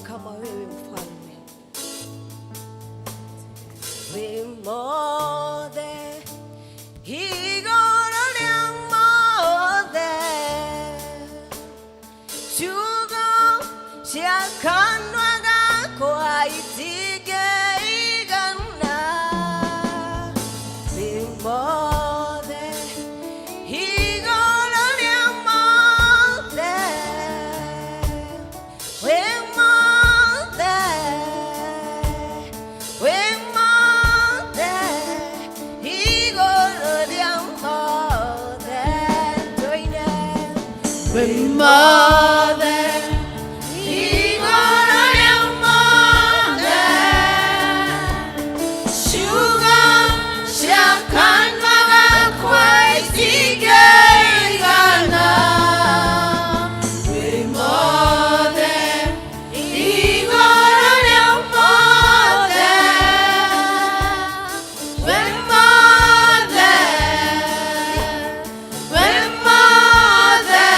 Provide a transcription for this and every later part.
Kama wewe mfalme. Wĩ mothe igũrũ rĩa mothe, ciugo cia kanua gakwa itingĩigana. Wĩ mothe igũrũ rĩa mothe, wĩ mothe, wĩ mothe igũrũ rĩa mothe. Tũine. Wĩ mothe igũrũ rĩa mothe, ciugo cia kanua gakwa itingĩigana. Wĩ mothe igũrũ rĩa mothe, wĩ mothe, wĩ mothe.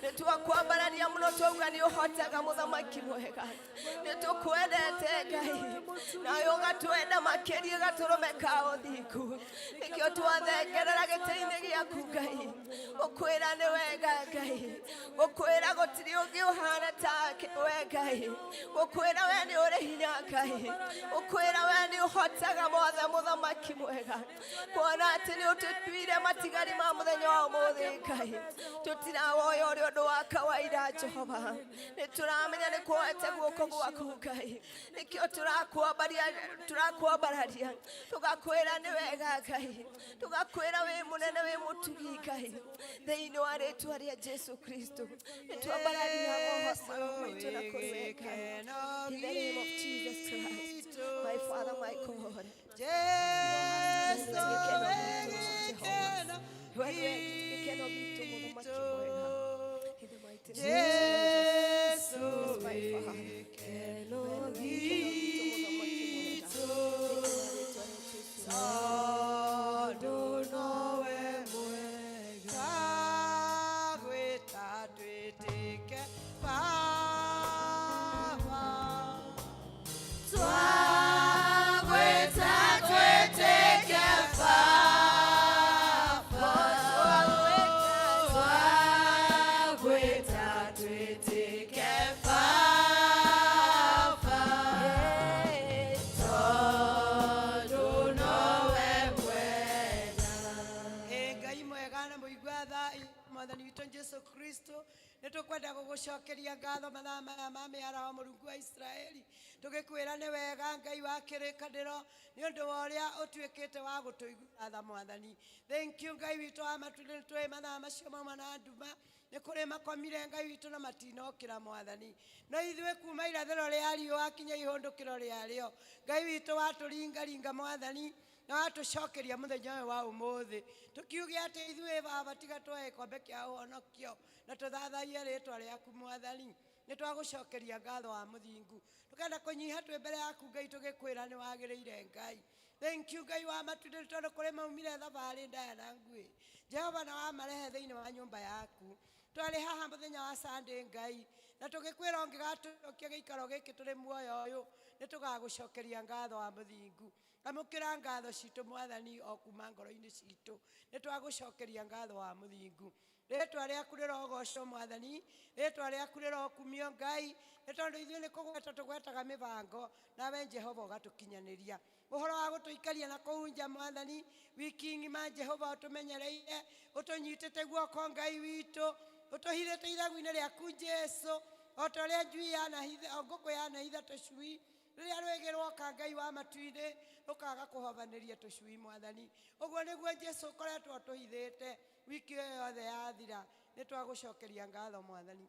Nĩ twakwambararia mũno twauga nĩ ũhotaga mũthamaki mwega. Nĩ tũkwendete Ngai, nawe ũgatwenda makĩria gatũrũme ka ũthingu. Nĩkĩo twathengerera gĩtĩ-inĩ gĩaku Ngai, gũkwĩra nĩ wega Ngai, gũkwĩra gũtirĩ ũngĩ ũhana take we Ngai, gũkwĩra we nĩ ũrĩ hinya Ngai, gũkwĩra we nĩ ũhotaga mothe mũthamaki mwega, kuona atĩ nĩ ũtũtuire matigari ma mũthenya wa ũmũthĩ Ngai. Tũtirawoya ũrĩ ũndũ wa kawaida Jehova, nĩ tũramenya nĩ kuoete guoko gwaku Ngai, nĩkĩo tũrakwambaria tũrakwambararia tũgakwĩra nĩ wega Ngai, tũgakwĩra wĩ mũnene wĩ mũtugi Ngai, thĩinĩ wa rĩtwa rĩa Jesu Kristo nĩ twambararia mohoro maitũ na kũrĩ we Ngai. In the name of Jesus Christ, my Father, my God. Jesu Gĩkeno wĩ gitũ, Jehova. gĩkeno We nĩwe gĩkeno gitũ, mũthamaki gitũ. mwega. In the mighty name of Jesus. Jesu Yes, my wĩ Father. gĩkeno We nĩwe gĩkeno gitũ, mũthamaki mwega. gitũ. Thĩinĩ wa rĩtwa rĩa Jesu. Tondũ nowe mwega. Twagwĩta twĩtĩke Baba. Twagwĩta twĩtĩke Baba. Twagwĩta twĩtĩke Baba. Tondũ nowe mwega. Ĩ Ngai mwega na mũigua tha mwathani witũ Jesu Kristo nĩ tũkwenda gũgũcokeria ngatho mathaa maya ma mĩaraho mũrungu wa Israeli tũgĩkwĩra nĩ wega Ngai wa kĩrĩkanĩro nĩ ũndũ wa ũrĩa ũtuĩkĩte wa gũtũigua tha mwathani. Thank you Ngai witũ wa matu-inĩ nĩ tũĩ mathaa macio mauma na nduma nĩ kũrĩ makomire Ngai witũ na matinokĩra mwathani, no ithuĩ kuma irathĩro rĩa riũa kinya ihũndũkĩro rĩarĩo Ngai witũ watũringaringa mwathani na watũcokeria mũthenya ũyũ wa ũmũthĩ tũkiuge atĩ ithuĩ baba tiga twoe gĩkombe kĩa ũhonokio na tũthathaiye rĩtwa rĩaku mwathani. Nĩ twagũcokeria ngatho wa mũthingu, tũkenda kũnyiha twĩ mbere yaku Ngai tũgĩkwĩra nĩ wagĩrĩire Ngai. Thank you Ngai wa matu-inĩ tondũ kũrĩ maumire thabarĩ ndaya na nguhĩ Jehova na wamarehe thĩinĩ wa nyũmba yaku. Twarĩ haha mũthenya wa Sunday Ngai na tũgĩkwĩra ũngĩgatũcokia gĩikaro gĩkĩ tũrĩ muoyo ũyũ nĩ tũgagũcokeria ngatho wa mũthingu. Amũkĩra ngatho citũ mwathani o kuma ngoro-inĩ citũ, nĩ twagũcokeria ngatho wa mũthingu. Rĩtwa rĩaku rĩrogocwo mwathani, rĩtwa rĩaku rĩrokumio Ngai, nĩ tondũ ithuĩ nĩ kũgweta tũgwetaga mĩbango nawe Jehova ũgatũkinyanĩria. Ũhoro wa gũtũikaria na kũu nja mwathani wiki ng'ima Jehova ũtũmenyereire, ũtũnyitĩte guoko Ngai witũ, ũtũhithĩte iragu-inĩ rĩaku Jesu, o ta ũrĩa njui yanahitha, o ngũkũ yanahitha tũcui rĩrĩa rwĩgĩ rwoka Ngai wa matu-inĩ rũkaga kũhobanĩria tũcui mwathani. Ũguo nĩguo Jesu ũkoretwo ũtũhithĩte wiki ĩyo yothe yathira, nĩ twagũcokeria ngatho mwathani.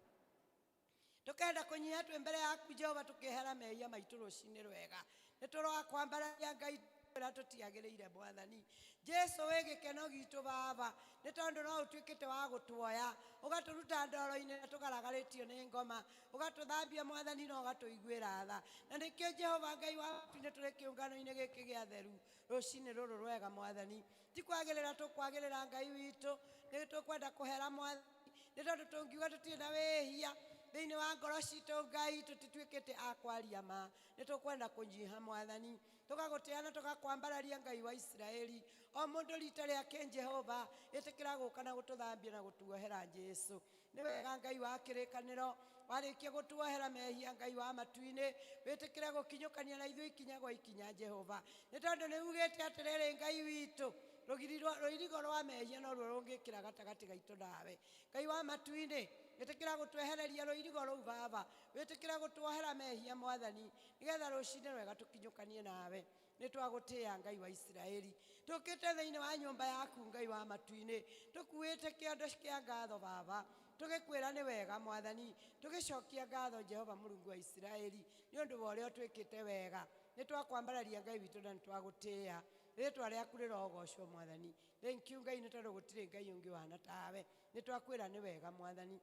Tũkenda kũnyiha twĩ mbere yaku Jehova tũkĩehera mehia maitũ rũcinĩ rwega, nĩ tũrakwambararia Ngai ũrĩa tũtiagĩrĩire mwathani. Jesu wĩ gĩkeno gitũ baba, nĩ tondũ no ũtuĩkĩte wa gũtuoya ũgatũruta ndoro-inĩ na tũgaragarĩtio nĩ ngoma, ũgatũthambia mwathani na ũgatũiguĩra tha. Na nĩkĩo Jehova Ngai wa matu-inĩ tũrĩ kĩũngano-inĩ gĩkĩ gĩa theru rũcinĩ rũrũ rwega mwathani. Ti kwagĩrĩra tũkwagĩrĩra Ngai witũ, nĩ tũkwenda kũhera mwathani, nĩ tondũ tũngiuga tũtirĩ na wĩhia thĩinĩ wa ngoro citũ Ngai tũtituĩkĩte a kwaria ma. Nĩ tũkwenda kũnyiha mwathani, tũgagũtĩa na tũgakwambararia Ngai wa Isiraeli. O mũndũ rita rĩake Jehova ĩtĩkĩra gũka na gũtũthambia na gũtuohera Jesu. Nĩ wega Ngai wa kĩrĩkanĩro, warĩkia gũtuohera mehia Ngai wa matu-inĩ, wĩtĩkĩre gũkinyũkania na ithuĩ ikinya gwa ikinya Jehova, nĩ tondũ nĩ ugĩte atĩrĩrĩ Ngai witũ, rũirigo rwa mehia noruo rũngĩkĩra gatagatĩ gaitũ nawe. Ngai wa matu-inĩ, ĩtĩkĩra gũtwehereria rũirigo rũu baba, wĩtĩkĩre gũtuohera mehia mwathani, nĩgetha rũcinĩ rwega tũkinyũkanie nawe. Nĩ twagũtĩĩa Ngai wa Isiraeli, tũkĩte thĩinĩ wa nyũmba yaku Ngai wa matu-inĩ, tũkuĩte kĩondo kĩa ngatho baba, tũgĩkwĩra nĩ wega mwathani, tũgĩcokia ngatho Jehova Mũrungu wa Isiraeli nĩ ũndũ wa ũrĩa ũtwĩkĩte wega. Nĩ twakwambararia Ngai witũ na nĩ twagũtĩĩa, rĩtwa rĩaku rĩrogocwo mwathani. Thank you Ngai nĩ tondũ gũtirĩ Ngai ũngĩ ũhana tawe. Nĩ twakwĩra nĩ wega mwathani.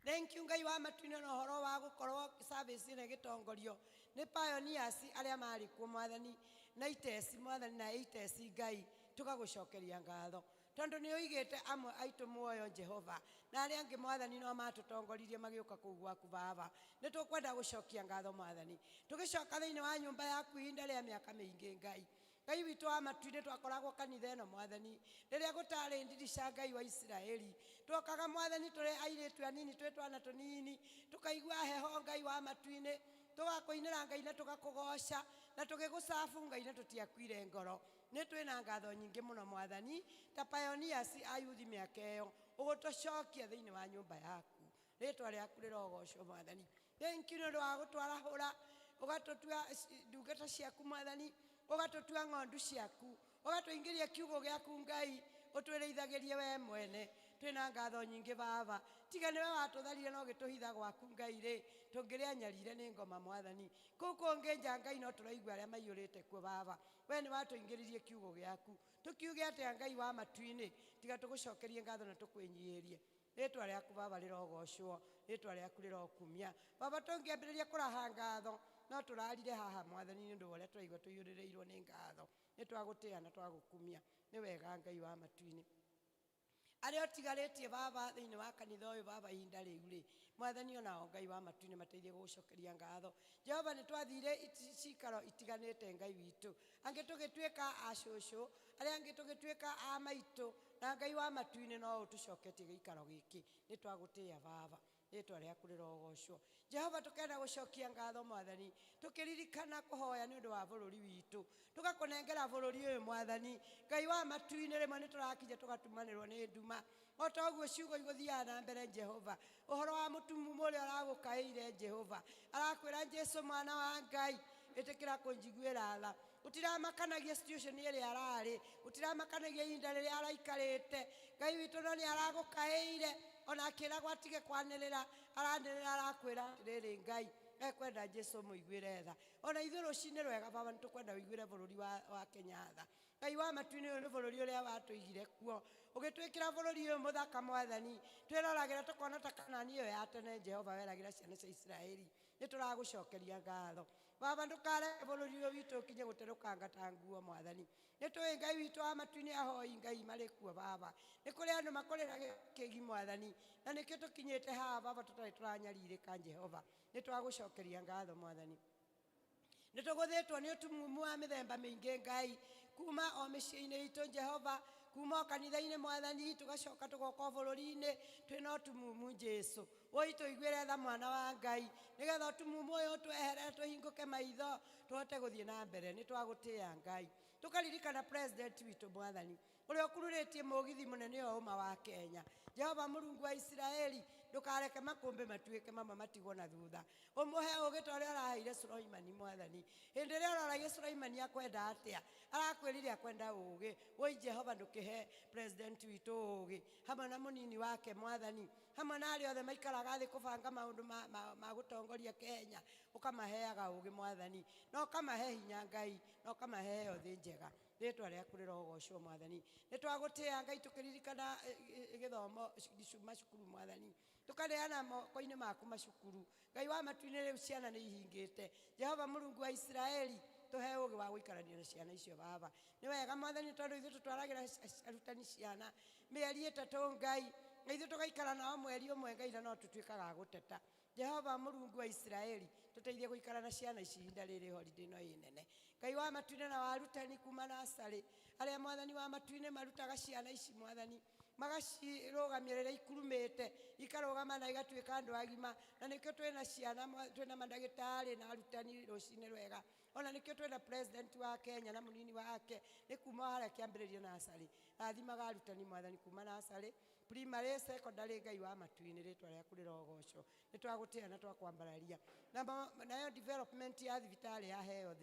Thank you Ngai wa matu-inĩ na ũhoro wa gũkorwo service ĩno ĩgĩtongorio nĩ pioneers arĩa marĩ kuo mwathani, na iteci mwathani, na iteci Ngai, tũgagũcokeria ngatho. Tondũ nĩ ũigĩte amwe aitũ muoyo Jehova, na arĩa angĩ Mwathani no matũtongoririe magĩũka kũu gwaku Baba. Nĩ tũkwenda gũcokia ngatho Mwathani. Tũgĩcoka thĩinĩ wa nyũmba yaku ihinda rĩa mĩaka mĩingĩ Ngai. Ngai witũ wa matu-inĩ, twakoragwo kanitha ĩno Mwathani rĩrĩa gũtarĩ ndirica, Ngai wa Isiraeli. Twokaga Mwathani tũrĩ airĩtu anini, twĩ twana tũnini, tũkaigua heho Ngai wa matu-inĩ, tũgakũinĩra Ngai na tũgakũgoca na tũgĩgũcabu Ngai, na tũtiakuire ngoro. Nĩ twĩna ngatho nyingĩ mũno Mwathani, ta pioneers a yuthi mĩaka ĩyo, ũgũtũcokia thĩinĩ wa nyũmba yaku. Rĩtwa rĩaku rĩrogocwo Mwathani. Thank you nĩ ũndũ wa gũtwarahũra, ũgatũtua ndungata ciaku Mwathani, ũgatũtua ng'ondu ciaku, ũgatũingĩria kiugo gĩaku Ngai, ũtwĩrĩithagĩrie we mwene. Twĩna ngatho nyingĩ Baba. Tiga nĩwe watũtharire na ũgĩtũhitha gwaku Ngai rĩ, tũngĩrĩanyarire nĩ ngoma Mwathani. Kũu kũngĩ nja Ngai no tũraigua arĩa maiyũrĩte kuo Baba. We nĩ watũingĩririe kiugo gĩaku. Tũkiuge atĩa Ngai wa matu-inĩ, tiga tũgũcokerie ngatho na tũkwĩnyihĩrie. Rĩtwa rĩaku Baba rĩrogocwo, rĩtwa rĩaku rĩrokumia. Baba, tũngĩambĩrĩria kũraha ngatho, no tũrarire haha Mwathani nĩ ũndũ wa ũrĩa tũraigua tũiyũrĩrĩirwo nĩ ngatho. Nĩ twagũtĩĩa na twagũkumia. Nĩ wega Ngai wa matu-inĩ. Arĩa ũtigarĩtie Baba thĩinĩ wa kanitha ũyũ Baba ihinda rĩu rĩ, Mwathani onao Ngai wa matu-inĩ mateithie gũgũcokeria ngatho. Jehova, nĩ twathire cikaro itiganĩte Ngai witũ. Angĩ tũgĩtuĩka a cũcũ, arĩa angĩ tũgĩtuĩka a maitũ, na Ngai wa matu-inĩ no ũtũcoketie gĩikaro gĩkĩ. Nĩ twagũtĩĩa Baba. Rĩtwa rĩaku rĩrogocwo. Jehova, tũkenda gũcokia ngatho Mwathani, tũkĩririkana kũhoya nĩ ũndũ wa bũrũri witũ, tũgakũnengera bũrũri ũyũ Mwathani. Ngai wa matu-inĩ, rĩmwe nĩ tũrakinya tũgatumanĩrwo nĩ nduma. O ta ũguo ciugo igũthiaga na mbere Jehova, ũhoro wa mũtumumu ũrĩa ũragũkaĩire Jehova, arakwĩra Jesu mwana wa Ngai, ĩtĩkĩra kũnjiguĩra tha. Gũtiramakanagia situation ĩrĩa ararĩ, gũtiramakanagia ihinda rĩrĩa araikarĩte. Ngai witũ no nĩ aragũkaĩire, ona akĩragwo atige kwanĩrĩra, aranĩrĩra arakwĩra atĩrĩrĩ Ngai, ekwenda Jesu mũiguĩre tha. Ona ithuĩ rũcinĩ rwega Baba nĩ tũkwenda ũiguĩre bũrũri wa Kenya tha. Ngai wa matu-inĩ, ũyũ nĩ bũrũri ũrĩa watũigire kuo, ũgĩtwĩkĩra bũrũri ũyũ mũthaka Mwathani. Twĩroragĩra tũkona ta Kanani ĩyo ya tene Jehova weragĩra ciana cia Isiraeli. Nĩ tũragũcokeria ngatho Baba, ndũkareke bũrũri ũyũ witũ ũkinye gũterũkanga ta nguo Mwathani. Nĩ tũĩ Ngai witũ wa matu-inĩ ahoi Ngai marĩ kuo Baba. Nĩ kũrĩ andũ makũrĩra kĩgi Mwathani, na nĩkĩo tũkinyĩte haha Baba tũtarĩ tũranyarirĩka Jehova. Nĩ twagũcokeria ngatho Mwathani. Nĩ tũgũthĩtwo nĩ ũtumumu wa mĩthemba mĩingĩ Ngai, kuma o mĩciĩ-inĩ itũ Jehova, kuma o kanitha-inĩ Mwathani, tũgacoka tũgoka o bũrũri-inĩ twĩna ũtumumu Jesu. Woi tũiguĩre tha mwana wa Ngai, nĩgetha ũtumumu ũyũ ũtweherere, tũhingũke maitho tũhote gũthiĩ na mbere. Nĩ twagũtĩĩa Ngai. Tũkaririkana president witũ Mwathani, ũrĩa ũkururĩtie mũgithi mũnene o ũma wa Kenya. Jehova Mũrungu wa Isiraeli, ndũkareke makũmbĩ matuĩke mamwe matigwo na thutha. Ũmũhe ũgĩ ta ũrĩa ũraheire Sulaimani Mwathani. Hĩndĩ ĩrĩa ũroragia Sulaimani akwenda atĩa, arakwĩrire akwenda ũgĩ. Woi Jehova, ndũkĩhe president witũ ũgĩ hamwe na mũnini wake Mwathani, hamwe na arĩa othe maikaraga thĩ kũbanga maũndũ ma gũtongoria Kenya. Ũkamaheaga ũgĩ Mwathani, na ũkamahe hinya Ngai, na ũkamahe thĩ njega. Rĩtwa rĩaku rĩrogocwo Mwathani. Nĩ twagũtĩĩa Ngai tũkĩririkana gĩthomo macukuru Mwathani, tũkaneana moko-inĩ maku macukuru. Ngai wa matu-inĩ, rĩu ciana nĩ ihingĩte. Jehova Mũrungu wa Isiraeli, tũhe ũgĩ wa gũikarania na ciana icio Baba. Nĩ wega Mwathani, tondũ ithuĩ tũtwaragĩra arutani ciana mĩeri 3 Ngai, na ithuĩ tũgaikara nao mweri 1 Ngai, na no tũtuĩkaga a gũteta. Jehova Mũrungu wa Isiraeli, tũteithie gũikara na ciana ici ihinda rĩrĩ holiday ĩno ĩ nene. Ngai wa matu-inĩ na warutani kuma nasarĩ, arĩa Mwathani wa matu-inĩ marutaga ciana ici Mwathani, magacirũgamia rĩrĩa ikurumĩte, ikarũgama na igatuĩka andũ agima. Na nĩkĩo twĩna ciana, twĩna mandagĩtarĩ na arutani rũcinĩ rwega. Ona nĩkĩo twĩna president wa Kenya na mũnini wake, nĩ kuma harĩa kĩambĩrĩria nasarĩ. Rathimaga arutani Mwathani kuma nasarĩ, primary, secondary, Ngai wa matu-inĩ, rĩtwa rĩaku rĩrogocwo. Nĩ twagũtĩĩa na twakwambararia. Nayo development ya thibitarĩ ya health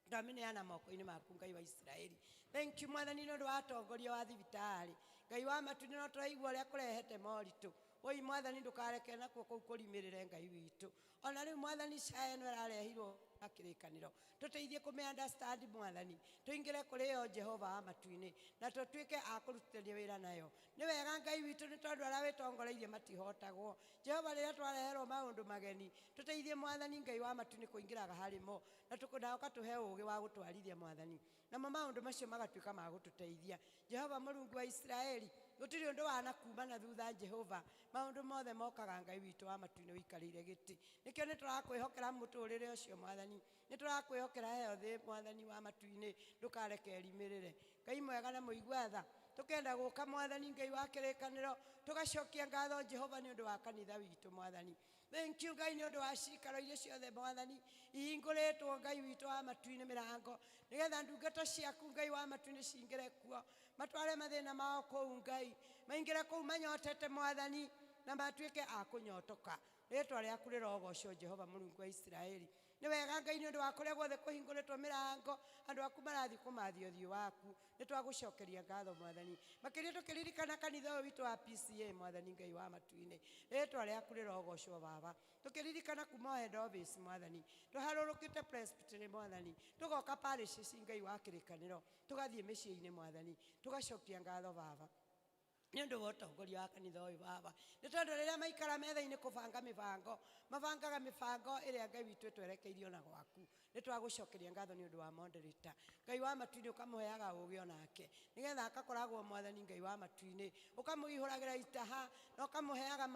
ndamĩneana moko-inĩ maku Ngai wa Isiraeli. Thank you Mwathani nĩ ũndũ wa atongoria wa thibitarĩ. Ngai wa matu-inĩ, no tũraigua ũrĩa kũrehete moritũ. Woi Mwathani, ndũkareke nakuo kũu kũrimĩrĩre Ngai witũ. Ona rĩu Mwathani, SHA ĩno ĩrarehirwo Kĩrĩkanĩro tũteithie kũmĩ understand mwathani tũingĩre kũrĩ yo Jehova wa matu-inĩ na tũtuĩke a kũrutithania wĩra nayo. Nĩ wega Ngai witũ nĩ tondũ arĩa wĩtongoreirie matihotagwo. Jehova rĩrĩa twareherwo maũndũ mageni tũteithie mwathani Ngai wa matu-inĩ kũingĩraga harĩ mo na ũkatũhe ũũgĩ wa gũtwarithia mwathani namo maũndũ macio magatuĩka ma gũtũteithia. Jehova Mũrungu wa Isiraeli gũtirĩ ũndũ wanakuma na thutha Jehova maũndũ mothe mokaga Ngai witũ wa matu-inĩ ũikarĩire gĩtĩ. Nĩkĩo nĩ tũrakwĩhokera mũtũrĩre ũcio mwathani, nĩ tũrakwĩhokera heo thĩ mwathani wa matu-inĩ ndũkareke ĩrimĩrĩre. Ngai mwega na mũigua tha tũkenda gũka mwathani Ngai wa kĩrĩkanĩro tũgacokia ngatho Jehova nĩ ũndũ wa kanitha witũ mwathani. Thank you Ngai nĩ ũndũ wa cikaro iria ciothe mwathani ihingũrĩtwo Ngai witũ wa matu-inĩ mĩrango nĩgetha ndungata ciaku Ngai wa matu-inĩ cingĩre kuo matware mathĩna mao kũu Ngai maingĩre kũu manyotete mwathani na matuĩke a kũnyotoka. Rĩtwa rĩaku rĩrogocwo Jehova Mũrungu wa Isiraeli. Nĩ wega Ngai nĩ ũndũ wa kũrĩa guothe kũhingũrĩtwo mĩrango andũ aku marathiĩ kũmathia ũthiũ waku nĩ twagũcokeria ngatho mwathani makĩria tũkĩririkana kanitha ũyũ witũ wa PCA mwathani Ngai wa matu-inĩ rĩtwa rĩaku rĩrogocwo baba tũkĩririkana kuma head office mwathani tũharũrũkĩte presbytery mwathani tũgoka parishes Ngai wa kĩrĩkanĩro tũgathiĩ mĩciĩ-inĩ mwathani tũgacokia ngatho baba nĩ ũndũ wa ũtongoria wa kanitha ũyũ baba nĩ tondũ rĩrĩa maikara metha-inĩ kũbanga mĩbango mabangaga mĩbango ĩrĩa Ngai witũ ĩtwerekeirio na gwaku nĩ twagũcokeria ngatho nĩ ũndũ wa moderator Ngai wa matu-inĩ ũkamũheaga ũũgĩ onake nĩgetha akakoragwo mwathani Ngai wa matu-inĩ ũkamũihũragĩra itaha na ũkamũheaga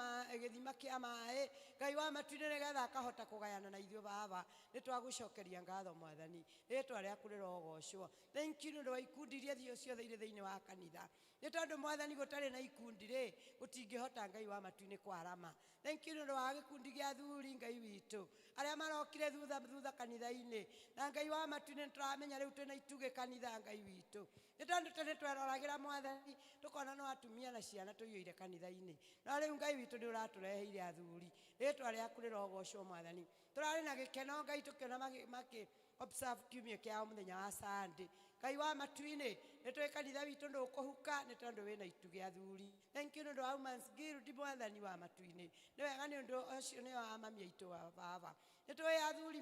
gĩthima kĩa maĩ Ngai wa matu-inĩ nĩgetha akahota kũgayana na ithuĩ baba nĩ twagũcokeria ngatho mwathani rĩtwa rĩaku rĩrogocwo. Thank you nĩ ũndũ wa ikundi iria ciothe irĩ thĩinĩ wa kanitha nĩ tondũ mwathani gũtarĩ na ikundi rĩ gũtingĩhota Ngai wa matu-inĩ kwarama. Thank you nĩ ũndũ wa gĩkundi gĩa athuri Ngai witũ arĩa marokire thutha thutha kanitha-inĩ na Ngai wa matu-inĩ nĩ tũramenya rĩu twĩna itugĩ kanitha Ngai witũ nĩ tondũ tene tweroragĩra mwathani tũkona no atumia na ciana tũiyũire kanitha-inĩ no rĩu Ngai witũ nĩ ũratũreheire athuri rĩtwa rĩaku rĩrogocwo mwathani. Tũrarĩ na gĩkeno Ngai tũkĩona makĩ observe kiumia kĩao mũthenya wa Sunday Ngai wa matu-inĩ nĩ tũĩ kanitha witũ ndũkũhuka nĩ tondũ wĩna itugĩ athuri. Thank you nĩ ũndũ wa Women's Guild mwathani wa matu-inĩ nĩ wega nĩ ũndũ ũcio nĩo amami aitũ wa baba nĩ tũĩ athuri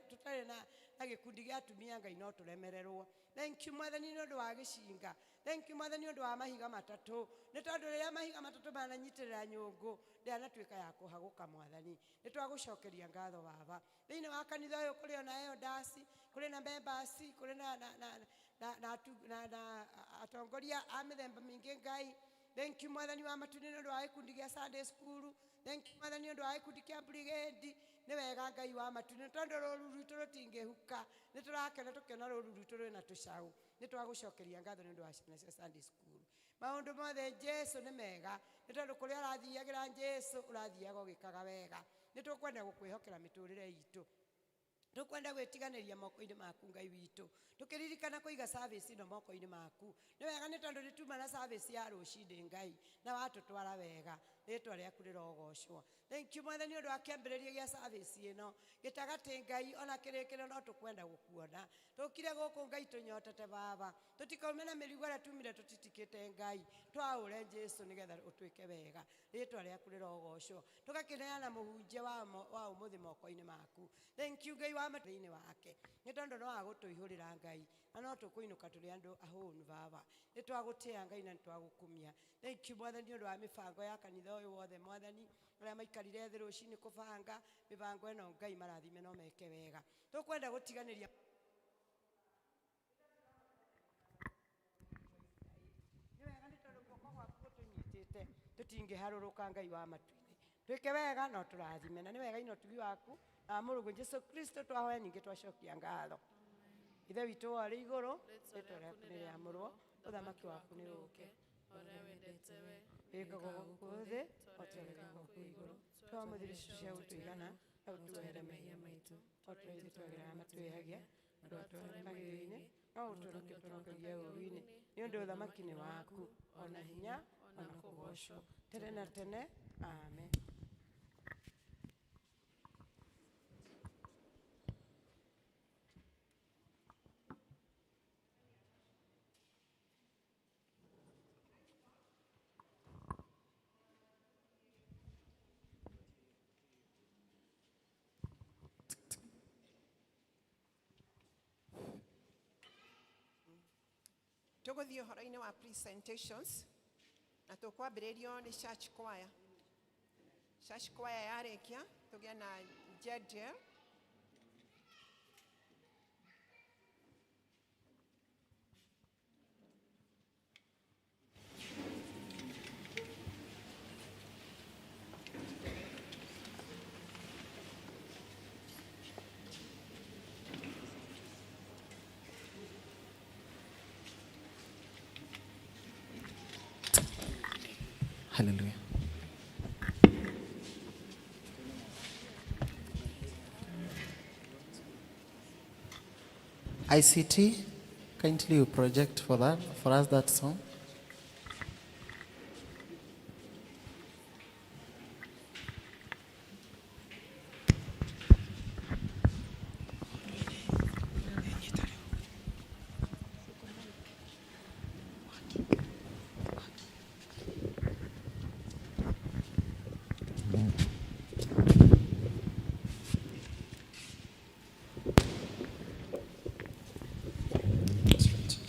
tũtarĩ na gĩkundi gĩa atumia Ngai no tũremererwo. Thank you mwathani nĩ ũndũ wa gĩcinga. Thank you mwathani nĩ ũndũ wa mahiga matatũ nĩ tondũ rĩrĩa mahiga matatũ mananyitĩrĩra nyũngũ ndĩanatuĩka ya kũhagũka mwathani nĩ twagũcokeria ngatho baba. Thĩinĩ wa kanitha ũyũ kũrĩ ona elders kũrĩ na members kũrĩ na atongoria a mĩthemba mĩingĩ Ngai. Thank you mwathani wa matu-inĩ nĩ ũndũ wa gĩkundi gĩa Sunday school. Thank you mwathani nĩ ũndũ wa gĩkundi kĩa brigade. Nĩ wega Ngai wa matu-inĩ tondũ rũru rwitũ rũtingĩhuka nĩ tũrakena tũkĩona rũru rwitũ rwĩna tũcaũ nĩ twagũcokeria ngatho nĩ ũndũ wa ciana cia Sunday school. Maũndũ mothe Jesu nĩ mega nĩ tondũ kũrĩa ũrathiagĩra Jesu ũrathiaga ũgĩkaga wega nĩ tũkwenda gũkwĩhokera mĩtũrĩre itũ tũkwenda gwĩtiganĩria moko-inĩ maku Ngai witũ tũkĩririkana kũiga service ĩno moko-inĩ maku nĩ wega nĩ tondũ nĩ tuma na service ya rũcinĩ Ngai na watũtwara wega rĩtwa rĩaku rĩrogocwo. Thank you mwathani ũndũ wa kĩambĩrĩria gĩa service ĩno gĩtagatĩ Ngai ona kĩrĩkĩrĩro no tũkwenda gũkuona tũkire gũkũ Ngai tũnyotete baba tũtikaume na mĩrigo ĩrĩa tumire tũtitikĩte Ngai twaũre Jesu nĩgetha ũtuĩke wega rĩtwa rĩaku rĩrogocwo tũgakĩneana mũhunjia wa ũmũthĩ moko-inĩ maku. Thank you Ngai wa thĩinĩ wake nĩ tondũ no agũtũihũrĩra Ngai na no tũkũinũka tũrĩ andũ ahũnu baba nĩ twagũtĩa Ngai na nĩ twagũkumia. Thank you mwathani ũndũ wa mĩbango ya kanitha ũyũ wothe mwathani arĩa maikarire thĩ rũcinĩ kũbanga mĩbango ĩno Ngai marathime no meke wega tũkwenda gũtiganĩria nĩ wega nĩ tondũ guoko gwaku gũtũnyitĩte tũtingĩharũrũka Ngai wa matu-inĩ twĩke wega no tũrathime na nĩ wega ino ũtugi waku na mũrũguo Jesu Kristo twahoya ningĩ twacokia ngatho. Ithe witũ wa ũrĩ igũrũ rĩtwa rĩaku nĩ rĩamũrwo ũthamaki waku nĩ ũũke ũrĩa wendete we wĩkagwo gũkũ thĩ o ta ũrĩa wĩkagwo kũu igũrũ. Tũhe ũmũthĩ irio cia gũtũigana na ũtuohere mehia maitũ o ta ũrĩa ithuĩ tuohagĩra arĩa matwĩhagia na ndũgatũtware magerio-inĩ no ũtũhonokie ũtũhonokagie ũũru-inĩ nĩ ũndũ ũthamaki nĩ waku ona hinya ona kũgocwo tene na tene. Amen. Tũgũthiĩ ũhoro-inĩ wa presentations na tũkwambĩrĩrio nĩ church choir. Church choir yarĩkia tũgĩe na Jediel. Hallelujah. ICT, kindly you project for that, for us that song. That's right.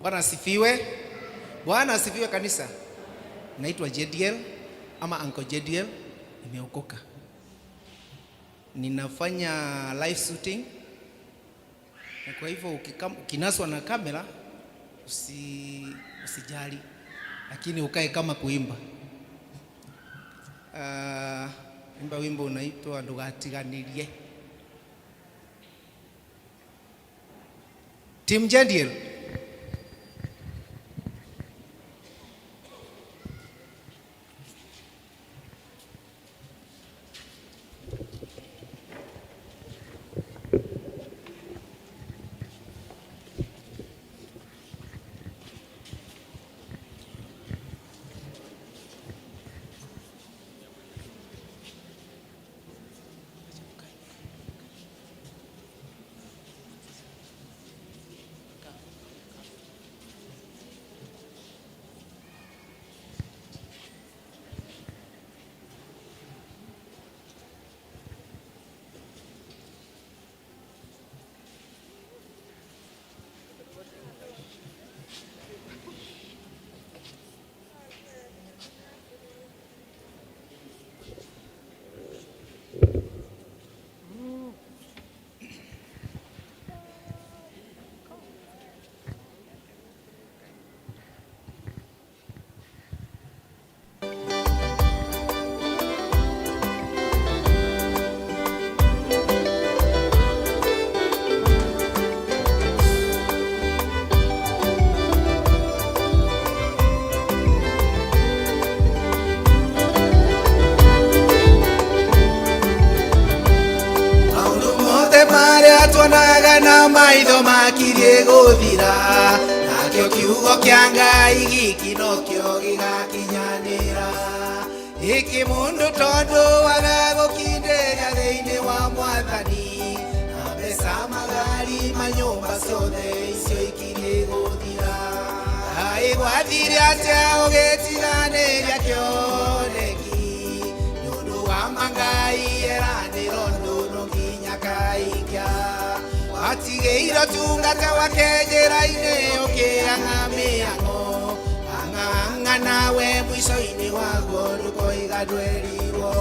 Bwana asifiwe. Bwana asifiwe kanisa. Naitwa Jediel ama Uncle Jediel, nimeokoka. Ninafanya live shooting. Na kwa hivyo ukinaswa na kamera usijali, lakini ukae kama kuimba. Imba wimbo unaitwa Ndugatiganirie. Team Jediel. Maũndũ mothe marĩa tuonaga na maitho makirie gũthira, nakĩo kiugo kĩa Ngai giki nokĩo gĩgakinyanĩra. Gĩkĩ mũndũ tondũ waga gũkindĩria thĩinĩ wa Mwathani, na mbeca magari manyũmba ciothe icio ikirie gũthira. Kaĩ gwathire atĩa ũgĩtiganĩria kĩoneki, nĩ ũndũ wa mangai eranĩro ndũno nginya kaikia. Watigĩirwo tungata wake njĩra-inĩ ũkĩang'a mĩang'o, ang'ang'a nawe mũico-inĩ waguo ndũkoiga ndwerirwo.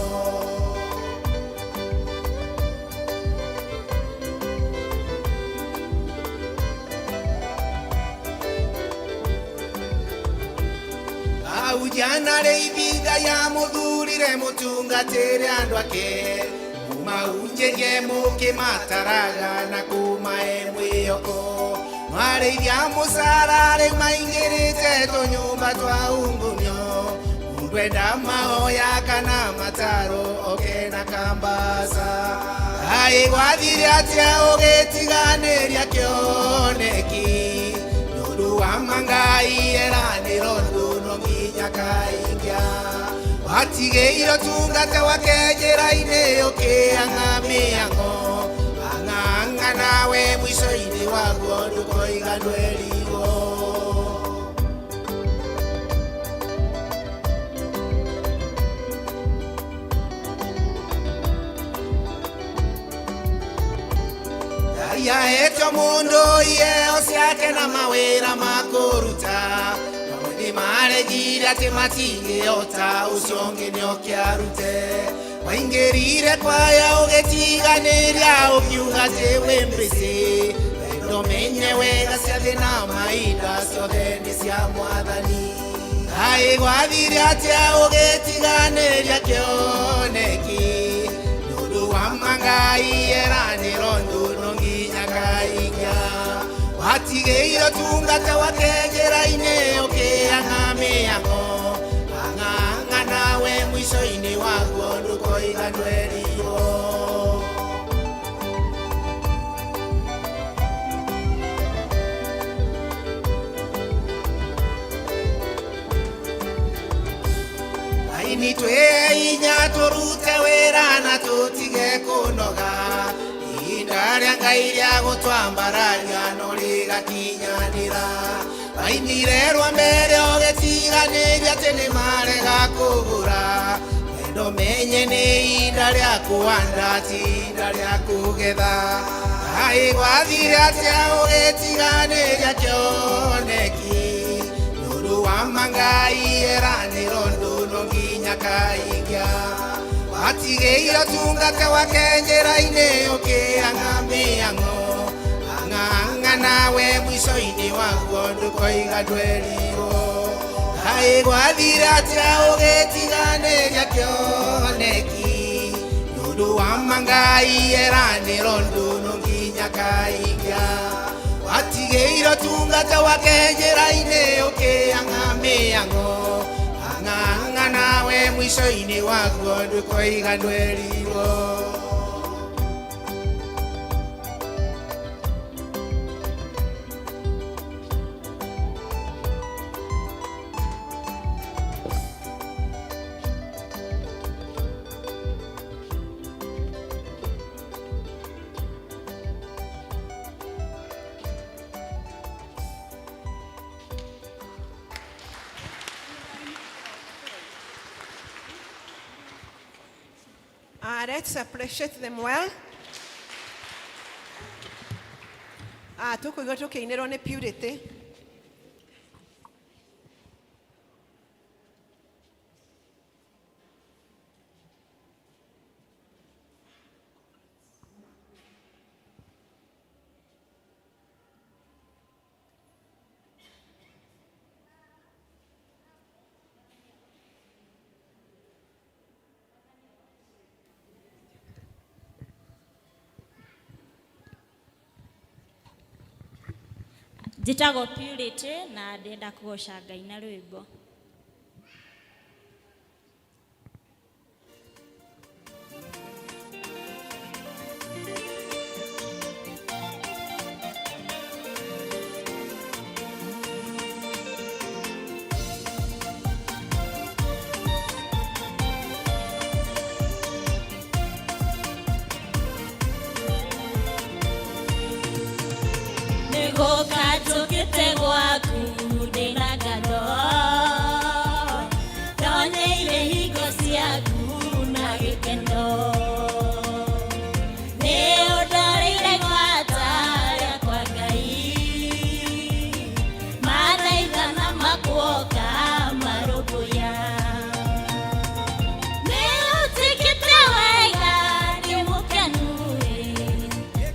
Aujana rĩithiga ya mũthurire mũtungatĩre andũ ake, mumaunjĩrie mũkĩmataraga na kũmahe mwĩhoko. Mwarĩithia mũcara rĩu maingĩrĩte tũnyũmba twa ungumio, mũndũ enda mahoya kana mataro oke na kambasa. Kaĩ gwathire atĩa ũgĩtiganĩria kĩoneki, nĩ ũndũ wa mangai eranĩro ndũno nginya kaingia. Watigĩirwo tungata wake njĩra-inĩ ũkĩang'a mĩang'o, ang'ang'a nawe mũico-inĩ waguo ndũkoiga ndwerirwo. Ngai ahetwo mũndũ iheo ciake na mawĩra ma kũruta, amwe nĩ maregire atĩ matingĩhota, ũcio ũngĩ nĩoke arute. Waingĩrire kwaya ũgĩtiganĩria ũkiuga atĩ wĩ mbĩcĩ, wendo menye wega ciathĩ na mahinda ciothe nĩ cia Mwathani. Kaĩ gwathire atĩa ũgĩtiganĩria kĩoneki, nĩ ũndũ wa mangai eranĩro ndũno nginya kaingia. Watigĩirwo tungata wake njĩra-inĩ ũkĩang'a mĩang'o, ang'ang'a nawe mũico-inĩ waguo ndũkoiga ndwerirwo. Aini twĩ inya tũrute wĩra na tũtige kũnoga, ihinda rĩa Ngai rĩa gũtwambararia no rĩgakinyanĩra. Wainire rwa mbere ũgĩtiganĩria atĩ nĩ marega kũgũra, wendo menye nĩ ihinda rĩa kũhanda ti ihinda rĩa kũgetha. Kaĩ gwathire atĩa ũgĩtiganĩria kĩoneki, wa Ngai eranĩro ndũno nginya kaingia watigĩire ũtungata wake njĩra-inĩ ũkĩanga mĩang'o ang'ang'a nawe mwico-inĩ waguo ndũkoiga ndwerirwo kaĩ gwathire atĩa ũgĩtiganĩria kĩoneki nĩũndũ wa Ngai eranĩro ndũno nginya kaingia watigĩire ũtungata wake njĩra-inĩ ũkĩanga mĩang'o ang'ang'a nawe mwico-inĩ waguo ndũkoiga ndwerirwo. Let's appreciate them well. Tũkũigua tũkĩinĩrwo nĩ Purity. Njĩtagwo Purity na ndĩrenda kũgoca Ngai na rwĩmbo. Nĩgũka njũkĩte gwaku ndĩna ngatho, ndonyeire hingo ciaku na gĩkeno. Nĩ ũndoreire gwata rĩakwa Ngai, mathaithana makuoka marũmbũiya. Nĩ ũnjĩkĩte wega ndĩ mũkenu ĩ,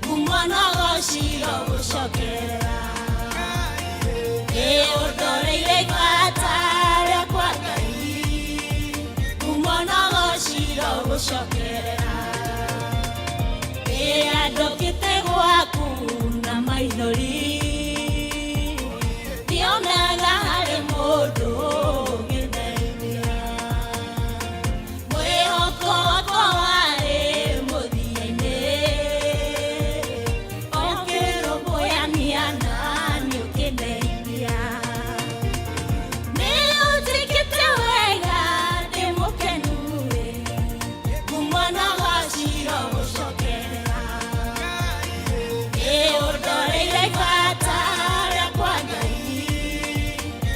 ngumo na ũgociro gũcokerera. Nĩ ũndoreire gwata rĩakwa Ngai, ngumo na ũgociro gũcokerera. Rĩrĩa ndokĩte gwaku na maithori, ndionaga harĩ mũndũ ũngĩndeithia. Mwĩhoko wakwa warĩ mũthia-inĩ, ũkĩrũmbũyania naniĩ ũkĩndeithia. Nĩ ũnjĩkĩte wega ndĩ mũkenu ĩ, ngumo na ũgociro gũcokerera. Nĩ ũndoreire gwata rĩakwa Ngai,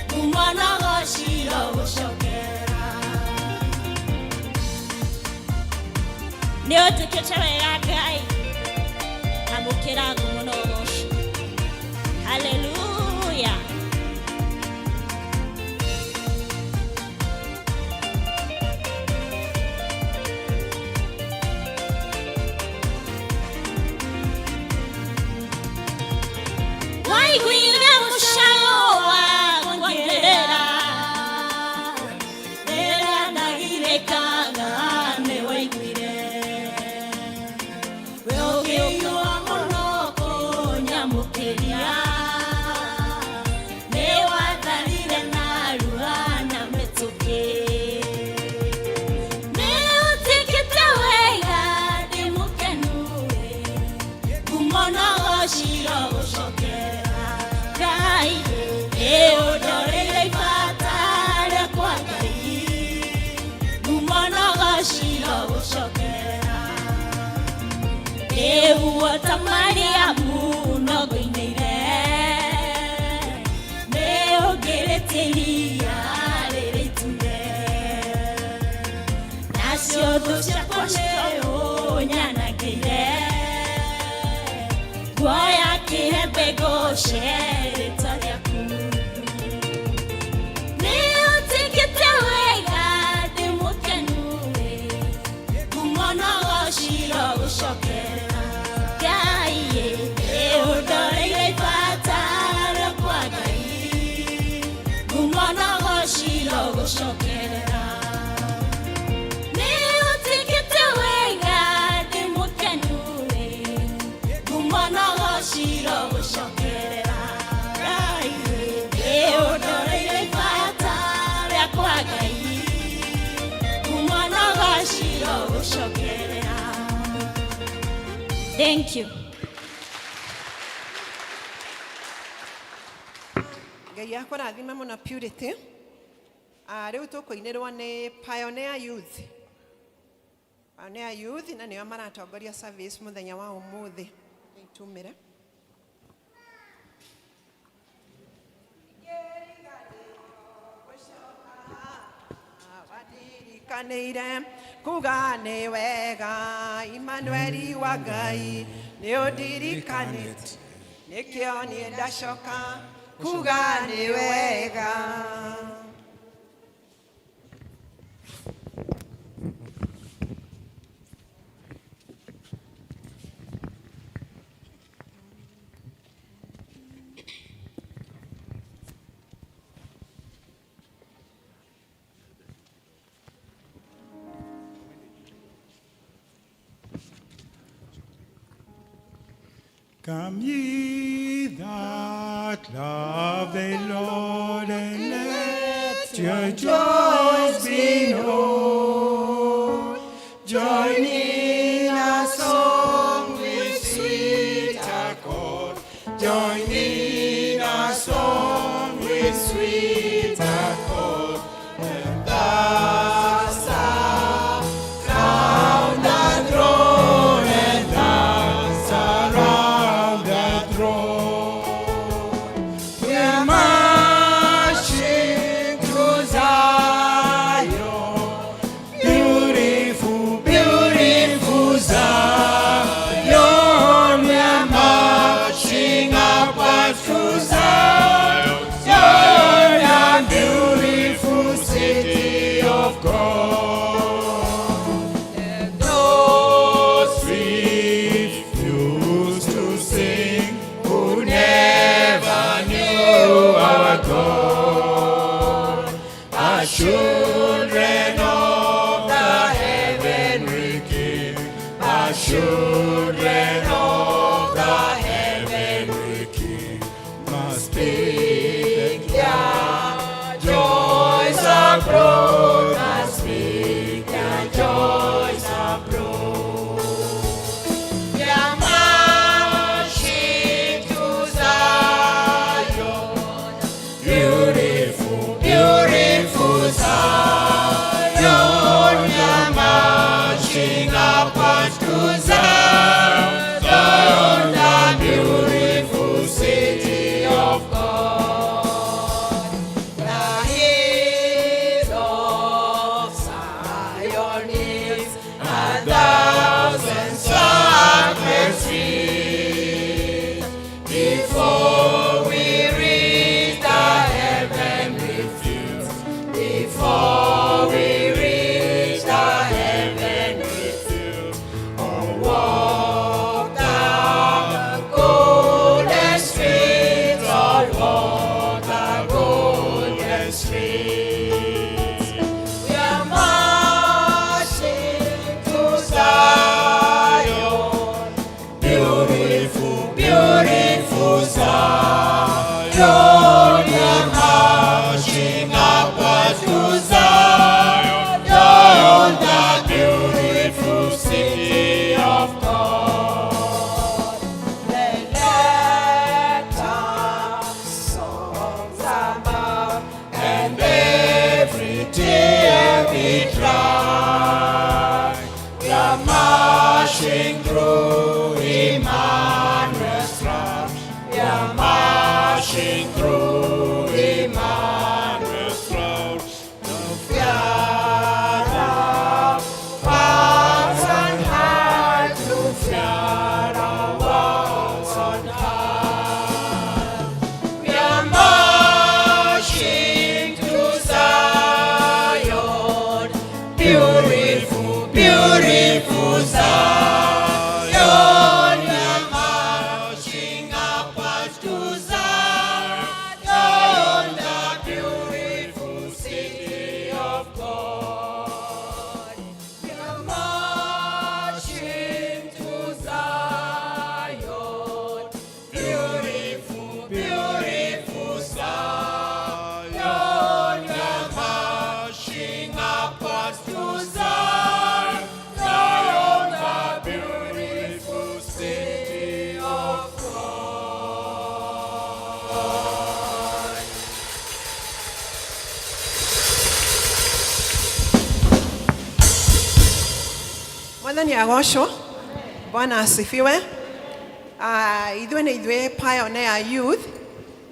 ngumo na ũgociro gũcokerera. Nĩ ũnjĩkĩte wega Ngai, amũkĩra ngumo na ũgoci. Haleluya. Waiguire mũcayo wakwa ngĩrĩra, rĩrĩa ndagirĩkaga nĩ waiguire. We ũkĩigua mũno kũnyamũkĩria, nĩ watharire narua na mĩtũkĩ. Nĩ ũnjĩkĩte wega ndĩ mũkenu ĩ, ngumo na ũgociro gũcokerera. Ngai, nĩ ũndoreire ibata rĩakwa Ngai, ngumo na ũgociro gũcokerera. Nĩguo ta Mariamu no ngũinĩire, nĩ ũngĩrĩtie iria rĩrĩ itune. Nacio thũ ciakwa nĩ ũnyanangĩire, nguoya kĩhembe ngũce rĩtwa rĩaku. Nĩ Gũcokerera nĩ ũnjĩkĩte wega ndĩ mũkenu rĩ ngumo na ũgoci gũcokerera nĩ ũndoreire ibata rĩakwa Ngai ngumo na ũgoci gũcokerera. Thank you. Ngai akũrathime mũno Purity. Rĩu tũkũinĩrwo nĩ Pioneer Youth. Pioneer Youth na nĩo maratongoria service mũthenya wa ũmũthĩ. Tumĩre. Wandirikanĩire kuga nĩ wega Immanueli wa Ngai nĩ ũndirikanĩte nĩkĩo niĩ ndacoka kuga nĩ wega. Come ye that love the Lord, and let your joys be known. Join in a song with sweet accord. Join in a song with sweet accord. And thus around the throne, and thus around the throne. We're marching to Zion, beautiful, beautiful Zion. We're marching upwards to Zion, the beautiful city of God. And those refuse to sing who never knew our God, are children of the heavenly King, are children of the heavenly King, must speak their joys abroad, must speak their joys abroad. We are marching to Zion, beautiful, beautiful Zion. We are marching upwards to Zion, the beautiful city of God. The hill of Zion is a thousand sacred trees. Before we reach the heavenly fields, before we reach the heavenly fields, oh, walk the golden streets, oh, walk the golden streets. We are marching to Zion, beautiful, beautiful Zion. We are marching upwards to Zion, the beautiful city of God. Let our songs abound and every tear be dry. We are marching through Emmanuel's throne. We are marching through Emmanuel's throne. The fear of hearts on high, to fear of hearts on high. We are marching to Zion, beautiful, beautiful Zion. Mwathani agocwo. Bwana asifiwe. Ithuĩ nĩ ithuĩ Pioneer Youth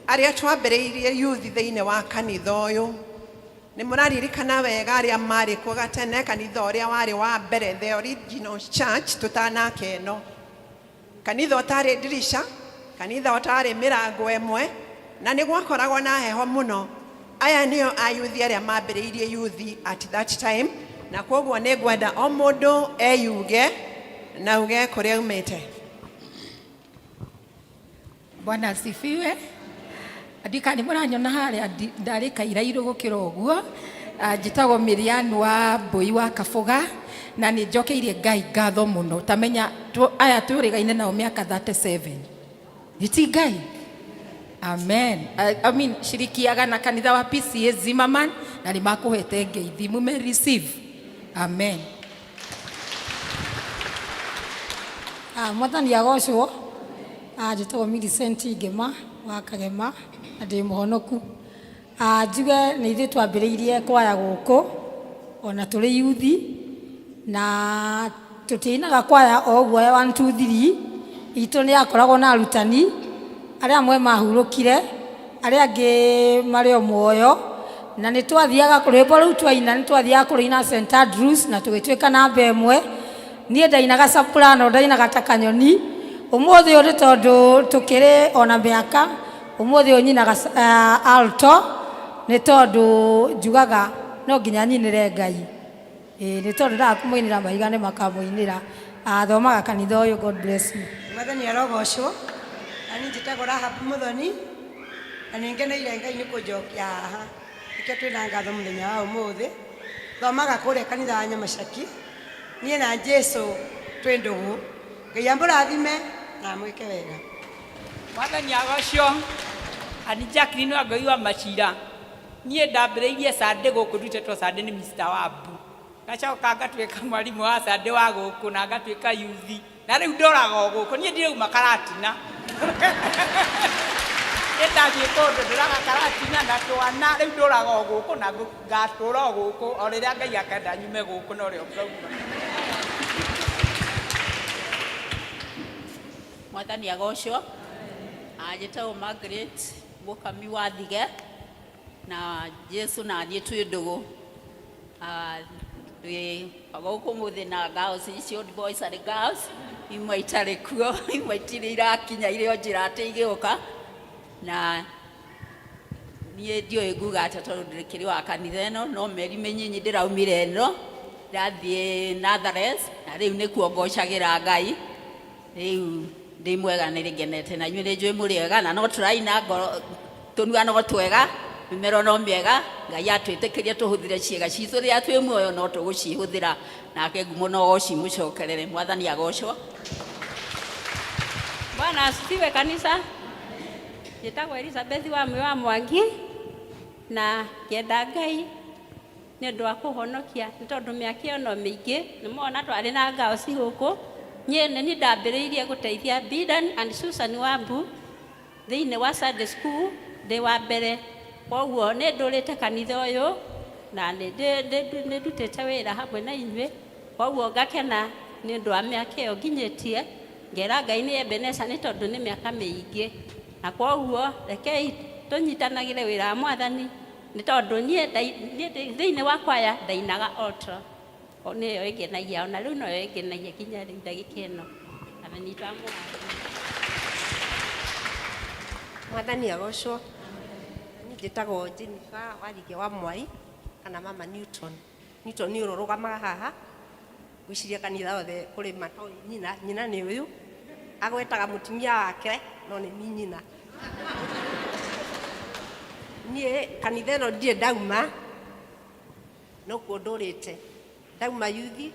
arĩa twambĩrĩirie youth thĩinĩ wa kanitha ũyũ. Nĩ mũraririkana wega arĩa marĩ kuo gatene kanitha ũrĩa warĩ wa mbere, the original church tũtanaka ĩno. Kanitha ũtarĩ ndirisha, kanitha ũtarĩ mĩrango ĩmwe, na nĩ gwakoragwo na heho mũno. Aya nĩo ayuthi arĩa mambĩrĩirie yuthi at that time, na kwoguo nĩ ngwenda o mũndũ eyuge na uge kũrĩa aumĩte. Bwana asifiwe. Ndikani mũranyona harĩa ndarĩ kairairũ gũkĩra ũguo. Njĩtagwo Mirian wa Mbũi wa Kabũga na nĩ njokeirie Ngai ngatho mũno. Tamenya aya tũrĩgaine nao mĩaka 37. Nĩ ti Ngai? Amen. I mean, shirikiaga na kanitha wa PCA Zimmerman na nĩ makũhete ngeithi. Mume receive. Amen. Mwathani agocwo. Njĩtagwo Millicent Ngema wa Kagema na ndĩ mũhonoku. Njuge nĩ ithuĩ twambĩrĩirie kwaya gũkũ ona tũrĩ yuthi na tũtiinaga kwaya o ũguo ya 1 2 3. Itũ nĩ yakoragwo na arutani arĩa amwe mahurũkire, arĩa angĩ marĩ o muoyo, na nĩ twathiaga rwĩmbo rũu twaina, nĩ twathiaga kũrũina St Andrews na tũgĩtuĩka namba ĩmwe. Niĩ ndainaga soprano, ndainaga ta kanyoni. Ũmũthĩ ũyũ nĩ tondũ tũkĩrĩ ona mĩaka, ũmũthĩ ũyũ nyinaga alto nĩ tondũ njugaga no nginya nyinĩre Ngai. Ĩĩ nĩ tondũ ndaga kũmũinĩra mahiga nĩ makamũinĩra. Thomaga kanitha ũyũ. God bless you. Mwathani arogocwo. Na niĩ njĩtagwo Rahab Muthoni na nĩ ngeneire Ngai nĩ kũnjokia haha, nĩkĩo twĩna ngatho mũthenya wa ũmũthĩ. Thomaga kũrĩa kanitha wa Nyamacaki. Niĩ na Jesu twĩ ndũgũ. Ngai amũrathime na amwĩke wega. Mwathani agocwo. Ani Jacqueline wa Ngai wa Macira. Niĩ ndambĩrĩirie Sunday gũkũ ndutĩtwo Sunday nĩ Mr. Wambu. Ngacoka ngatuĩka mwarimũ wa Sunday wa gũkũ na ngatuĩka yuthi. Na rĩu ndoraga o gũkũ. Niĩ ndirauma Karatina. Niĩ ndathiĩ kũndũ ndũraga Karatina na twana, rĩu ndũraga o gũkũ na ngatũra o gũkũ o rĩrĩa Ngai akenda nyume gũkũ no rĩo ngauma. Mwathani agocwo. Njĩtagwo Margaret Mũkami wa Thige na Jesu na niĩ twĩ ndũgũ. Twĩ gũkũ mũthĩ na girls icio, boys and girls, imwe itarĩ kuo, imwe itirĩ irakinya, irĩ o njĩra atĩ igĩũka. Na niĩ ndiũĩ nguga atĩa tondũ ndĩkĩrĩ wa kanitha ĩno, no mĩeri mĩnyinyi ndĩraumire ĩno ndathiĩ Nazareth na rĩu nĩkuo ngocagĩra Ngai. Rĩu ndĩ mwega, nĩ ngenete na inyuĩ nĩ njũĩ mũrĩ ega na no tũraina ngoro tũnua no twega, mĩmero no mĩega. Ngai atwĩtĩkĩrie tũhũthĩre ciĩga citũ rĩrĩa twĩ muoyo, no tũgũcihũthĩra nake ngumo no cimũcokerere. Mwathani agocwo. Bwana asifiwe kanisa. Njĩtagwo Elizabeth wa Mwe wa Mwangi na ngĩenda Ngai nĩ ũndũ wa kũhonokia nĩ tondũ mĩaka ĩyo no mĩingĩ nĩ mona twarĩ na ngao ci gũkũ. Niĩ nĩ niĩ ndambĩrĩirie gũteithia Bidan and Susan Wambu thĩinĩ wa Sunday school ndĩ wa mbere, koguo nĩ ndũrĩte kanitha ũyũ na nĩ ndutĩte wĩra hamwe na inyuĩ, koguo ngakena nĩ ũndũ wa mĩaka ĩyo nginyĩtie. Ngera Ngai nĩ Ebeneza nĩ tondũ nĩ mĩaka mĩingĩ, na koguo rekei tũnyitanagĩre wĩra wa Mwathani nĩ tondũ niĩ thĩinĩ wa kwaya ndainaga alto, nĩyo ĩngenagia ona rĩu, noyo ĩngenagia nginya rĩu ndagĩka ĩno. Mwathani witũ amũrathime. Mwathani agocwo. Niĩ njĩtagwo Jennifer Warige wa Mwai kana Mama Newton. Newton nĩ ũrũgamaga haha, ngwĩciria kanitha othe kũrĩ matoĩ nyina. Nyina nĩ ũyũ agwetaga mũtumia wake, no nĩ ni nyina. Niĩ kanitha ĩno ndirĩ ndauma, nokuo ndũrĩte. Ndauma yuthi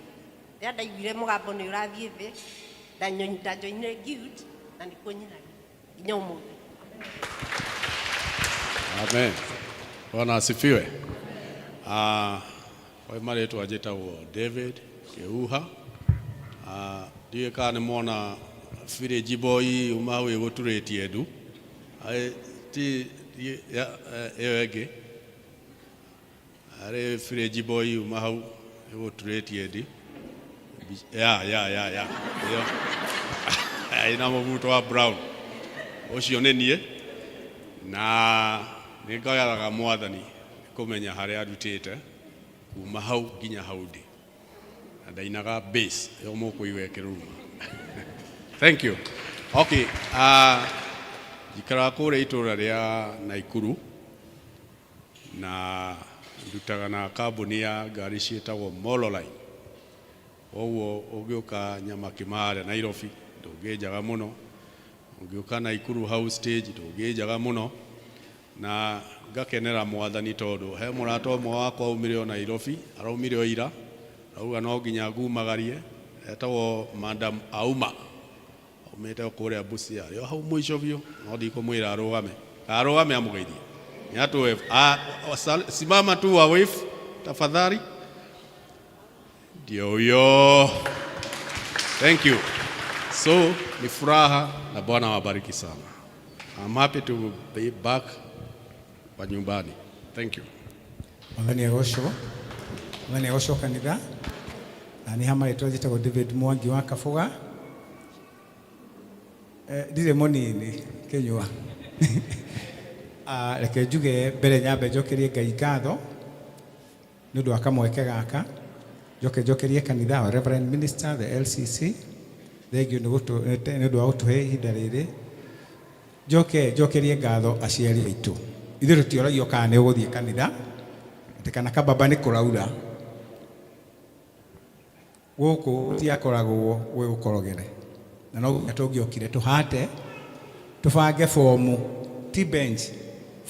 rĩrĩa ndaiguire mũgambo nĩ ũrathiĩ thĩ, ndanjoinire guild na nĩkuo nyinaga nginya ũmũthĩ. Amen. Bwana asifiwe. Kwa marĩtwa njĩtagwo David Kĩhuha. Ndiũĩ kana nĩ mona village boy uma hau ĩgũturĩtie ndu. Ti ĩyo ĩngĩ. Arĩ village boy uma hau ĩgũturĩtie ndi. Ya ya ya ya ĩyo ĩna mũbuto wa brown ũcio nĩ niĩ na nĩ ngathaga mwathani kũmenya harĩa arutĩte kuma hau nginya hau ndĩ na ndainaga bass ĩyo mũkũigua ĩkĩruruma. Thank you. Okay, njikaraga kũrĩa itũra rĩa Naikuru na ndutaga na kambuni ya ngari ciĩtagwo Mololine. Koguo ũngĩũka Nyamakima harĩa Nairobi ndũngĩnjaga mũno, ũngĩũka Naikuru hau stage ndũngĩnjaga mũno, na ngakenera mwathani tondũ he mũrata ũmwe wakwa aumire o Nairobi, araumire o ira, arauga no nginya ngumagarie, etagwo Madam Auma, aumĩte o kũrĩa Busia, arĩ o hau mũico biũ, no ndikũmwĩra arũgame, arũgame amũgeithie. Nĩ atũwe, simama tu wa wave tafadhali. Ndio huyo. Thank you. So ni furaha na Bwana awabariki sana. I'm happy to be back kwa nyumbani. Thank you. Mwathani agocwo. Mwathani agocwo kanitha. Na nĩ hama rĩtwa njĩtagwo David Mwangi wa Kabuga. Ndirĩ mũnini kĩnyua. Reke njuge mbere nyambe njokerie Ngai ngatho nĩ ũndũ wa kamweke gaka. Njoke njokerie kanitha wa Reverend Minister the LCC. Thengiũ nĩ ũndũ wa gũtũhe ihinda rĩrĩ. Njoke njokerie ngatho aciari aitũ. Ithuĩ tũtioragio kana nĩ ũgũthiĩ kanitha, atĩ kana kababa nĩ kũraura. Gũkũ gũtiakoragwo gwĩ gũkorogere. Na no nginya tũngĩokire tũhate, tũbange bomu, ti bench,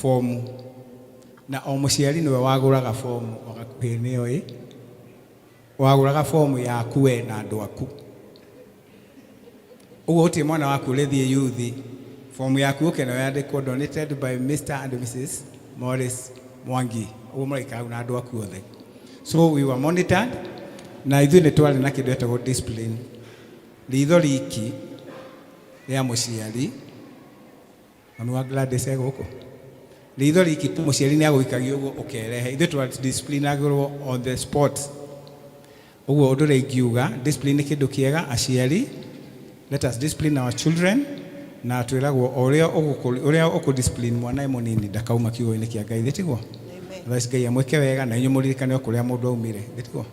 bomu. Na o mũciari nĩwe wagũraga bomu, o hakuhĩ nĩyo ĩ, wagũraga bomu yaku we na andũ aku. Ũguo gũtirĩ mwana waku ũrĩthiĩ youth, bomu yaku ũke nayo yandĩkwo donated by Mr. and Mrs. Morris Mwangi. Ũguo mũraikara hau na andũ aku othe. So we were monitored, na ithuĩ nĩ twarĩ na kĩndũ gĩtagwo discipline. Ritho riki rĩa mũciari, mami wa Gladys e gũkũ. Ritho riki tu mũciari nĩ agũikagia ũguo ũkerehe. Ithuĩ twa disciplinagĩrwo on the spot. Ũguo ũndũ ũrĩa ingiuga, discipline nĩ kĩndũ kĩega, aciari, let us discipline our children, na twĩragwo o ũrĩa ũrĩa ũkũ discipline mwana e mũnini ndakauma kiugo-inĩ kĩa Ngai, thĩ tiguo? Otherwise Ngai amwĩke wega na inyuĩ mũririkane o kũrĩa mũndũ aumire, thĩ tiguo?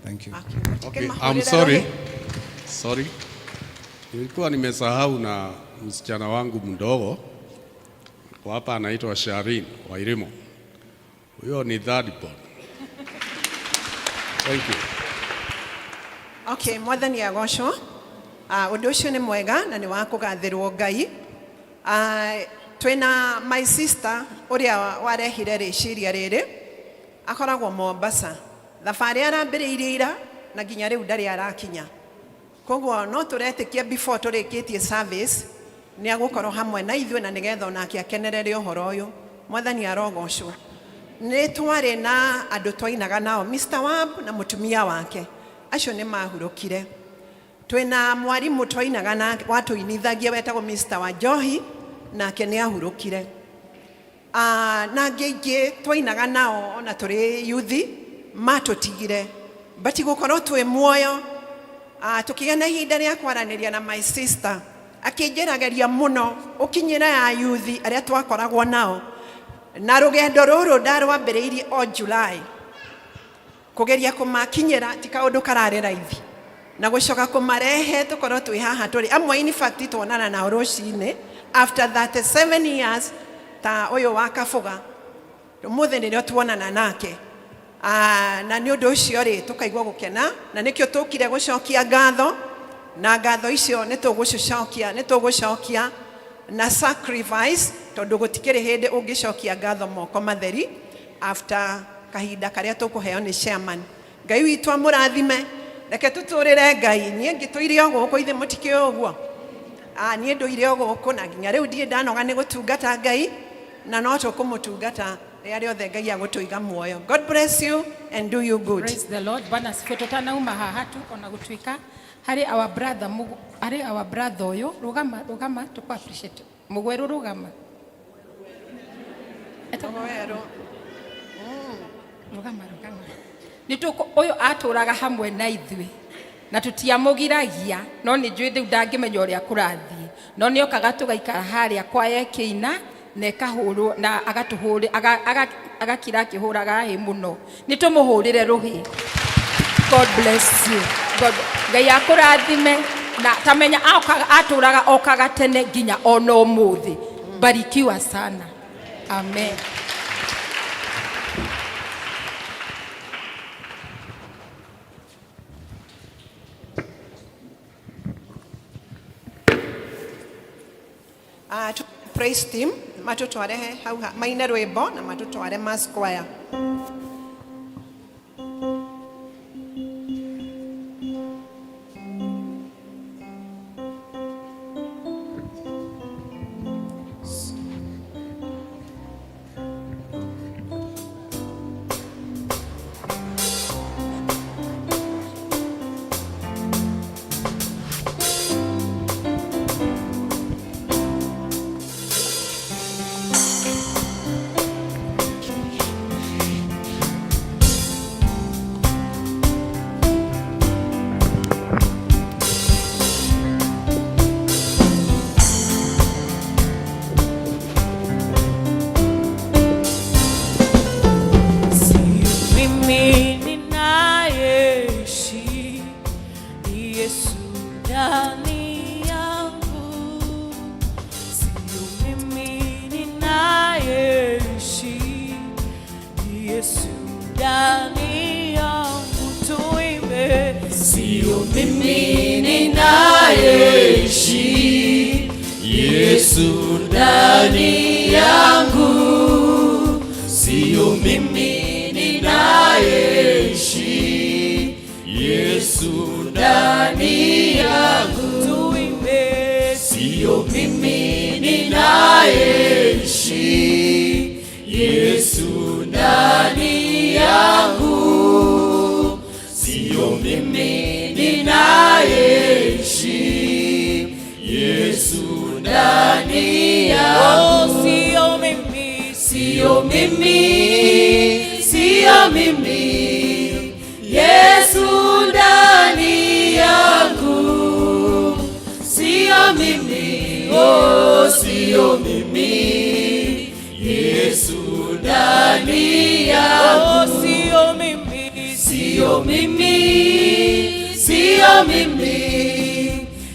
Thank you. Okay, I'm sorry. Sorry. Nilikuwa nimesahau na msichana wangu mdogo kwa hapa anaitwa Sharin Wairimo. Huyo ni third born. Thank you. Okay, mwathani agocwo. Ũndũ ũcio nĩ mwega na nĩ wa kũgathĩrwo Ngai. Twĩna my sister ũrĩa warehire rĩciria rĩrĩ, akoragwo Mombasa. Thabarĩ arambĩrĩirie ira na nginya rĩu ndarĩ arakinya. Koguo no tũretĩkia before tũrĩkĩtie service nĩ agũkorwo hamwe na ithuĩ na nĩgetha onake akenerere ũhoro ũyũ. Mwathani arogocwo. Nĩ twarĩ na andũ twainaga nao, Mr. Wab na mũtumia wake, acio nĩ mahurũkire. Twĩna mwarimũ twainaga na watũinithagia wetagwo Mr. Wanjohi, nake nĩ ahurũkire. Na angĩ aingĩ twainaga nao ona tũrĩ yuthi matũtigire, but gũkorwo twĩ muoyo, tũkĩgĩa na ihinda rĩa kwaranĩria na my sister, akĩnjĩrageria mũno ũkinyĩra ya yuthi arĩa twakoragwo nao, na rũgendo rũrũ ndarwambĩrĩirie o July, kũgeria kũmakinyĩra ti kaũndũ kararĩ raithi, na gũcoka kũmarehe tũkorwo twĩ haha tũrĩ amwe. In fact tuonana nao rũcinĩ after 37 years, ta ũyũ wa Kabuga ũmũthĩ nĩrĩo tuonana nake. Na nĩ ũndũ ũcio rĩ tũkaigua gũkena, na nĩkĩo tũkire gũcokia ngatho, na ngatho icio nĩ tũgũcicokia, nĩ tũgũcokia na sacrifice, tondũ gũtikĩrĩ hĩndĩ ũngĩcokia ngatho moko matheri after kahinda karĩa tũkũheo nĩ chairman. Ngai witũ amũrathime. Reke tũtũrĩre Ngai. Niĩ ngĩtũire o gũkũ, ithe mũtikĩũĩ ũguo. Niĩ ndũire o gũkũ na nginya rĩu ndirĩ ndanoga nĩ gũtungata Ngai, na no tũkũmũtungata rĩrĩa rĩothe Ngai agũtũiga muoyo. God bless you and do you good. Praise the Lord. Bwana asifiwe. Tutanauma haha tu ona gũtuĩka harĩ our brother harĩ our brother ũyũ, rũgama rũgama, tũkũ appreciate mũgwerũ, rũgama. Mũgwerũ. Rũgama rũgama, nĩ tũkũ ũyũ atũraga hamwe na ithuĩ. Na tũtiamũgiragia, no nĩ njũĩ rĩu ndangĩmenya ũrĩa kũrathiĩ, no nĩ okaga tũgaikara harĩa kwaya ĩkĩina na ĩkahũrwo na agatũhũrĩ agakira akĩhũraga hĩ mũno. Nĩ tũmũhũrĩre rũhĩ. God bless you. God, Ngai akũrathime na tamenya okaga atũraga okaga tene nginya ona ũmũthĩ. Barikiwa sana. Amen. Praise team matutware hau maine rwimbo na matutware mass choir. Mimi ninayeishi ni Yesu ndani yangu, sio mimi ninayeishi ni Yesu ndani yangu. Tuimbe, sio mimi ninayeishi, Yesu ndani yangu, sio mimi ninayeishi, Yesu ndani yangu. Tuimbe, sio mimi ninayeishi, Yesu ndani yangu, sio mimi ninayeishi, Yesu ndani yangu. Oh, sio mimi, sio mimi, sio mimi, Yesu ndani yangu, sio mimi, oh, sio mimi, Yesu ndani yangu. Oh, sio mimi, sio mimi, sio mimi,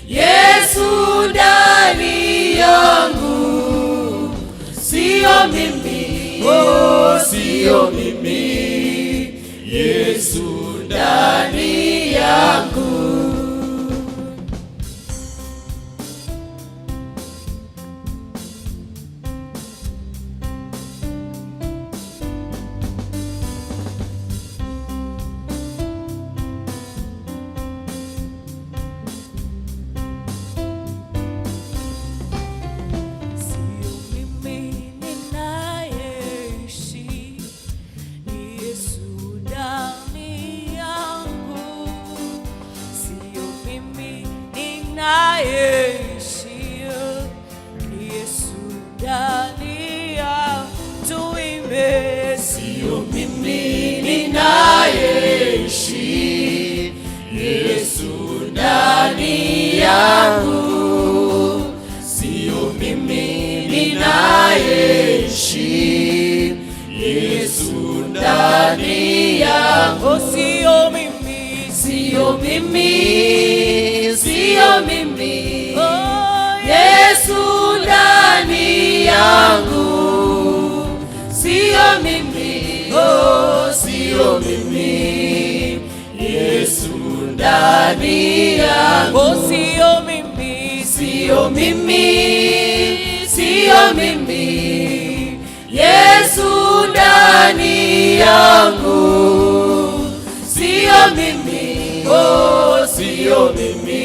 Yesu ndani yangu, sio mimi, oh, sio mimi, Yesu ndani yangu. Sio mimi ninayeishi, ni Yesu ndani yangu. Sio mimi ninayeishi, ni Yesu ndani yangu. Tuimbe, sio mimi ninayeishi, Yesu ndani yangu, sio mimi ninayeishi, Yesu ndani yangu. Oh, sio mimi, sio mimi, sio mimi, oh, Yesu ndani yangu, sio mimi, oh, sio mimi, Yesu ndani yangu. Oh, sio mimi, sio mimi, sio mimi, Yesu ndani yangu, sio mimi, oh, sio mimi,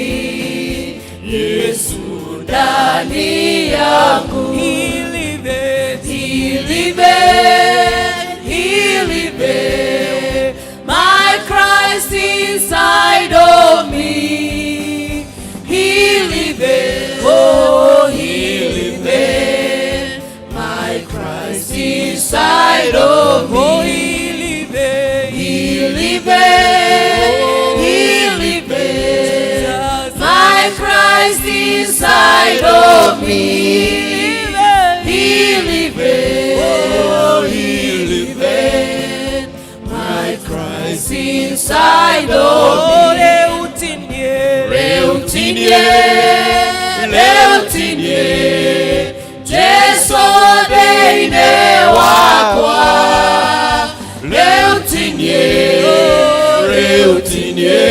Yesu ndani yangu. He liveth, he liveth, he liveth, my Christ inside of me. He liveth, oh, he liveth, my Christ inside of me. Oh, he liveth, he liveth, he liveth. inside of me. He liveth, oh, he liveth, my Christ inside of me. Reutinie, reutinie, Jesu deine wakwa. Reutinie, reutinie,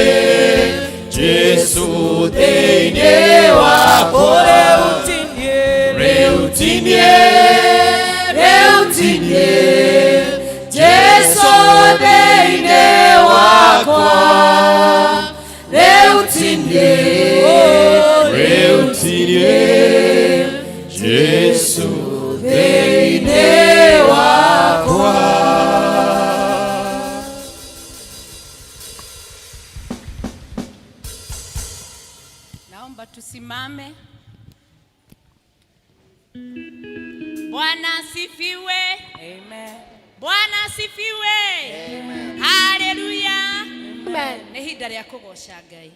Jesu deine wakwa. Reutinie, reutinie, Jesu deine wakwa. Reutinie, reutinie, Jesu deine wakwa. Naomba tusimame. Bwana asifiwe. Amen. Bwana asifiwe. Amen. Haleluya. Amen. Nĩ ihinda rĩa kũgoca Ngai.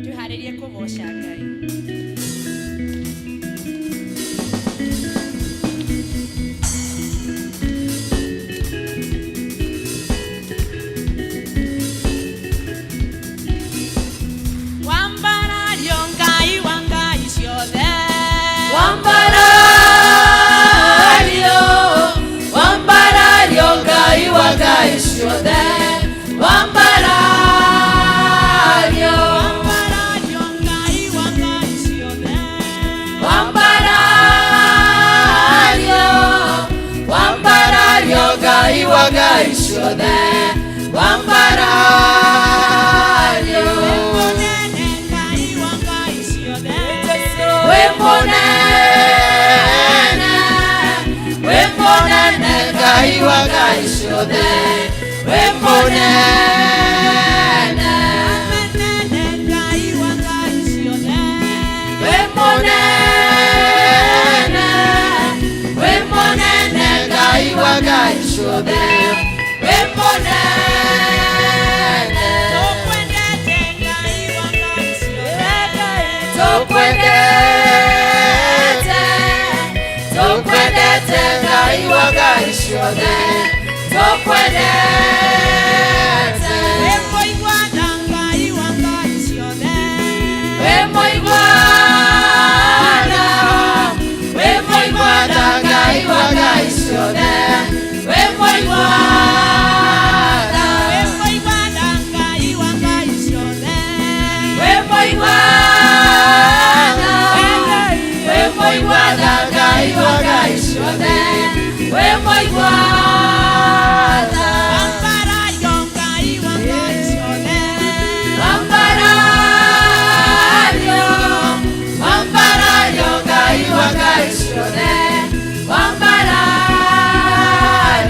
Twĩharĩrie kũgoca Ngai. Wambarario Ngai wa Ngai ciothe. Wambarario, wambarario Ngai wa Ngai ciothe. Wambarario, Wambarario Ngai wa Ngai ciothe. Wambarario, wambarario Ngai wa Ngai ciothe. Wambarario, Mũnene Ngai wa Ngai ciothe. wĩ mũnene, wĩ mũnene Ngai wa Ngai ciothe. Wĩ mũnene. Mũnene Ngai wa Ngai ciothe. Wĩ mũnene, wĩ mũnene Ngai wa Ngai ciothe. Wĩ mũnene. Tũkwendete Ngai wa Ngai ciothe. Tũkwendete, tũkwendete Ngai wa Ngai ciothe. Tũkwendete. Wĩ mũigua tha Ngai wa Ngai ciothe. Wĩ mũigua tha, wĩ mũigua tha Ngai wa Ngai ciothe. Wĩ mũigua tha, Wĩ mũigua tha Ngai wa Ngai ciothe. wĩ mũigua tha, wĩ mũigua tha Ngai wa Ngai ciothe. Wĩ mũigua tha. Wambarario Ngai wa Ngai ciothe. Wambarario, wambarario Ngai wa Ngai ciothe. Wambarario.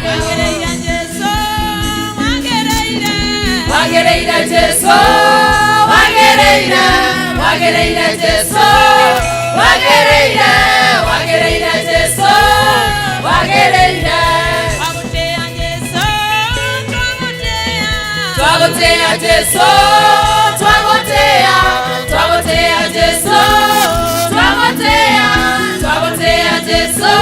Wagĩrĩire Jesũ, wagĩrĩire. Wagĩrĩire Jesũ, wagĩrĩire, wagĩrĩire Jesũ, wagĩrĩire, wagĩrĩire Jesũ, wagĩrĩire. Twagũtĩĩa Jesũ, twagũtĩĩa. Twagũtĩĩa Jesũ, twagũtĩĩa, twagũtĩĩa Jesũ, twagũtĩĩa, twagũtĩĩa Jesũ,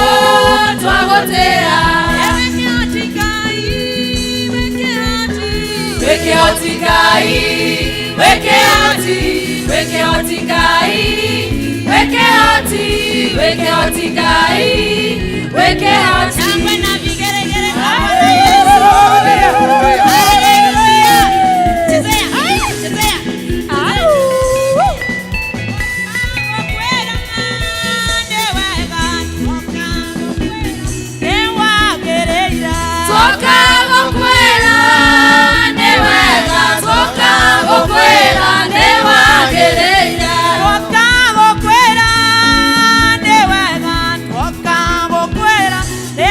twagũtĩĩa. Ewe kĩhoti Ngai, wĩ kĩhoti. Wĩ kĩhoti Ngai, wĩ kĩhoti, wĩ kĩhoti Ngai, wĩ kĩhoti, wĩ kĩhoti Ngai, wĩ kĩhoti. Shangwe na vigelegele. Haleluya. Chezea, chezea. Twoka gũkwĩra nĩ wega, twoka gũkwĩra nĩ wagĩrĩire. Twoka gũkwĩra nĩ wega, twoka gũkwĩra nĩ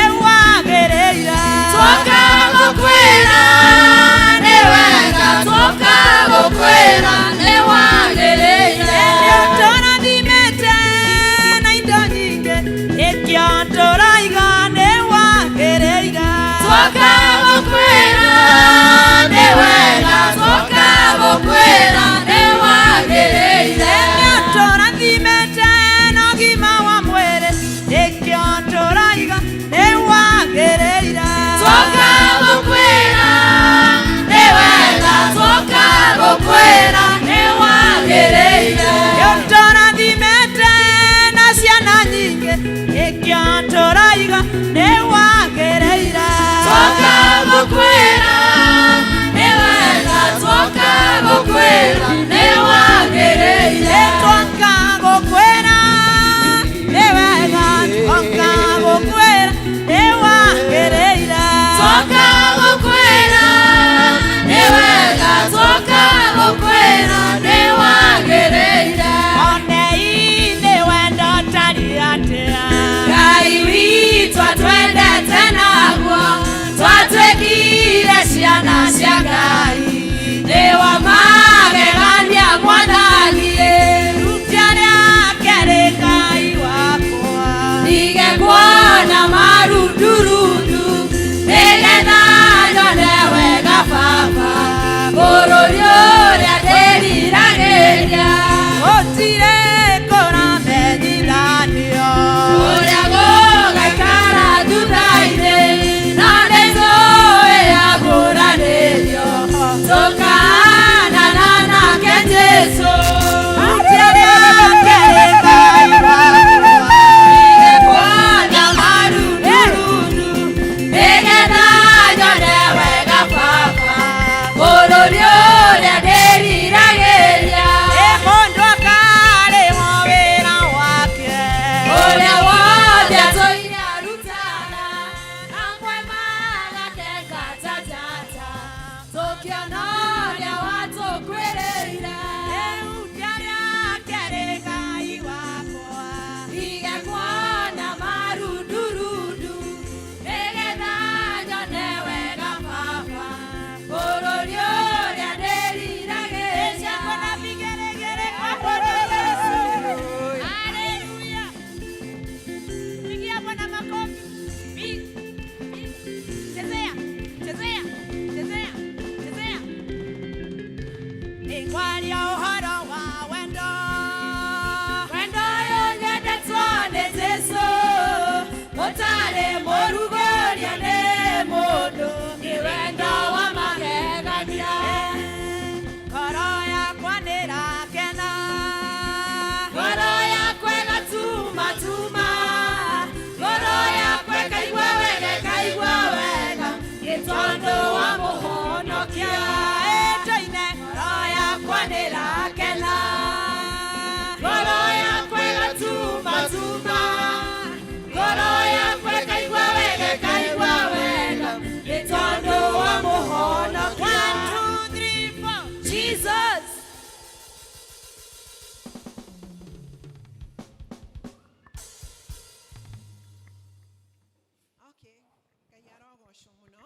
Ngai arogocwo mũno.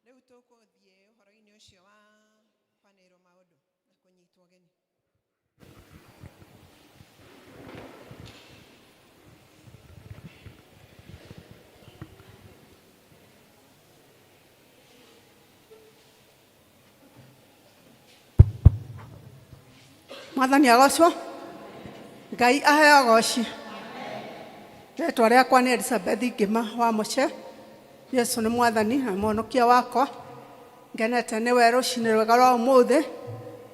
Rĩu tũkũthiĩ ũhoro-inĩ ũcio wa kwanĩrĩrwo maũndũ na kũnyitwo ũgeni. Mwathani agocwo. Ngai aheo goci. Rĩtwa rĩakwa nĩ Elizabeth Ngĩma wa Mũce. Yesu nĩ mwathani na mũhonokia wakwa. Ngenete nĩwe rũcinĩ rwega rwa ũmũthĩ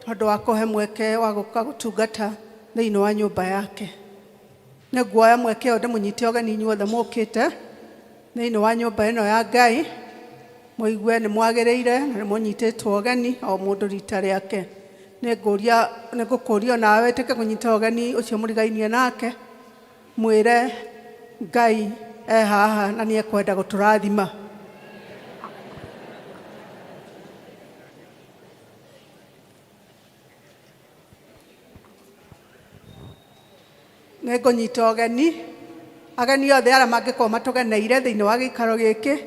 tondũ wa kũhe mweke wa gũka gũtungata thĩinĩ wa nyũmba yake. Nĩ nguoya mweke ũyũ ndĩmũnyite ũgeni inyuothe mũkĩte thĩinĩ wa nyũmba ĩno ya Ngai, mũigue nĩ mwagĩrĩire na nĩ mũnyitĩtwo ũgeni o mũndũ rita rĩake. Nĩ ngũria, nĩ ngũkũria onawe wĩtĩke kũnyita ũgeni ũcio mũrigainie nake, mwĩre Ngai e haha na nĩ ekwenda gũtũrathima. Nĩ ngũnyita ũgeni ageni othe arĩa mangĩkorwo matũgeneire thĩinĩ wa gĩikaro gĩkĩ,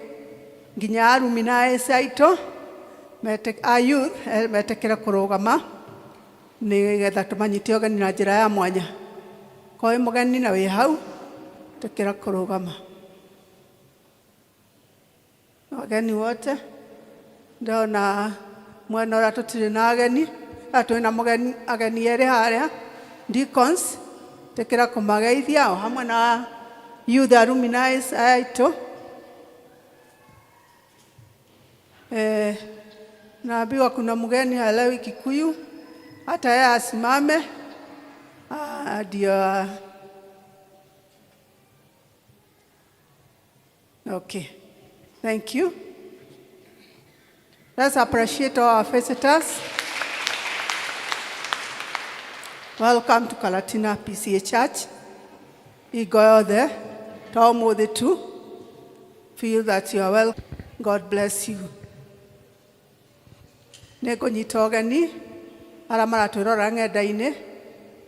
nginya arumi na aeci aitũ a youth metĩkĩre kũrũgama nĩgetha tũmanyite ũgeni na njĩra ya mwanya. Korwo wĩ mũgeni na wĩ hau, ĩtĩkĩra kũrũgama. Ageni wote ndona mwena ũrĩa tũtirĩ na ageni, twĩna mũgeni, ageni erĩ harĩa deacons, ĩtĩkĩra kũmageithia o hamwe na youth alumni aitũ. Naambiwa kuna mgeni haelewi Kikuyu, hata yeye asimame ndio. Okay, thank you. Let's appreciate all our visitors. Welcome to Karatina PCA Church. Hingo yothe, to ũmũthĩ tu. Feel that you are welcome. God bless you. Nĩ ngũnyita ũgeni arĩa maratwĩrora ng'enda-inĩ,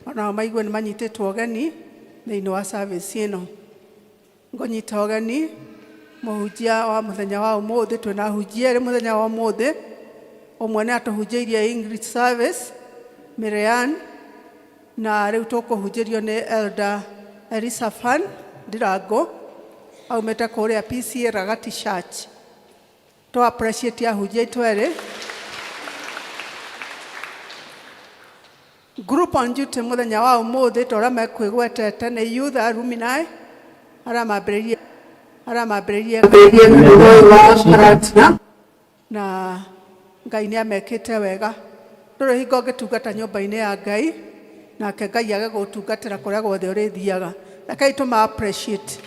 onao maigue nĩ manyitĩtwo ũgeni thĩinĩ wa service ĩno. Ngũnyita ũgeni mũhunjia wa mũthenya wa ũmũthĩ, twĩna ahunjia erĩ mũthenya wa ũmũthĩ. Ũmwe nĩ atũhunjĩirie English service, Miriam, na rĩu tũkũhunjĩrio nĩ Elder Elisaphan Ndirango, aumĩte kũrĩa PCA Ragati Church. To appreciate ahunjia aitũ erĩ. Group on duty mũthenya wa ũmũthĩ ta ũrĩa mekwĩgwetete nĩ youth alumni arĩa mambĩrĩirie kanitha ũyũ wa Karatina, na Ngai nĩ amekĩte wega. Ndũrĩ hingo ũngĩtungata nyũmba-inĩ ya Ngai nake Ngai age gũgũtungatĩra kũrĩa guothe ũrĩthiaga. Rekei tũma appreciate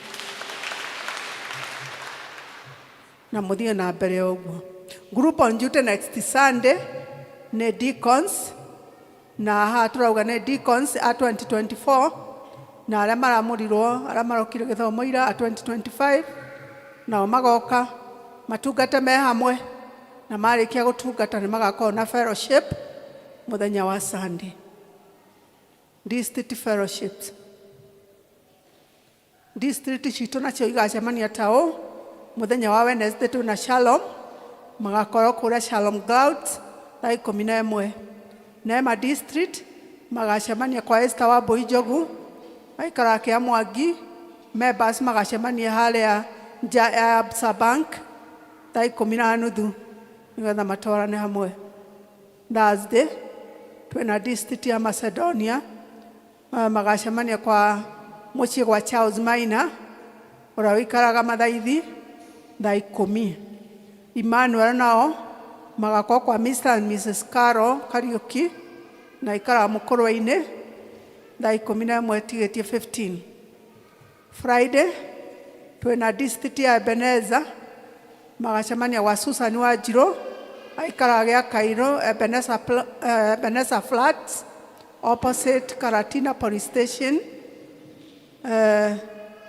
na mũthiĩ na mbere ũguo. Group on duty next Sunday nĩ deacons, na haha tũrauga nĩ deacons a 2024 na arĩa maramũrirwo, arĩa marokire gĩthomo ira a 2025, nao magoka matungate me hamwe, na marĩkia gũtungata nĩ magakorwo na fellowship mũthenya wa Sunday. District fellowships. District citũ nacio igacemania ta ũũ mũthenya wa Wednesday twĩna Shalom, magakorwo kũrĩa Shalom Clouds thaa 11. Neema District magacemania kwa Esther wa Mbũi Njogu, aikaraga Kĩa Mwangi. Members magacemania harĩa nja ya Absa Bank thaa 10:30 nĩgetha matwarane hamwe. Thursday twĩna district ya Macedonia, magacemania kwa mũciĩ gwa Charles Maina ũrĩa ũikaraga Mathaithi thaa 10. Emmanuel nao magakorwo kwa Mr and Mrs Carol Kariuki na aikaraga Mũkũrwe-inĩ thaa 11 tigĩtie 15. Friday twĩna district ya Ebenezer, magacemania gwa Susan Wanjirũ aikaraga gĩa Cairo Ebenezer, Ebenezer Flats opposite Karatina Police Station,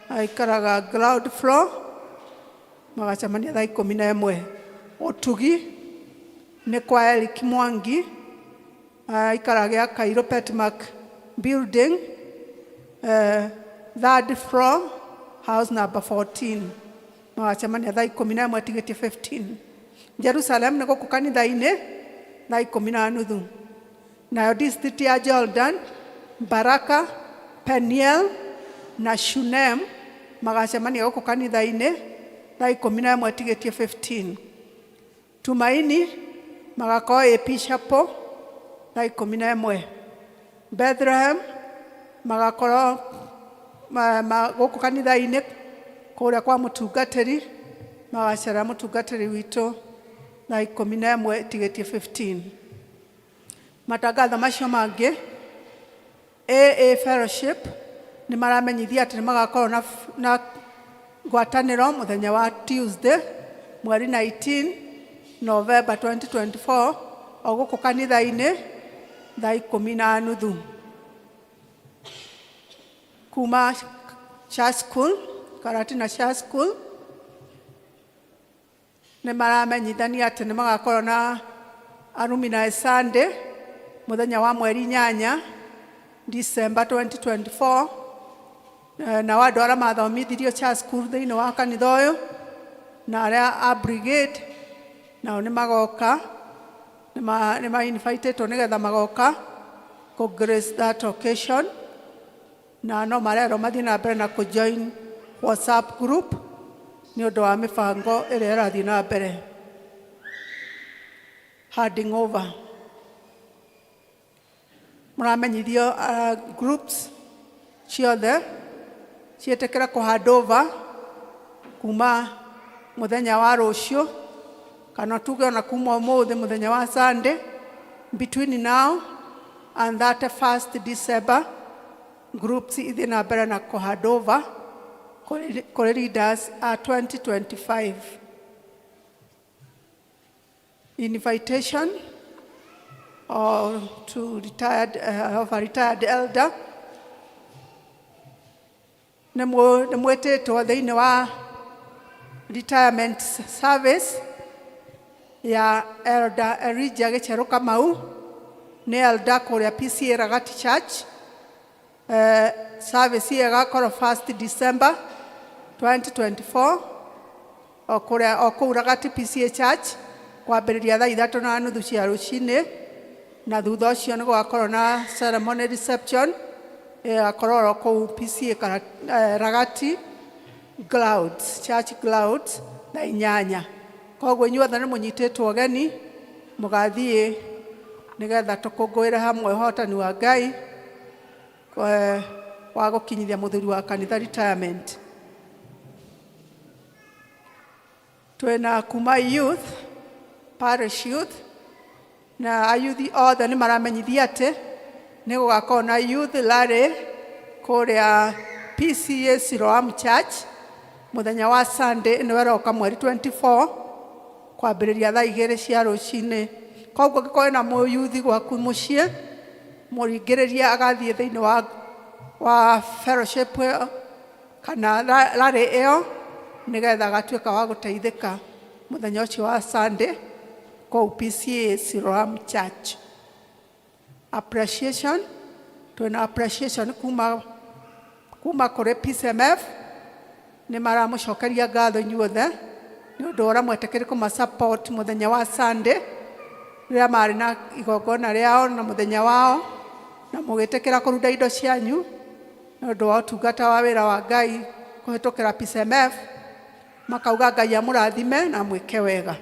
aikaraga ground floor, magacemania thaa 11. Ũtugi nĩ kwa Eric Mwangi, aikaraga gĩa Cairo Petmark Building, third floor, house number 14. Magacemania thaa 11 tigĩtie 15. Jerusalem nĩ gũkũ kanitha-inĩ thaa 10:30. Nayo district ya Jordan, Baraka, Peniel na Shunem magacemania gũkũ kanitha-inĩ thaa 11 tigĩtie 15. Tumaini magakorwo AP Chapel thaa 11. Bethlehem magakorwo gũkũ kanitha-inĩ kũrĩa kwa mũtungatĩri, magacera mũtungatĩri witũ thaa 11 tigĩtie 15. Matangatho macio mangĩ, AA Fellowship nĩ maramenyithia atĩ nĩ magakorwo na ngwatanĩro mũthenya wa Tuesday mweri 19 November 2024 o gũkũ kanitha-inĩ thaa 10:30. Kuma Church School, Karatina Church School, nĩ maramenyithania atĩ nĩ magakorwo na Alumni Sunday mũthenya wa mweri 8 December 2024. Nao andũ arĩa mathomithirio Church School thĩinĩ wa kanitha ũyũ na arĩa a brigade nao nĩ magoka, nĩ ma invitĩtwo nĩgetha magoka kũ grace that occasion, na no marerwo mathiĩ na mbere na kũ join WhatsApp group nĩ ũndũ wa mĩbango ĩrĩa ĩrathiĩ na mbere. Handing over, mũramenyithio groups ciothe ciĩtĩkĩre kũ hand over kuma mũthenya wa rũciũ, kana tuge ona kuma ũmũthĩ mũthenya wa Sunday, between now and 31st December, groups ithiĩ na mbere na kũ hand over kũrĩ leaders a 2025. Invitation or to retired, of a retired elder, nĩ mwĩtĩtwo thĩinĩ wa retirement service ya Elder Elijah Gĩcherũ Kamau, nĩ elder kũrĩa PCA Ragati Church. Service ĩyo ĩgakorwo 1st December 2024 o kũrĩa o kũu Ragati PCA Church kwambĩrĩria thaa 3:30 cia rũcinĩ, na thutha ũcio nĩ gũgakorwo na ceremony reception ĩgakorwo oro kũu PCA Ragati Grounds, Church Grounds, thaa 8. Koguo inyuothe nĩ mũnyitĩtwo ũgeni mũgathiĩ nĩgetha tũkũngũĩre hamwe ũhotani wa Ngai wa gũkinyithia mũthuri wa kanitha retirement. Twĩna kuma youth, parish youth, na ayuthi othe nĩ maramenyithia atĩ nĩ gũgakorwo na youth rally kũrĩa PCA Siloam Church mũthenya wa Sunday ĩno ĩroka mweri 24 kwambĩrĩria thaa 2 cia rũcinĩ. Koguo angĩkorwo wĩna mũyuthi gwaku mũciĩ, mũringĩrĩrie agathiĩ thĩinĩ wa fellowship ĩyo kana rally ĩyo nĩgetha agatuĩka wa gũteithĩka mũthenya ũcio wa Sunday kũu PCA Siloam Church. Appreciation, twĩna appreciation kuma kũrĩ PCMF, nĩ maramũcokeria ngatho inyuothe nĩ ũndũ wa ũrĩa mwetĩkĩrire kũma support mũthenya wa Sunday rĩrĩa marĩ na igongona rĩao na mũthenya wao, na mũgĩtĩkĩra kũruta indo cianyu nĩ ũndũ wa ũtungata wa wĩra wa Ngai kũhĩtũkĩra PCMF. Makauga Ngai amũrathime na amwĩke wega.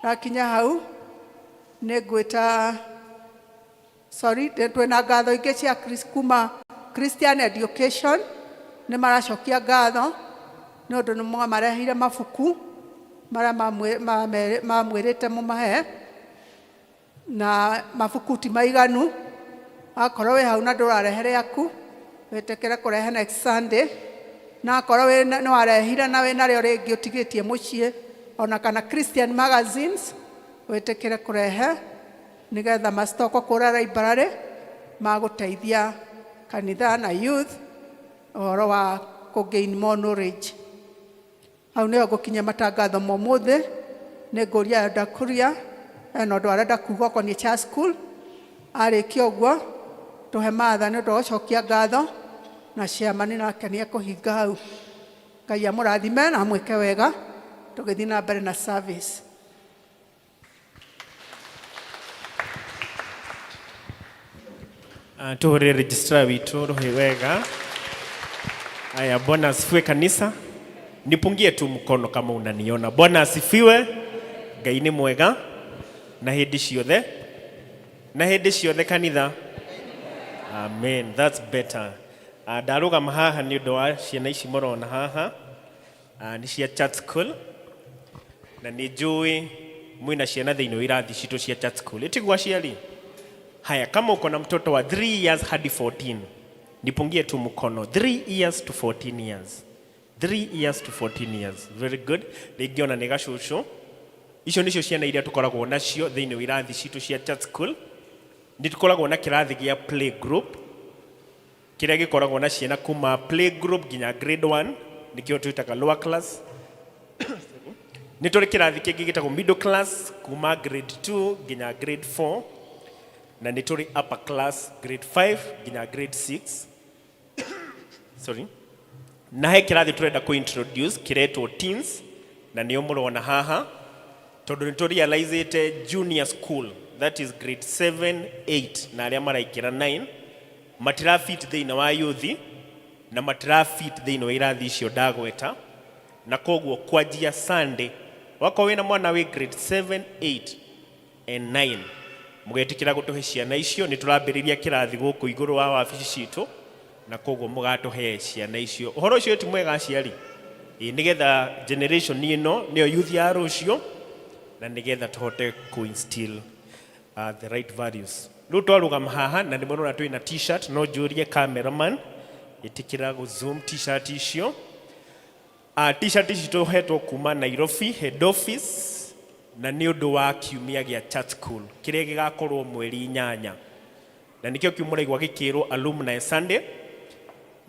Ndakinya hau nĩ ngwĩta, sorry, twĩna ngatho ingĩ cia kuma Christian Education, nĩ maracokia ngatho nĩ ũndũ nĩ mwamareheire mabuku marĩa mamwĩrĩte mũmahe, na mabuku ti maiganu. Akorwo wĩ hau na ndũrarehe rĩaku, wĩtĩkĩre kũrehe next Sunday, na akorwo nĩ warehire na wĩ narĩo rĩngĩ ũtigĩtie mũciĩ, ona kana Christian magazines, wĩtĩkĩre kũrehe nĩgetha macitokwo kũrĩa library magũteithia kanitha na youth ũhoro wa kũ gain more knowledge. Hau nĩho ngũkinyia matangatho ma ũmũthĩ. Nĩ ngũria Elder Kuria ena ũndũ arenda kuga ũkoniĩ church school. Arĩkia ũguo tũhe matha nĩ ũndũ wa gũcokia ngatho, na chairman nake nĩ ekũhinga hau. Ngai. Ngai amũrathime na amwĩke wega tũgĩthiĩ na mbere na service. Tuhurire registrar witũ rũhĩ wega. Aya, Bwana asifiwe kanisa. Nipungie tu mkono kama unaniona. Bwana asifiwe. Ngai nĩ mwega na hĩndĩ ciothe, na hĩndĩ ciothe kanitha. Amen. That's better. Ndarũgama haha nĩ ũndũ wa ciana ici mũrona haha. Nĩ cia church school na nĩ njũĩ mwĩna ciana thĩinĩ wa irathi citũ cia church school. Ĩtiguo aciari? Haya, kama uko na mtoto wa 3 years hadi 14, nipungie tu mkono. 3 years to 14 years. 3 years to 14 years. Very good. Rĩngĩ ona nĩ gacũcũ. Icio nĩcio ciana iria tũkoragwo nacio thĩinĩ wa irathi citũ cia church school. Nĩ tũkoragwo na kĩrathi gĩa play group kĩrĩa gĩkoragwo na ciana kuma play group nginya grade 1, nĩkĩo twĩtaga lower class. Nĩ tũrĩ kĩrathi kĩngĩ gĩtagwo middle class kuma grade 2 nginya grade 4, na nĩ tũrĩ upper class grade 5 nginya grade 6. Sorry. Na he kĩrathi tũrenda kũ introduce kĩretwo teens, na nĩo mũrona haha, tondũ nĩ tũrealizĩte junior school, that is grade 7, 8 na arĩa maraingĩra 9, matirafit thĩinĩ wa youth na matirafit thĩinĩ wa irathi icio ndagweta. Na koguo kwanjia Sunday, wakorwo wĩna mwana wĩ grade 7, 8 and 9, mũgetĩkĩra gũtũhe ciana icio, nĩ tũrambĩrĩria kĩrathi gũkũ igũrũ wa wabici citũ, na koguo mũgatũhe ciana icio. Ũhoro ũcio ti mwega aciari? Ĩĩ, nĩgetha generation ĩno nĩyo youth ya rũciũ, na nĩgetha tũhote kũ-instill the right values. Rĩu twarũgama haha na nĩ mũrona twĩna t-shirt, no njũrie cameraman ĩtĩkĩra gũ zoom t-shirt icio. T-shirt ici tũhetwo kuma Nairobi head office, na nĩ ũndũ wa kiumia gĩa church school kĩrĩa gĩgakorwo mweri 8, na nĩkĩo kiu mũraigua gĩkĩrwo Alumni Sunday.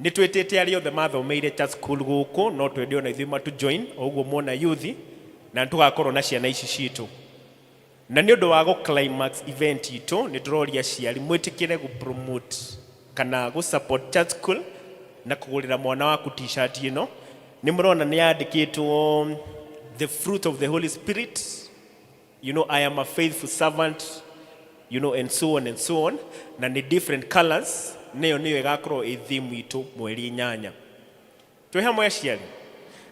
Nĩ twĩtĩte arĩa othe mathomeire church school gũkũ, no twende ona ithuĩ matu join o ũguo muona youth, na nĩ tũgakorwo na ciana ici citũ. Na nĩ ũndũ wa gũ climax event itũ, nĩ tũroria aciari mwĩtĩkĩre gũ promote kana gũ support church school na kũgũrĩra mwana waku t-shirt ĩno. Nĩ mũrona nĩ yandĩkĩtwo the fruit of the Holy Spirit, I am a faithful servant, and so on and so on, na nĩ different colors. Nĩyo nĩyo ĩgakorwo ĩ theme itũ mweri 8. Twĩ hamwe aciari?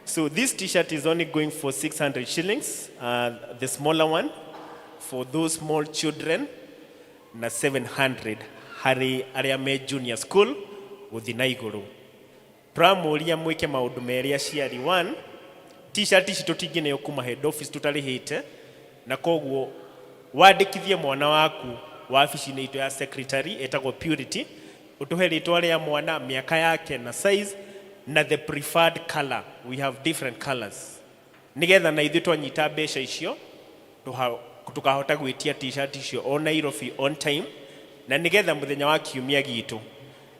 So this t-shirt is only going for 600 shillings, the smaller one for those small children, na 700 harĩ arĩa me junior school gũthiĩ na igũrũ. Tũramũria mwĩke maũndũ merĩ aciari. One, t-shirt ici tũtingĩneo kuma head office tũtarĩhĩte, na koguo wandĩkithie mwana waku wabici-inĩ itũ ya secretary ĩtagwo Purity, ũtũhe rĩtwa rĩa mwana, mĩaka yake na size na the preferred color. We have different colors, nĩgetha na ithuĩ twanyita mbeca icio tũkahota gwĩtia t-shirt icio o Nairobi on time, na nĩgetha mũthenya wa kiumia gitũ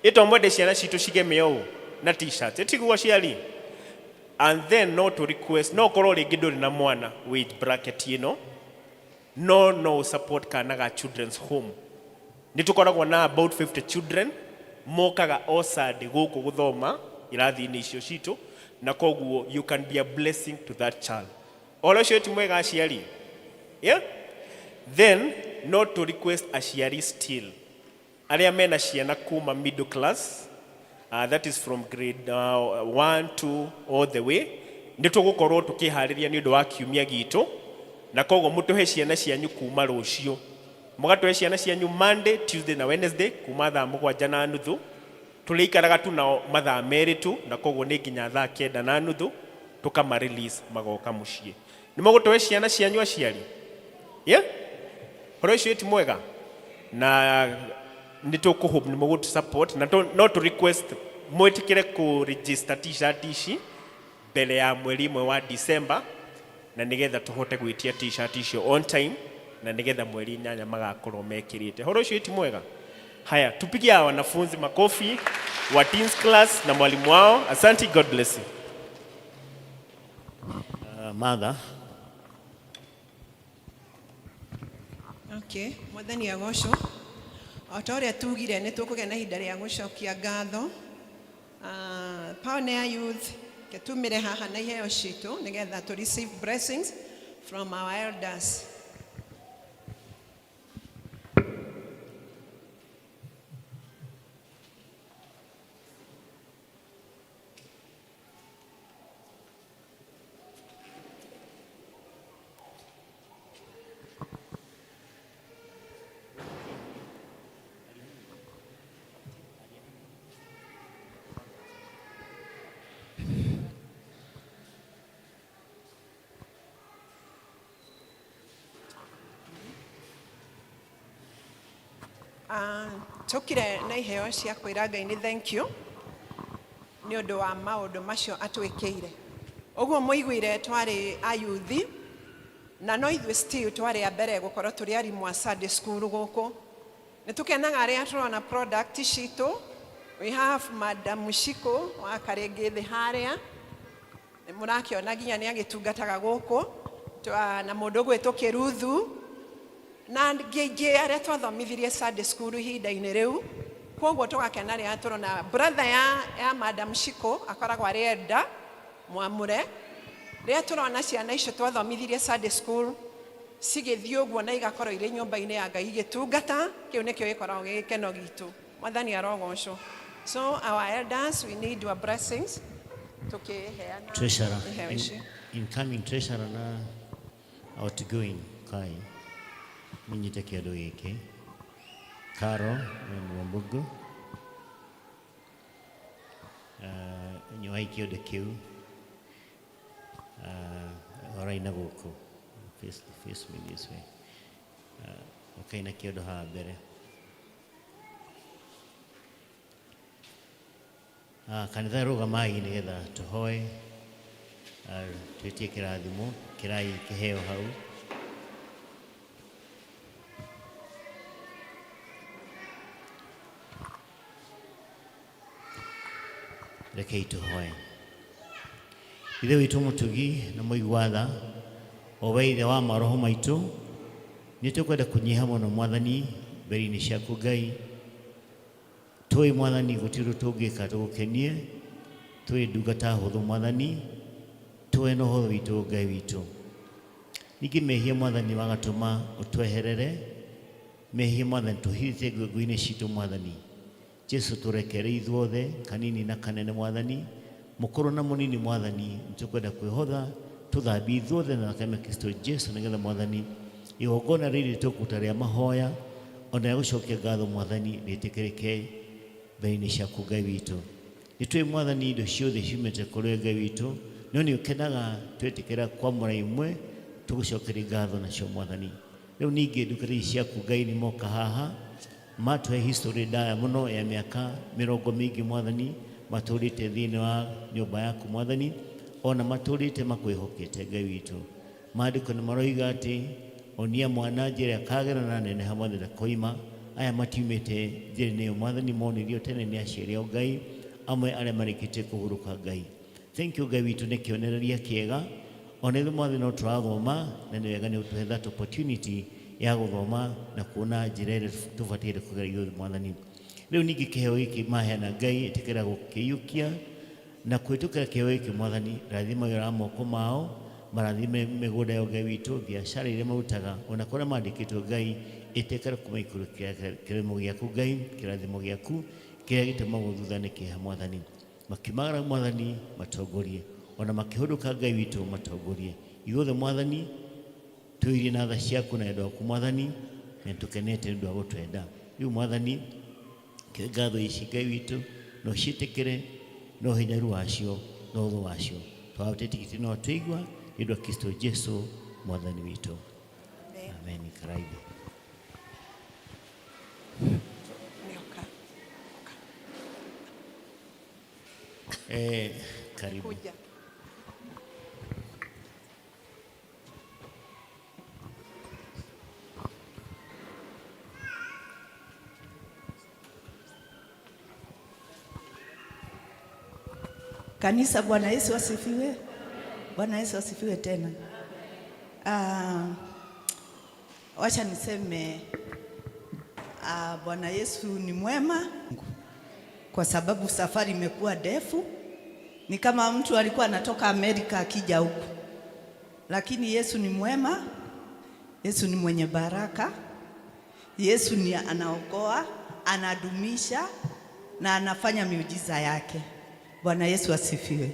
ĩto mwende ciana citũ cigeme ũũ na t-shirt. Ĩtiguo aciari? And then no to request, no korwo rĩngĩ ndũrĩ na mwana wĩ bracket ĩno, no support kana ga children's home. Nĩ tũkoragwo na about 50 children mokaga o Sunday gũkũ gũthoma irathi-inĩ icio citũ, na koguo you can be a blessing to that child. Ũhoro ũcio ti mwega aciari? Yeah? Then no to request aciari still arĩa mena ciana kuma middle class, that is from grade 1, 2 all the way, nĩ tũgũkorwo tũkĩharĩria nĩ ũndũ wa kiumia gitũ, na koguo mũtũhe ciana cianyu kuma rũciũ, mũgatũhe ciana cianyu Monday, Tuesday na Wednesday kuma thaa 7:30. Tũrĩikaraga tu nao mathaa 2 tu, na koguo nĩ nginya thaa 9:30 tũkama release magoka mũciĩ. Nĩ mũgũtũhe ciana cianyu aciari? Yeah? Ũhoro ũcio ti mwega? Na nĩ tũkũhope nĩ mũgũtũ support, na no tũ request mwĩtĩkĩre kũ register t-shirt ici mbere ya mweri 1 wa December, na nĩgetha tũhote gwĩtia t-shirt icio on time, na nĩgetha mweri 8 magakorwo mekĩrĩte. Ũhoro ũcio ti mwega? Haya, tupigie hawa wanafunzi makofi wa teens class na mwalimu wao. Asante, God bless you. Mother. Okay, Mwathani agocwo. O ta ũrĩa tugire, nĩ tũkũgĩa na ihinda rĩa gũcokia ngatho. Pioneer Youth Reke tumĩre haha na iheo citũ nĩgetha to receive blessings from our elders. Tũkire na iheo cia kwĩra Ngai nĩ thank you nĩ ũndũ wa maũndũ macio atwĩkĩire. Ũguo mũiguire twarĩ ayuthi na no ithuĩ still twarĩ a mbere gũkorwo tũrĩ arimũ a Sunday school gũkũ. Nĩ tũkenaga arĩa tũrona product citũ. We have Madam Shiko wa Karĩngĩ thĩ harĩa. Nĩ mũrakĩona nginya nĩ agĩtungataga gũkũ na mũndũ ũgwĩtwo Kĩruthu na angĩ arĩa twathomithirie Sunday school ihinda-inĩ rĩu. Koguo tũgakena rĩrĩa tũrona brother ya Madam Shiko akoragwo arĩ elder mwamũre. Rĩrĩa tũrona ciana icio twathomithirie Sunday school cigĩthiĩ ũguo na igakorwo irĩ nyũmba-inĩ ya Ngai igĩtungata, kĩu nĩkĩo gĩkoragwo gĩ gĩkeno gitũ. Mwathani arogocwo. So our elders, we need your blessings. Tũkĩheana Treasurer, iheo ici. Incoming treasurer na outgoing kai munyite kĩondo gĩkĩ. Caro Wambugu, nyoai kĩondo kĩu. Horai na gũkũ, face me this way. Ũkai na kĩondo haha mbere. Kanitha rũgamai nĩgetha tũhoe, twĩtie kĩrathimo, kĩrai kĩheo hau. Rekei tũhoe. Ithe witũ mũtugi na mũigua tha, o we ithe wa maroho maitũ, nĩ tũkwenda kũnyiha mũno Mwathani mbere-inĩ ciaku Ngai. Tũĩ Mwathani gũtirĩ ũndũ tũngĩka tũgũkenie, tũrĩ ndungata hũthũ Mwathani, tũĩ na ũhoro witũ Ngai witũ. Ningĩ mehia Mwathani magatũma ũtweherere, mehia Mwathani tũhithĩte ngũngũ-inĩ citũ Mwathani. Jesu tũrekere ithuothe kanini na kanene Mwathani, mũkũrũ na mũnini Mwathani, nĩtũkwenda kwĩhotha tũthambie ithuothe na thakame ya Kristo Jesu nĩgetha Mwathani igongona rĩrĩ tũkũruta rĩa mahoya ona rĩa gũcokia ngatho Mwathani rĩtĩkĩrĩke mbere-inĩ ciaku Ngai witũ. Nĩtũĩ Mwathani indo ciothe ciumĩte kũrĩ Ngai witũ, no nĩ ũkenaga twetĩkĩra kwamũra imwe tũgũcokerie ngatho nacio Mwathani. Rĩu ningĩ ndungata ici ciaku Ngai nĩ moka haha matũhe history ndaya mũno ya mĩaka mĩrongo mĩingĩ Mwathani matũrĩte thĩinĩ wa nyũmba yaku Mwathani, ona matũrĩte makwĩhokete Ngai witũ. Maandĩko nĩ maroiga atĩ onia mwana njĩra akagera na neneha Mwathani ndakoima. Aya matiumĩte njĩra-inĩ ĩyo Mwathani, monirio tene nĩ aciari ao Ngai, amwe arĩa marĩkĩtie kũhurũka Ngai. Thank you Ngai witũ nĩ kĩonereria kĩega. Ona ithuĩ Mwathani no tũrathoma na nĩ wega nĩ ũtũhe that opportunity ya gũthoma na kuona njĩra ĩrĩa tũbataire kũgera ithuothe Mwathani. Rĩu ningĩ kĩheo gĩkĩ maheana Ngai ĩtĩkĩra gũkĩiyũkia na kũhĩtũkĩra kĩheo gĩkĩ Mwathani, rathima wĩra wa moko mao, marathime mĩgũnda yao Ngai witũ, biacara iria marutaga, ona kũrĩa mandĩkĩtwo Ngai, ĩtĩkĩra kuma igũrũ kĩrathimo gĩaku Ngai, kĩrathimo gĩaku kĩrĩa gĩtũmagwo thutha nĩ kĩeha Mwathani. Makiumagara Mwathani matongorie, ona makĩhũndũka Ngai witũ matongorie. Ithuothe Mwathani tũirie na tha ciaku na wendo waku Mwathani, na nĩtũkenete nĩ ũndũ wa gũtwenda. Rĩu Mwathani kĩoe ngatho ici Ngai witũ na ũciĩtĩkĩre na ũhinyaru wacio na ũthũ wacio. Twagũtĩtĩkĩtie no tũigua nĩ ũndũ wa Kristo Jesu Mwathani witũ. Amen. Karaithi. Karibu. Kuja. Kanisa, Bwana Yesu asifiwe. Bwana Yesu asifiwe tena. Wacha niseme Bwana Yesu ni mwema, kwa sababu safari imekuwa ndefu. Ni kama mtu alikuwa anatoka Amerika akija huku, lakini Yesu ni mwema, Yesu ni mwenye baraka, Yesu ni anaokoa, anadumisha na anafanya miujiza yake. Bwana Yesu asifiwe.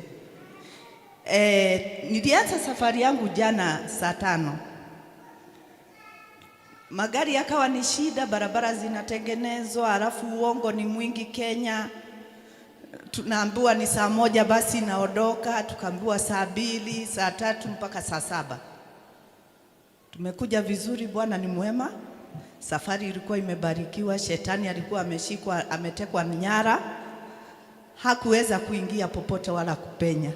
Nilianza safari yangu jana saa 5. Magari yakawa ni shida, barabara zinatengenezwa, halafu uongo ni mwingi Kenya. Tunaambiwa ni saa 1 basi inaondoka, tukaambiwa saa 2, saa 3 mpaka saa 7. Tumekuja vizuri, Bwana ni mwema. Safari ilikuwa imebarikiwa, shetani alikuwa ameshikwa, ametekwa nyara, hakuweza kuingia popote wala kupenya.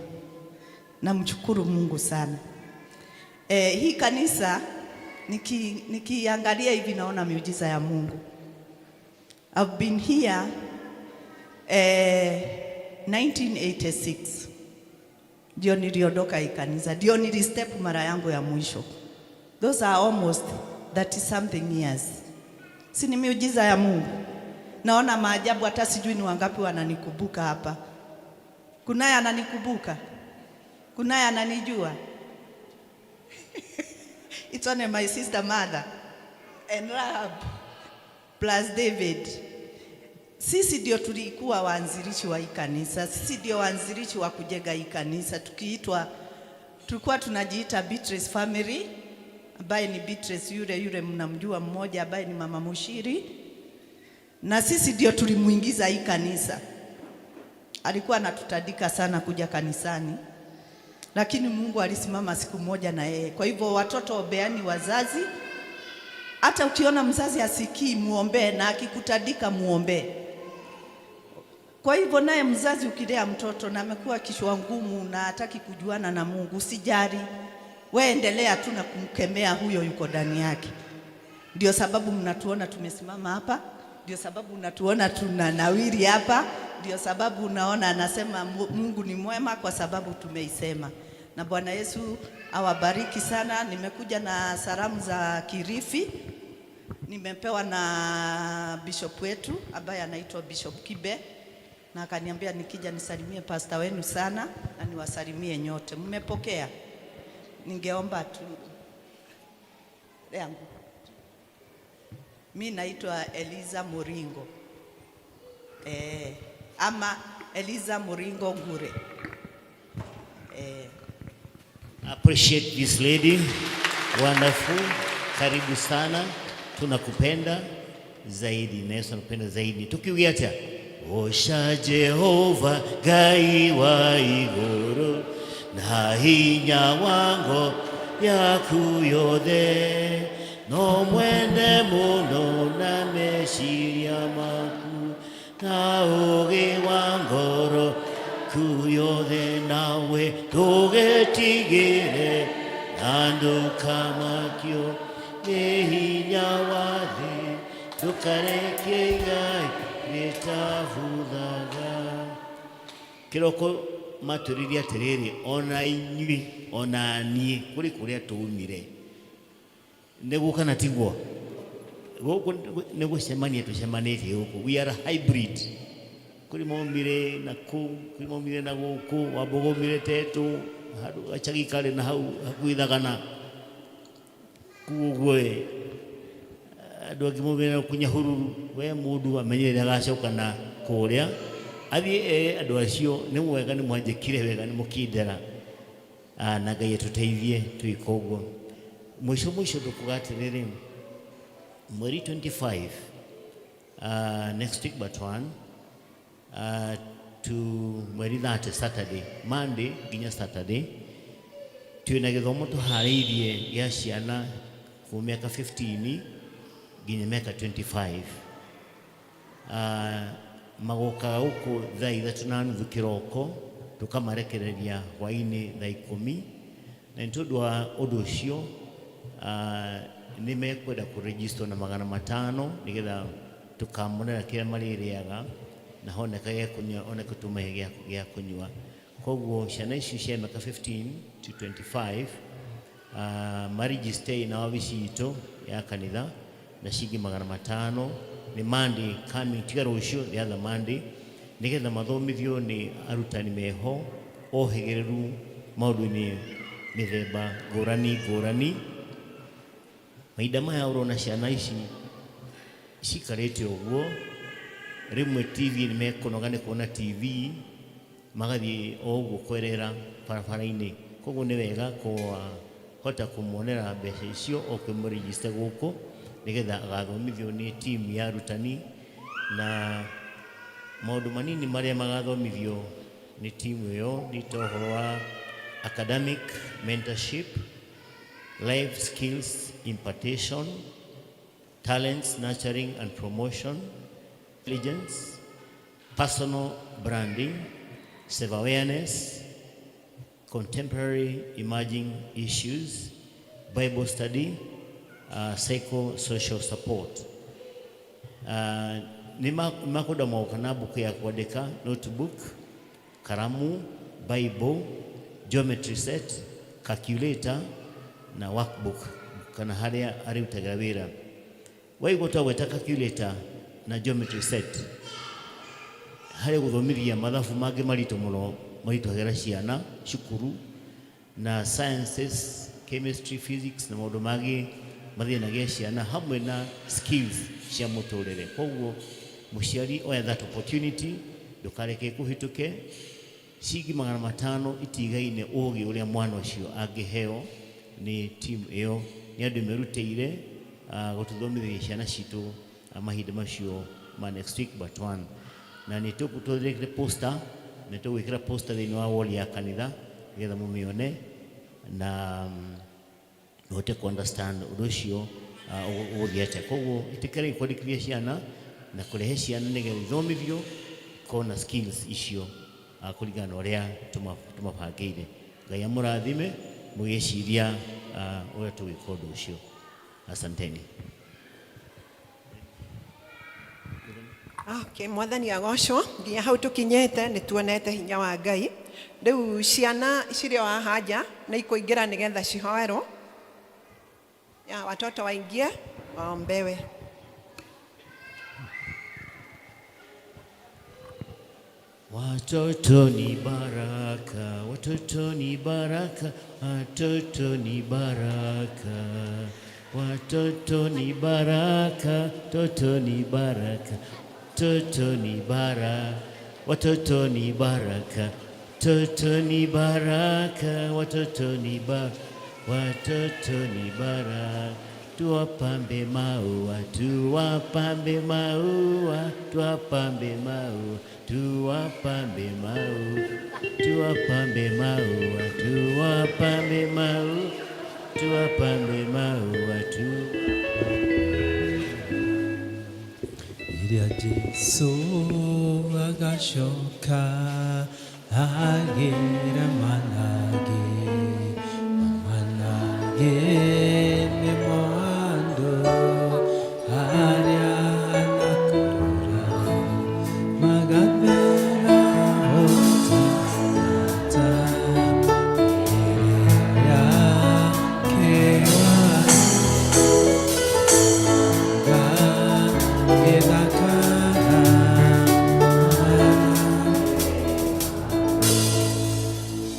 Namshukuru Mungu sana. Hii kanisa nikiangalia hivi naona miujiza ya Mungu. I've been here 1986 ndio niliondoka hii kanisa, ndio nilistep mara yangu ya mwisho. Those are almost 30 something years. Si ni miujiza ya Mungu? Naona maajabu, hata sijui ni wangapi wananikumbuka hapa. Kunaye ananikumbuka? Kunaye ananijua? It's only my sister mother and Rahab plus David. Sisi ndio tulikuwa waanzilishi wa hii kanisa, sisi ndio waanzilishi wa kujenga hii kanisa. Tukiitwa, tulikuwa tunajiita Beatrice Family, ambaye ni Beatrice yule yule mnamjua mmoja, ambaye ni mama Mushiri, na sisi ndio tulimuingiza hii kanisa. Alikuwa anatutandika sana kuja kanisani, lakini Mungu alisimama siku moja na yeye. Kwa hivyo watoto, ombeani wazazi. Hata ukiona mzazi asikii, muombee, na akikutandika muombee. Kwa hivyo naye mzazi ukilea mtoto na amekuwa kichwa ngumu na hataki kujuana na Mungu, usijali, we endelea tu na kumkemea huyo yuko ndani yake. Ndio sababu mnatuona tumesimama hapa, ndio sababu unatuona tunanawiri hapa, ndio sababu unaona anasema Mungu ni mwema, kwa sababu tumeisema. Na Bwana Yesu awabariki sana. Nimekuja na salamu za Kilifi, nimepewa na bishop wetu ambaye anaitwa Bishop Kibe, na akaniambia nikija nisalimie pasta wenu sana na niwasalimie nyote. Mmepokea? Ningeomba tu yangu. Mi naitwa Eliza Muringo, ama Eliza Muringo Ngure. Appreciate this lady. Wonderful. Karibu sana. Tunakupenda zaidi. Na Yesu anakupenda zaidi. Tukiugia atia. Osha Jehova Ngai wa iguru na hinya wango yaku yothe no mwende muno na meciria maku na ũũgĩ wa ngoro ku yothe nawe ndũgetigĩre na ndũkamakio nĩ hinya wa thĩ ndũkareke igai rĩtabuthaga. Kĩroko matwĩrire atĩrĩrĩ, ona inyuĩ ona niĩ kũrĩ kũrĩa tũumire, nĩguo kana tiguo? Gũkũ nĩ gũcemania tũcemanĩtie gũkũ, we are hybrid. Kũrĩ maumire na kũu, kũrĩ maumire na gũkũ, Wambogo aumire Tetũ, handũ gacagi karĩ na hau hakuhĩ Thagana. Kũu ũguo ĩ, andũ angĩ maumire na Nyahururu. We mũndũ amenye rĩrĩa agacoka na kũrĩa athiĩ ere andũ acio nĩ mwega, nĩ mwanjĩkire wega, nĩ mũkindera. Na Ngai atũteithie twĩke ũguo. Mũico mũico ndũkuga atĩrĩrĩ, mweri 25, next week but one, to mweri 30, Saturday, Monday nginya Saturday, twĩna gĩthomo tũharĩirie gĩa ciana kuma mĩaka 15 nginya mĩaka 25. Magokaga gũkũ thaa 3:30 kĩroko, tũkamarekereria hwaĩ-inĩ thaa 10, na nĩ tondũ wa ũndũ ũcio, nĩ mekwenda kũregister na 500 nĩgetha tũkamonera kĩrĩa marĩrĩaga na honeka gĩa kũnyua, oneka tũmahe gĩa kũnyua. Koguo ciana icio cia mĩaka 15 to 25, maregister na wabici itũ ya kanitha na ciringi 500. Nĩ Monday coming, tiga rũciũ, the other Monday, nĩgetha mathomithio nĩ arutani meho. ũhĩgĩrĩru maũndũ-inĩ mĩthemba ngũrani ngũrani. Mahinda maya ũrona ciana ici cikarĩte ũguo, rĩmwe TV nĩ mekũnoga nĩ kuona TV, magathiĩ o ũguo kwerera barabara-inĩ. Koguo nĩ wega kũhota kũmuonera mbeca icio o kũmũregister gũkũ nĩgetha agathomithio nĩ team ya arutani, na maũndũ manini marĩa magathomithio nĩ timu ĩyo nĩ ta ũhoro wa academic mentorship, life skills impartation, talents nurturing and promotion, intelligence, personal branding, self-awareness, contemporary emerging issues, Bible study, psychosocial support. Nĩ makwenda moka na mbuku ya kwandĩka, notebook, karamu, Bible, geometry set, calculator na workbook kana harĩa arĩrutagĩra wĩra. Waigua twagweta calculator na geometry set, harĩ gũthomithia mathabu mangĩ maritũ mũno maritũhagĩra ciana cukuru, na sciences, chemistry, physics na maũndũ mangĩ mathĩnagia ciana hamwe na skills cia mũtũrĩre. Koguo mũciari oya that opportunity, ndũkareke kũhĩtũke. Ciringi 500 itigaine ũgĩ ũrĩa mwana ũcio angĩheo nĩ team ĩyo. Nĩ andũ merutĩire gũtũthomithia ciana citũ mahinda macio ma next week but one. Na nĩ tũgwĩkĩra poster, nĩ tũgwĩkĩra poster thĩinĩ wa wall ya kanitha nĩgetha mũmĩone na mũhote ku understand ũndũ ũcio ũgũthiĩ atĩa. Koguo ĩtĩkĩrai kwandĩkithia ciana na kũrehe ciana nĩgetha ithomithio ikorwo na skills icio kũringana na ũrĩa tũmabangĩire. Ngai amũrathime mũgĩciria ũrĩa tũgwĩka ũndũ ũcio. Asanteni. Okay, mwathani agocwo nginya hau tũkinyĩte nĩ tuonete hinya wa Ngai. Rĩu ciana cirĩ o haha nja nĩ ikũingĩra nĩgetha cihoerwo. Ya, watoto waingie waombewe. Watoto ni baraka, watoto ni baraka, watoto ni baraka. Watoto ni baraka, toto ni baraka, toto ni bara, watoto ni baraka, toto ni baraka, watoto ni bara, watoto ni baraka. Tuwapambe maua, tuwapambe maua, tuwapambe maua, tuwapambe maua, tuwapambe maua, tuwapambe maua, tuwapambe maua tu. Iria Jesu agacoka agĩre manage, manage nĩmo andũ arĩa anakũra magathera ũtata ĩrĩa yake gĩthakara.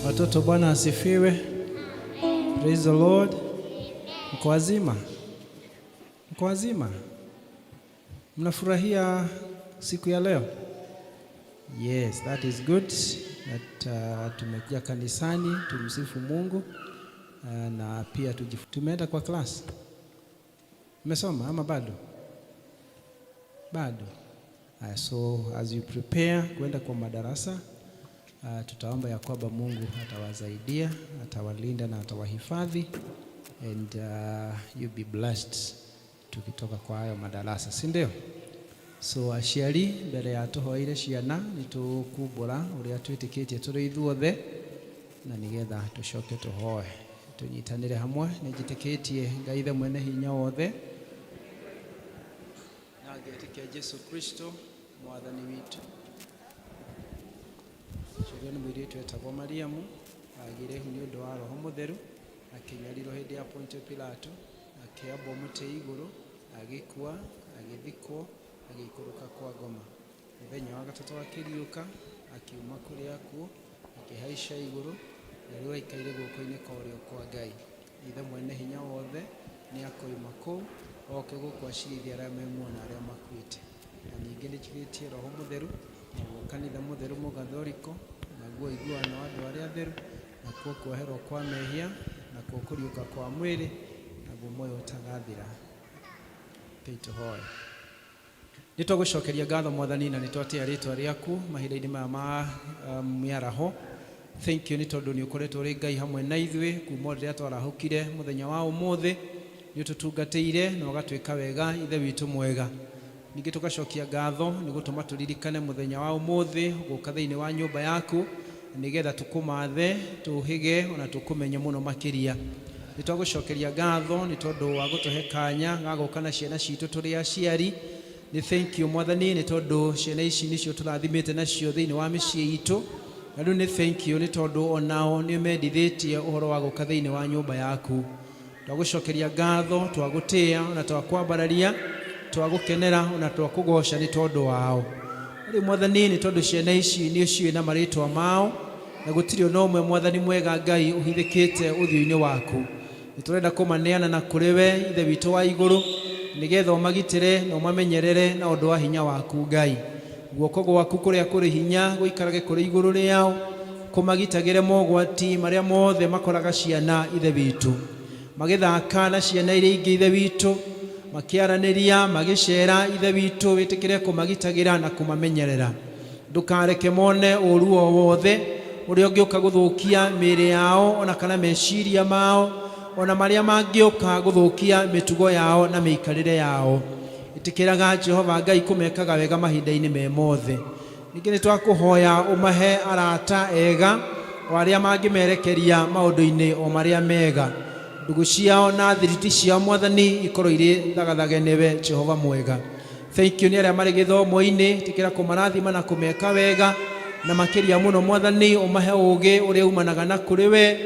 Watoto, Bwana asifiwe. Praise the Lord. Mko wazima? Mko wazima? Mnafurahia siku ya leo? Yes, that is good. That tumekuja kanisani tumsifu Mungu na pia tumeenda kwa class. Mmesoma ama bado? Bado. So as you prepare kwenda kwa madarasa, tutaomba ya kwamba Mungu atawasaidia, atawalinda na atawahifadhi, and you be blessed tukitoka kwa hayo madarasa, si ndio? So aciari mbere ya tuhoire ciana nĩ tũkumbũra ũrĩa twĩtĩkĩtie tũrĩ ithuothe, na nĩgetha tũcoke tũhoe tũnyitanĩre hamwe. Nĩ njĩtĩkĩtie Ngai Ithe mwene hinya wothe, na ngetĩkia Jesu Kristo mwathani witũ. Ciũria nĩ mũirĩtu etagwo Mariamu, agĩire ihu nĩ ũndũ wa Roho Mũtheru, akĩnyarirwo hĩndĩ ya Pontio Pilato, akĩambwo mũtĩ igũrũ, agĩkua, agĩthikwo, agĩikũrũka kwa ngoma. Mũthenya wa gatatũ akĩriũka, akiuma kũrĩ akuũ. Akĩhaica igũrũ, na rĩu aikaire guoko-inĩ kwa ũrĩo kwa Ngai. Ithe mwene hinya wothe nĩ akoima kũu oke gũkũ acirithie arĩa me muoyo na arĩa makuĩte. Na ningĩ nĩnjĩtĩkĩtie Roho Mũtheru, naguo kanitha mũtheru mũgathoriko, naguo ũiguano wa andũ arĩa atheru, nakuo kuoherwo kwa mehia, nakuo kũriũka kwa mwĩrĩ, naguo muoyo ũtagathira. Rekei tũhoe. Nĩ twagũcokeria ngatho Mwathani na nĩ twatĩa rĩtwa rĩaku mahinda-inĩ maya ma mĩaraho. Thank you nĩ tondũ nĩ ũkoretwo ũrĩ Ngai hamwe na ithuĩ kuma o rĩrĩa twarahũkire mũthenya wa ũmũthĩ. Nĩ ũtũtungatĩire na ũgatwĩka wega Ithe witũ mwega. Ningĩ tũgacokia ngatho nĩ gũtũma tũririkane mũthenya wa ũmũthĩ gũka thĩinĩ wa nyũmba yaku nĩgetha tũkũmathe, tũhĩge ona tũkũmenye mũno makĩria. Nĩ twagũcokeria ngatho nĩ tondũ wa gũtũhe kanya ga gũka na ciana citũ tũrĩ aciari. Nĩ thank you Mwathani nĩ tondũ ciana ici nĩcio tũrathimĩte nacio thĩinĩ wa mĩciĩ itũ. Na rĩu nĩ thank you nĩ tondũ onao nĩ mendithĩtie ũhoro wa gũka thĩinĩ wa nyũmba yaku. Twagũcokeria ngatho, twagũtĩa ona twakwambararia, twagũkenera ona twakũgoca nĩ tondũ wao. Na rĩu Mwathani nĩ tondũ ciana ici nĩ ũciũĩ na marĩtwa mao, na gũtirĩ ona ũmwe Mwathani mwega Ngai ũhithĩkĩte ũthiũ-inĩ waku. Nĩ tũrenda kũmaneana na kũrĩ we Ithe witũ wa igũrũ, nĩgetha ũmagitĩre na ũmamenyerere na ũndũ wa hinya waku Ngai. Guoko gwaku kũrĩa kũrĩ hinya gũikarage kũrĩ igũrũ rĩao, kũmagitagĩre mogwati marĩa mothe makoraga ciana Ithe witũ. Magĩthaka na ciana iria ingĩ Ithe witũ, makĩaranĩria, magĩcera Ithe witũ, wĩtĩkĩre kũmagitagĩra na kũmamenyerera. Ndũkareke mone ũũru o wothe ũrĩa ũngĩũka gũthũkia mĩĩrĩ yao ona kana meciria mao, ona marĩa mangĩũka gũthũkia mĩtugo yao na mĩikarĩre yao. Ĩtĩkĩraga Jehova Ngai kũmekaga wega mahinda-inĩ me mothe. Ningĩ nĩ twakũhoya ũmahe arata ega o arĩa mangĩmerekeria maũndũ-inĩ o marĩa mega. Ndũgũ ciao na thiriti ciao Mwathani ikorwo irĩ thagathage nĩwe Jehova mwega. Thank you nĩ arĩa marĩ gĩthomo-inĩ, ĩtĩkĩra kũmarathima na kũmeka wega, na makĩria mũno Mwathani ũmahe ũũgĩ ũrĩa umanaga na kũrĩ we,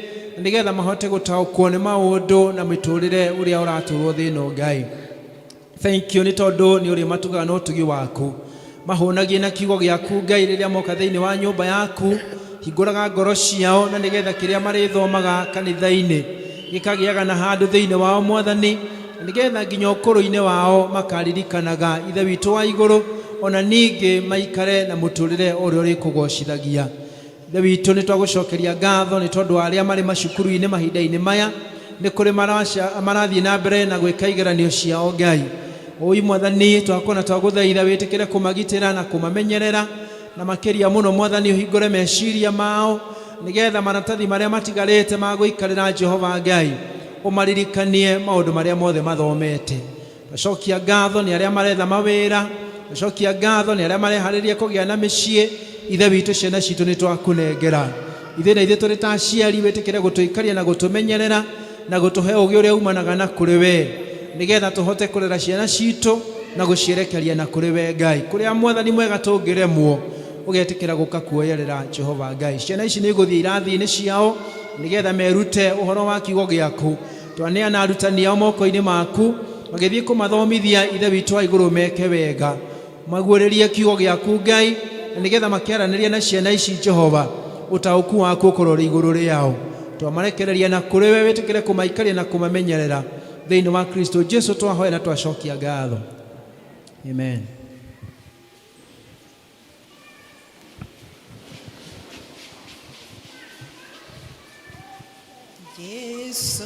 nĩgetha mahote gũtaũkwo nĩ maũndũ na mĩtũrĩre ũrĩa ũratũrwo thĩ ĩno Ngai. Thank you nĩ tondũ nĩ ũrĩmatugaga na ũtugi waku. Mahũnagie na kiugo gĩaku Ngai rĩrĩa moka thĩinĩ wa nyũmba yaku, hingũraga ngoro ciao na nĩgetha kĩrĩa marĩthomaga kanitha-inĩ gĩkagĩaga na handũ thĩinĩ wao Mwathani, na nĩgetha nginya ũkũrũ-inĩ wao makaririkanaga Ithe witũ wa igũrũ, ona ningĩ maikare na mũtũrĩre ũrĩa ũrĩkũgocithagia. Ithe witũ nĩ twagũcokeria ngatho nĩ tondũ wa arĩa marĩ macukuru-inĩ mahinda-inĩ maya, nĩ kũrĩ marathiĩ na mbere na gwĩka igeranio ciao Ngai. Ũi Mwathani, twakona twagũthaitha wĩtĩkĩre kũmagitĩra na kũmamenyerera, na makĩria mũno Mwathani ũhingũre meciria mao nĩgetha maratathi marĩa matigarĩte ma gũikarĩra Jehova Ngai ũmaririkanie maũndũ marĩa mothe mathomete. Twacokia ngatho nĩ arĩa maretha mawĩra, twacokia ngatho nĩ arĩa mareharĩria kũgĩa na mĩciĩ. Ithe witũ, ciana citũ nĩ twakũnengera. Ithuĩ na ithuĩ tũrĩ ta aciari, wĩtĩkĩre gũtũikaria na gũtũmenyerera na gũtũhe ũũgĩ ũrĩa umanaga na kũrĩ we, nĩgetha tũhote kũrera ciana citũ na gũcierekeria na kũrĩ we Ngai. Kũrĩa Mwathani mwega tũngĩremwo, ũgetĩkĩra gũka kuoyerera Jehova Ngai. Ciana ici nĩ igũthiĩ irathi-inĩ ciao nĩgetha merute ũhoro wa kiugo gĩaku. Twaneana arutani ao moko-inĩ maku, magĩthiĩ kũmathomithia Ithe witũ wa igũrũ meke wega. Maguũrĩrie kiugo gĩaku Ngai, na nĩgetha makĩaranĩria na ciana ici Jehova, ũtaũku waku ũkorwo ũrĩ igũrũ rĩao. Twamarekereria na kũrĩ we, wĩtĩkĩre kũmaikaria na kũmamenyerera. Thĩinĩ wa Kristo Jesu twahoya na twacokia ngatho. Amen. Jesu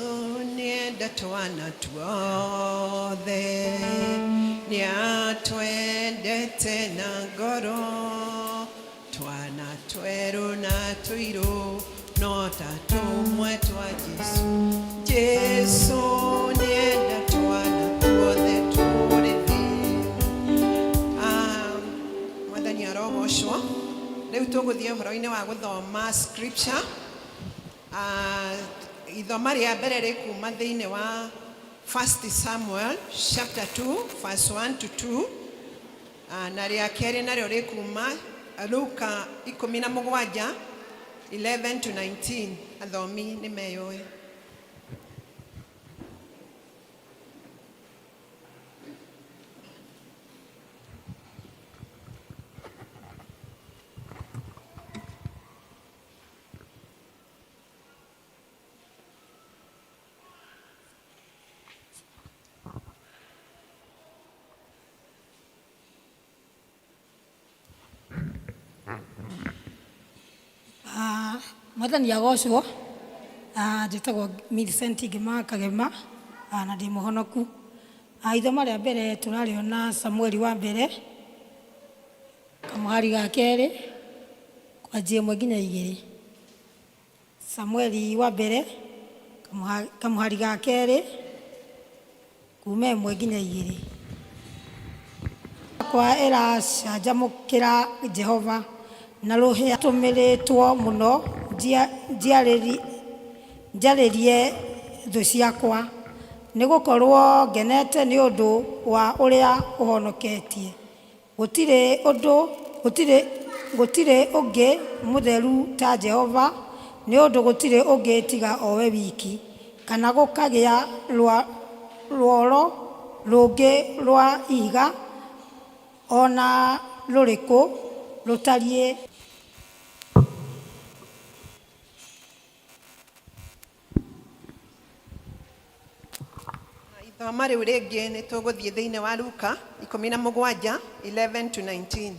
nĩenda twana tuothe, nĩatwendete na ngoro, twana twerũ na tũirũ, no ta tũmwe twa Jesu. Jesu nĩenda twana tuothe tũrĩ thĩ. Mwathani arogocwo. Rĩu tũgũthiĩ ũhoro-inĩ wa gũthoma scripture. Ithoma rĩa mbere rĩkuma thĩinĩ wa 1 Samuel chapter 2 verse 1 to 2, na rĩa kerĩ narĩo rĩkuma Luka 17 11 to 19. Athomi nĩ meyũĩ. Mwathani agocwo. Njĩtagwo Millicent Ngĩma Kagema, na ndĩ mũhonoku. Ithoma rĩa mbere tũrarĩona Samueli wa mbere kamũhari ga kerĩ kwanjia 1 nginya 2. Samueli wa mbere kamũhari ga kerĩ kuma 1 nginya 2. Kwa ĩracanjamũkĩra Jehova na rũhĩa tũmĩrĩtwo mũno njarĩrie thũ ciakwa, nĩgũkorwo ngenete nĩ ũndũ wa ũrĩa ũhonoketie. Gũtirĩ ũngĩ mũtheru ta Jehova, nĩ ũndũ gũtirĩ ũngĩ tiga o we wiki, kana gũkagĩa rwaro rũngĩ rwa ihiga ona rũrĩkũ rũtariĩ. Ithoma rĩu rĩngĩ nĩ tũgũthiĩ thĩinĩ wa Luka 17 11 to 19.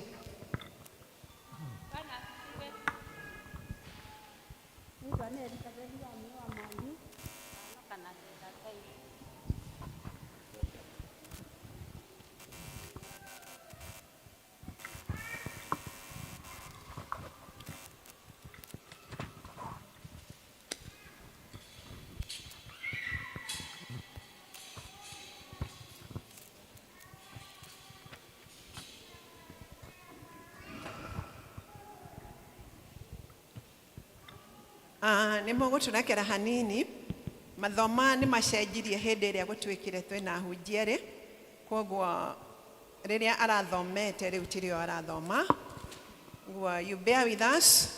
Nĩ mũgũtũrekera hanini, mathoma nĩ macenjirie hĩndĩ ĩrĩa gũtuĩkire twĩna ahunjia erĩ, koguo rĩrĩa arathomete rĩu tirĩo arathoma. Ũguo you bear with us.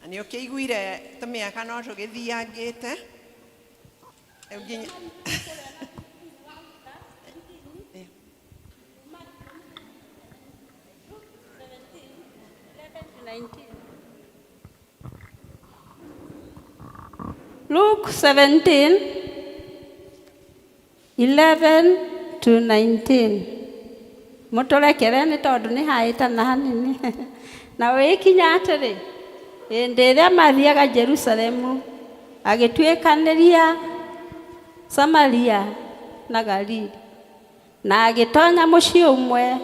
Na nĩ ũkĩiguire tũmĩaka no tũgĩthiangĩte. Rĩu nginya Luke 17, 11 to 19. Mũtũrekere nĩ tondũ nĩ hahĩtana hanini. Na wĩkinya atĩrĩ, hĩndĩ ĩrĩa mathiaga Jerusalemu, agĩtuĩkanĩria Samaria na Galili, na agĩtonya mũciĩ ũmwe,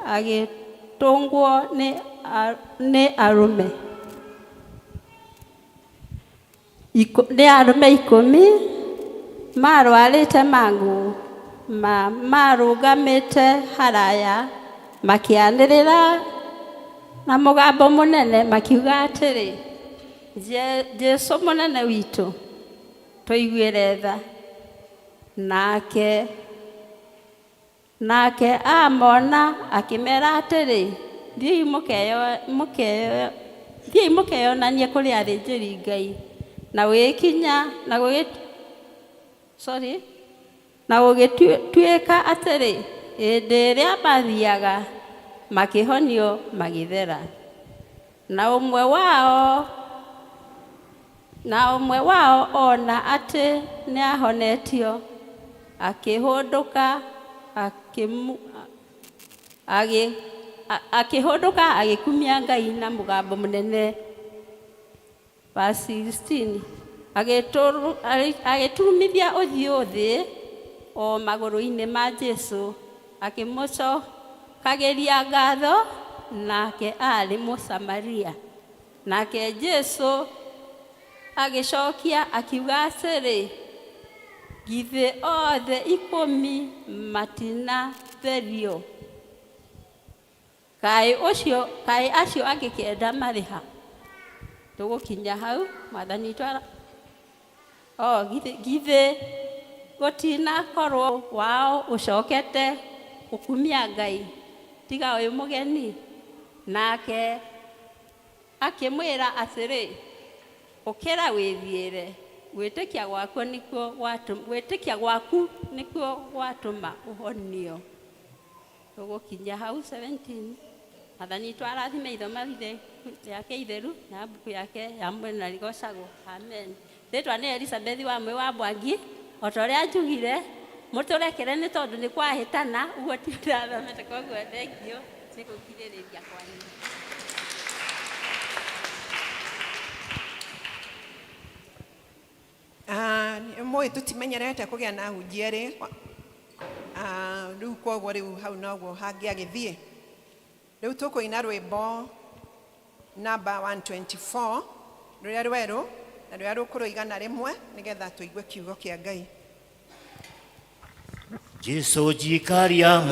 agĩtũngwo nĩ arũme. Nĩ arũme 10 marwarĩte mangũ marũgamĩte haraya makĩanĩrĩra na mũgambo mũnene makiuga atĩrĩ, Jesũ mũnene witũ, tũiguĩre tha. Nake amona akĩmera atĩrĩ, thiĩi mũkeyonanie kũrĩ athĩnjĩri Ngai. Na gũgĩtuĩka atĩrĩ, hĩndĩ ĩrĩa mathiaga makĩhonio magĩthera. Na ũmwe wao ona atĩ nĩahonetio, akĩhũndũka agĩkumia Ngai na mũgambo mũnene. Verse 16, agĩturumithia ũthiũ thĩ o magũrũ-inĩ ma Jesũ, akĩmũcokagĩria ngatho, nake aarĩ Mũsamaria. Nake Jesũ agĩcokia akiuga atĩrĩ, githĩ othe 10 matinatherio? Kaĩ acio angĩ 9 marĩ ha? Tũgũkinya hau, Mwathani witũ githĩ gũtinakorwo wao ũcokete gũkumia Ngai tiga ũyũ mũgeni? Nake akĩmwĩra atĩrĩ, ũkĩra wĩthiĩre, gwĩtĩkia gwaku nĩkuo gwatũma ũhonio. Tũgũkinya hau 17. Mwathani witũ arathime ithoma rĩake itheru na mbuku yake ya mwena rigocagwo. Amen. Rĩtwa nĩ Elizabeth wa Mwe wa Mwangi, o ta ũrĩa njugire, mũtũrekere nĩ tondũ nĩ kwahĩtana, ũguo ti ndathomete, koguo thengio nĩ gũkirĩrĩria kwanyu. Nĩ mũĩ tũtimenyerete kũgĩa na ahunjia erĩ. Rĩu koguo rĩu hau noguo hangĩagĩthiĩ. Rĩu tũkũina rwĩmbo namba 124, rũrĩa rwerũ na rũrĩa rũkũrũ 100, nĩgetha tũigue kiugo kĩa Ngai. Jesu jikaria.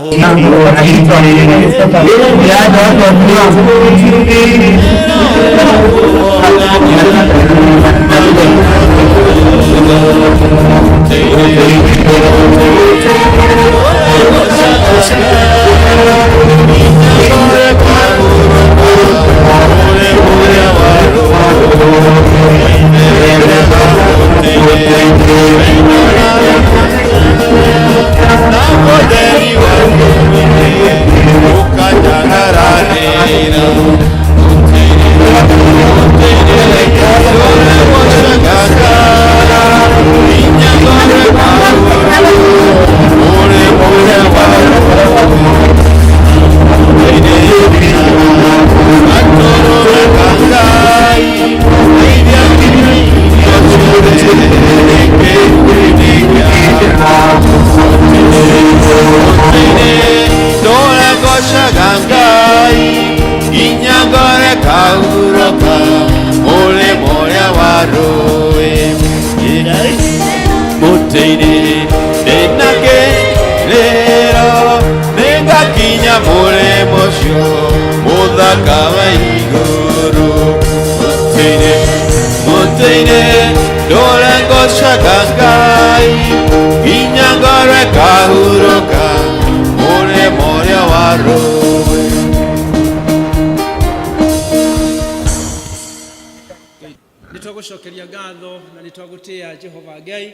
Nĩ twagũcokeria ngatho na nĩ twagũtĩa, Jehova Ngai,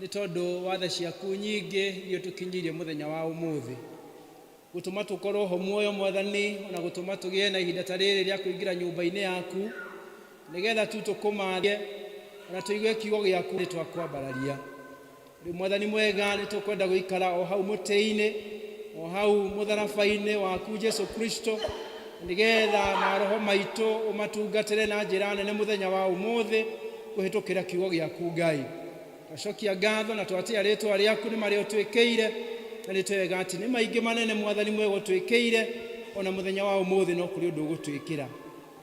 nĩ tondũ wa tha ciaku nyingĩ iria tũkinyĩirie mũthenya wa ũmũthĩ, gũtũma tũkorwo ho muoyo, Mwathani, ona gũtũma tũgĩe na ihinda ta rĩrĩ rĩa kũingĩra nyũmba-inĩ yaku nĩgetha tu tũkũmathie ona tũigue kiugo gĩaku. Nĩ twakwambararia rĩu, Mwathani mwega. Nĩ tũkwenda gũikara o hau mũtĩ-inĩ, o hau mũtharaba-inĩ waku, Jesu Kristo, nĩgetha maroho maitũ ũmatungatĩre na njĩra nene mũthenya wa ũmũthĩ kũhĩtũkĩra kiugo gĩaku. Ngai, twacokia ngatho na twatĩa rĩtwa rĩaku nĩ marĩa ũtwĩkĩire, na nĩ twega atĩ nĩ maingĩ manene, Mwathani mwega, ũtwĩkĩire. Ona mũthenya wa ũmũthĩ no kũrĩ ũndũ ũgũtwĩkĩra.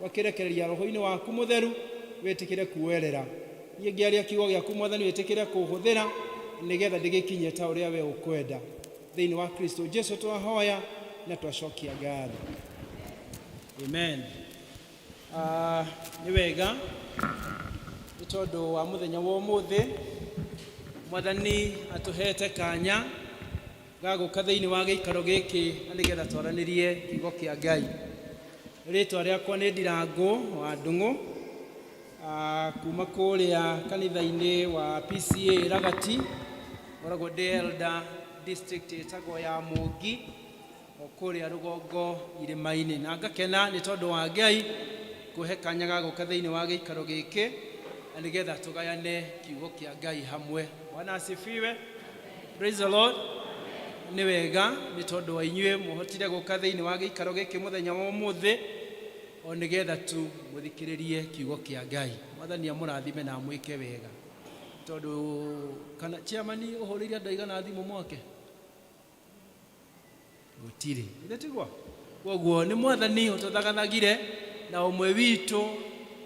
Twakĩrekereria roho-inĩ waku mũtheru, wĩtĩkĩre kuoerera. Niĩ ngĩaria kiugo gĩaku, Mwathani, wĩtĩkĩre kũhũthĩra nĩgetha ndĩgĩkinyie ta ũrĩa we ũkwenda. Thĩinĩ wa Kristo Jesu twahoya na twacokia ngatho, amen. Nĩ wega nĩ tondũ wa mũthenya wa ũmũthĩ, Mwathani atũhete kanya ga gũka thĩinĩ wa gĩikaro gĩkĩ na nĩgetha twaranĩrie kiugo kĩa Ngai. Rĩtwa rĩakwa nĩ Ndirangũ wa Ndung'u, kuma kũrĩa kanitha-inĩ wa PCA Ragati. Ngoragwo ndĩ elder district ĩtagwo ya Mũngi, o kũrĩa rũgongo irĩma-inĩ, na ngakena nĩ tondũ wa Ngai kũhe kanya ga gũka thĩinĩ wa gĩikaro gĩkĩ na nĩgetha tũgayane kiugo kĩa Ngai hamwe. Bwana asifiwe. Praise the Lord. Nĩ wega nĩ tondũ wa inyuĩ mũhotire gũka thĩinĩ wa gĩikaro gĩkĩ mũthenya wa ũmũthĩ o nĩgetha tu mũthikĩrĩrie kiugo kĩa Ngai. Mwathani amũrathime na amwĩke wega, tondũ kana chairman ũhũrĩire andũ aigana thimũ mwake gũtirĩ, ithe tiguo? Koguo nĩ Mwathani ũtũthagathagire na ũmwe witũ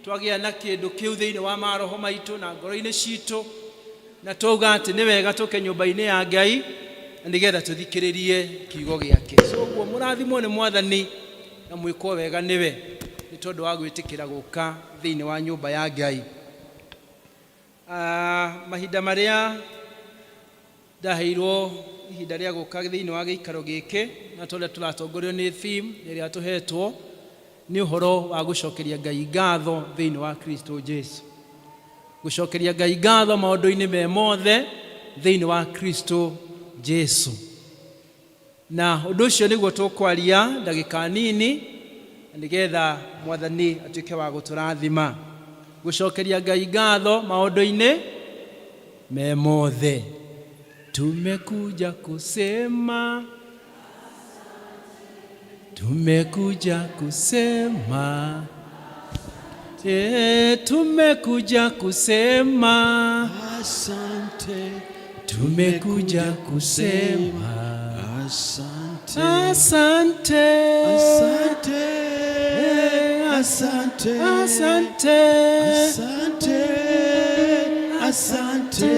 twagĩa na kĩndũ kĩu thĩinĩ wa maroho maitũ na ngoro-inĩ citũ, na twauga atĩ nĩ wega tũke nyũmba-inĩ ya Ngai na nĩgetha tũthikĩrĩrie kiugo gĩake. So ũguo mũrathimwo nĩ Mwathani na mwĩkwo wega nĩwe nĩ tondũ wa gwĩtĩkĩra gũka thĩinĩ wa nyũmba ya Ngai. Mahinda marĩa ndaheirwo ihinda rĩa gũka thĩinĩ wa gĩikaro gĩkĩ, na tondũ tũratongorio nĩ theme ĩrĩa tũhetwo nĩ ũhoro wa gũcokeria Ngai ngatho thĩinĩ wa Kristo Jesu, gũcokeria Ngai ngatho maũndũ-inĩ me mothe thĩinĩ wa Kristo Jesu, na ũndũ ũcio nĩguo tũkwaria ndagĩka nini na nĩgetha Mwathani atuĩke wa gũtũrathima. Gũcokeria Ngai ngatho maũndũ-inĩ me mothe. Tumekuja kusema, tumekuja kusema, tumekuja kusema. Tumekuja kusema asante, asante, asante, asante, asante, asante, asante.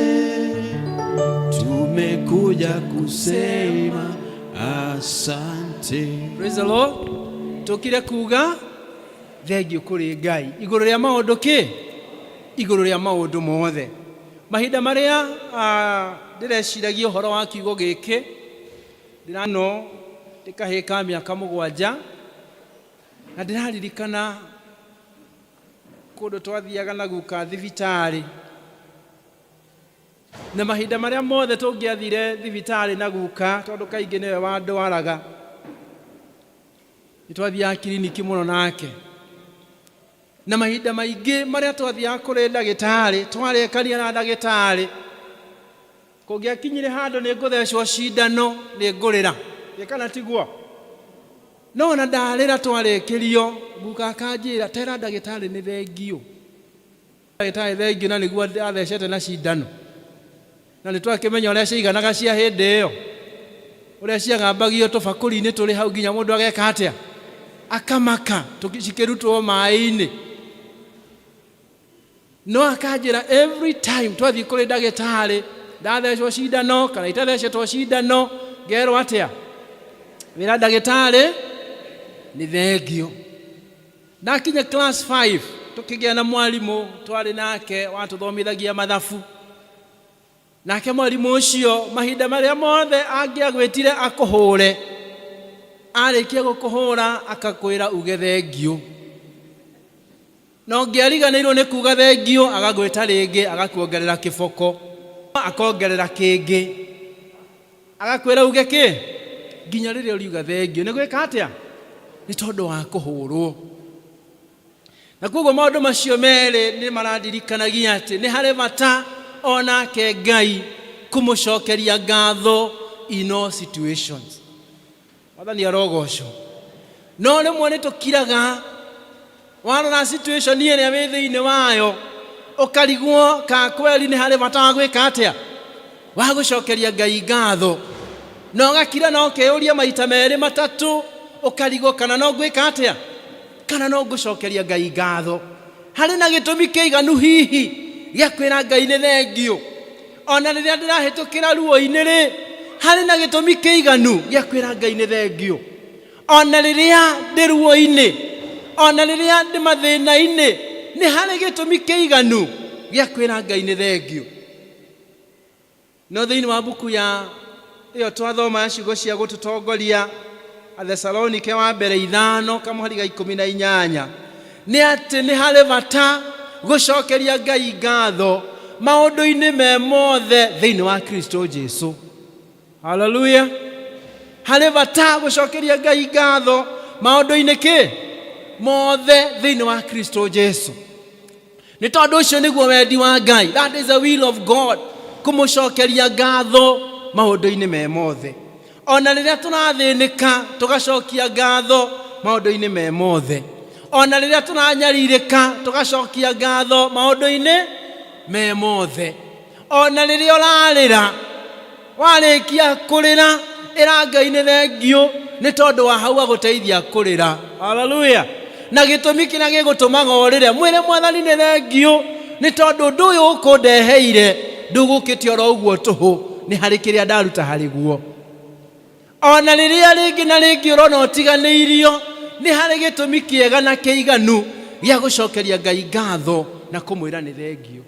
Tumekuja kusema asante. Praise the Lord. Tukire kuga thengio kuri Ngai iguru ria maundu ki iguru ria maundu mothe. Mahinda maria ndireciragia uhoro wa kiugo giki ndirano ndikahika miaka 7 na ndiraririkana kundu twathiaga na guka thibitari na mahinda maria mothe tungiathire thibitari na guka tondu kaingĩ nĩwe wandwaraga nĩ twathiaga kiriniki mũno nake na mahinda maingĩ marĩa twathiaga kũrĩ ndagĩtarĩ twarĩkania na ndagĩtarĩ kũngĩakinyire handũ nĩ ngũthecwo cindano nĩ ngũrĩra ĩ kana tiguo no ona ndarĩra twarĩkĩrio guka akanjĩra tera ndagĩtarĩ nĩ thengio ndagĩtarĩ thengio na nĩguo athecete na cindano na nĩ twakĩmenya ũrĩa ciaiganaga cia hĩndĩ ĩyo ũrĩa ciagambagio tũbakũri-inĩ tũrĩ hau nginya mũndũ ageka atĩa akamaka cikĩrutwo maĩ-inĩ no akanjĩra every time twathiĩ kũrĩ ndagĩtarĩ ndathecwo cindano kana itathecetwo cindano ngerwo atĩa wĩra ndagĩtarĩ nĩ thengio ndakinya class 5 tukĩgĩa na mwarimũ twarĩ nake watũthomithagia mathabu nake mwarimũ ũcio mahinda marĩa mothe angĩagwĩtire akũhũre arĩkia gũkũhũra akakwĩra uge thengio na ũngĩariganĩirwo nĩ kuga thengio agagwĩta rĩngĩ agakuongerera kĩboko akongerera kĩngĩ agakwĩra uge kĩ nginya rĩrĩa ũriuga thengio nĩ gwĩka atĩa nĩ tondũ wa kũhũrwo na koguo maũndũ macio merĩ nĩ marandirikanagia atĩ nĩ harĩ bata onake Ngai kũmũcokeria ngatho in all situations Mwathani arogocwo no rĩmwe nĩ tũkiraga warora situation ĩrĩa wĩ thĩinĩ wayo ũkarigwo ka kweri nĩ harĩ bata wa gwĩka atĩa wa gũcokeria Ngai ngatho na ũgakira na ũkeyũria maita merĩ matatũ ũkarigwo kana no ngwĩka atĩa kana no ngũcokeria Ngai ngatho harĩ na gĩtũmi kĩiganu hihi gĩa kwĩra Ngai nĩ thengio ona rĩrĩa ndĩrahĩtũkĩra ruo-inĩ rĩ harĩ na gĩtũmi kĩiganu gĩa kwĩra Ngai nĩ thengio ona rĩrĩa ndĩ ruo-inĩ ona rĩrĩa ndĩ mathĩna-inĩ nĩ harĩ gĩtũmi kĩiganu gĩa kwĩra Ngai nĩ thengio no thĩinĩ wa mbuku ya ĩyo twathoma ciugo cia gũtũtongoria Athesalonike wa mbere 5 kamũhari ga 18 nĩ atĩ nĩ harĩ bata gũcokeria Ngai ngatho maũndũ-inĩ me mothe thĩinĩ wa Kristo Jesu. Haleluya. Harĩ bata gũcokeria Ngai ngatho maũndũ-inĩ kĩ mothe thĩinĩ wa Kristo Jesu nĩ tondũ ũcio nĩguo wendi wa Ngai, that is the will of God, kũmũcokeria ngatho maũndũ-inĩ me mothe ona rĩrĩa tũrathĩnĩka tũgacokia ngatho maũndũ-inĩ me mothe ona rĩrĩa tũranyarirĩka tũgacokia ngatho maũndũ-inĩ me mothe ona rĩrĩa ũrarĩra warĩkia kũrĩra ĩra Ngai nĩ thengio nĩ tondũ wa hau agũteithia kũrĩra. Haleluya. Na gĩtũmi kĩrĩa gĩgũtũmaga ũrĩre mwĩre Mwathani nĩ thengio nĩ tondũ ũndũ ũyũ ũkũndeheire ndũgũkĩte oro ũguo tũhũ nĩ harĩ kĩrĩa ndaruta harĩ guo ona rĩrĩa rĩngĩ na rĩngĩ ũrona ũtiganĩirio nĩ harĩ gĩtũmi kĩega na kĩiganu gĩa gũcokeria Ngai ngatho na kũmwĩra nĩ thengio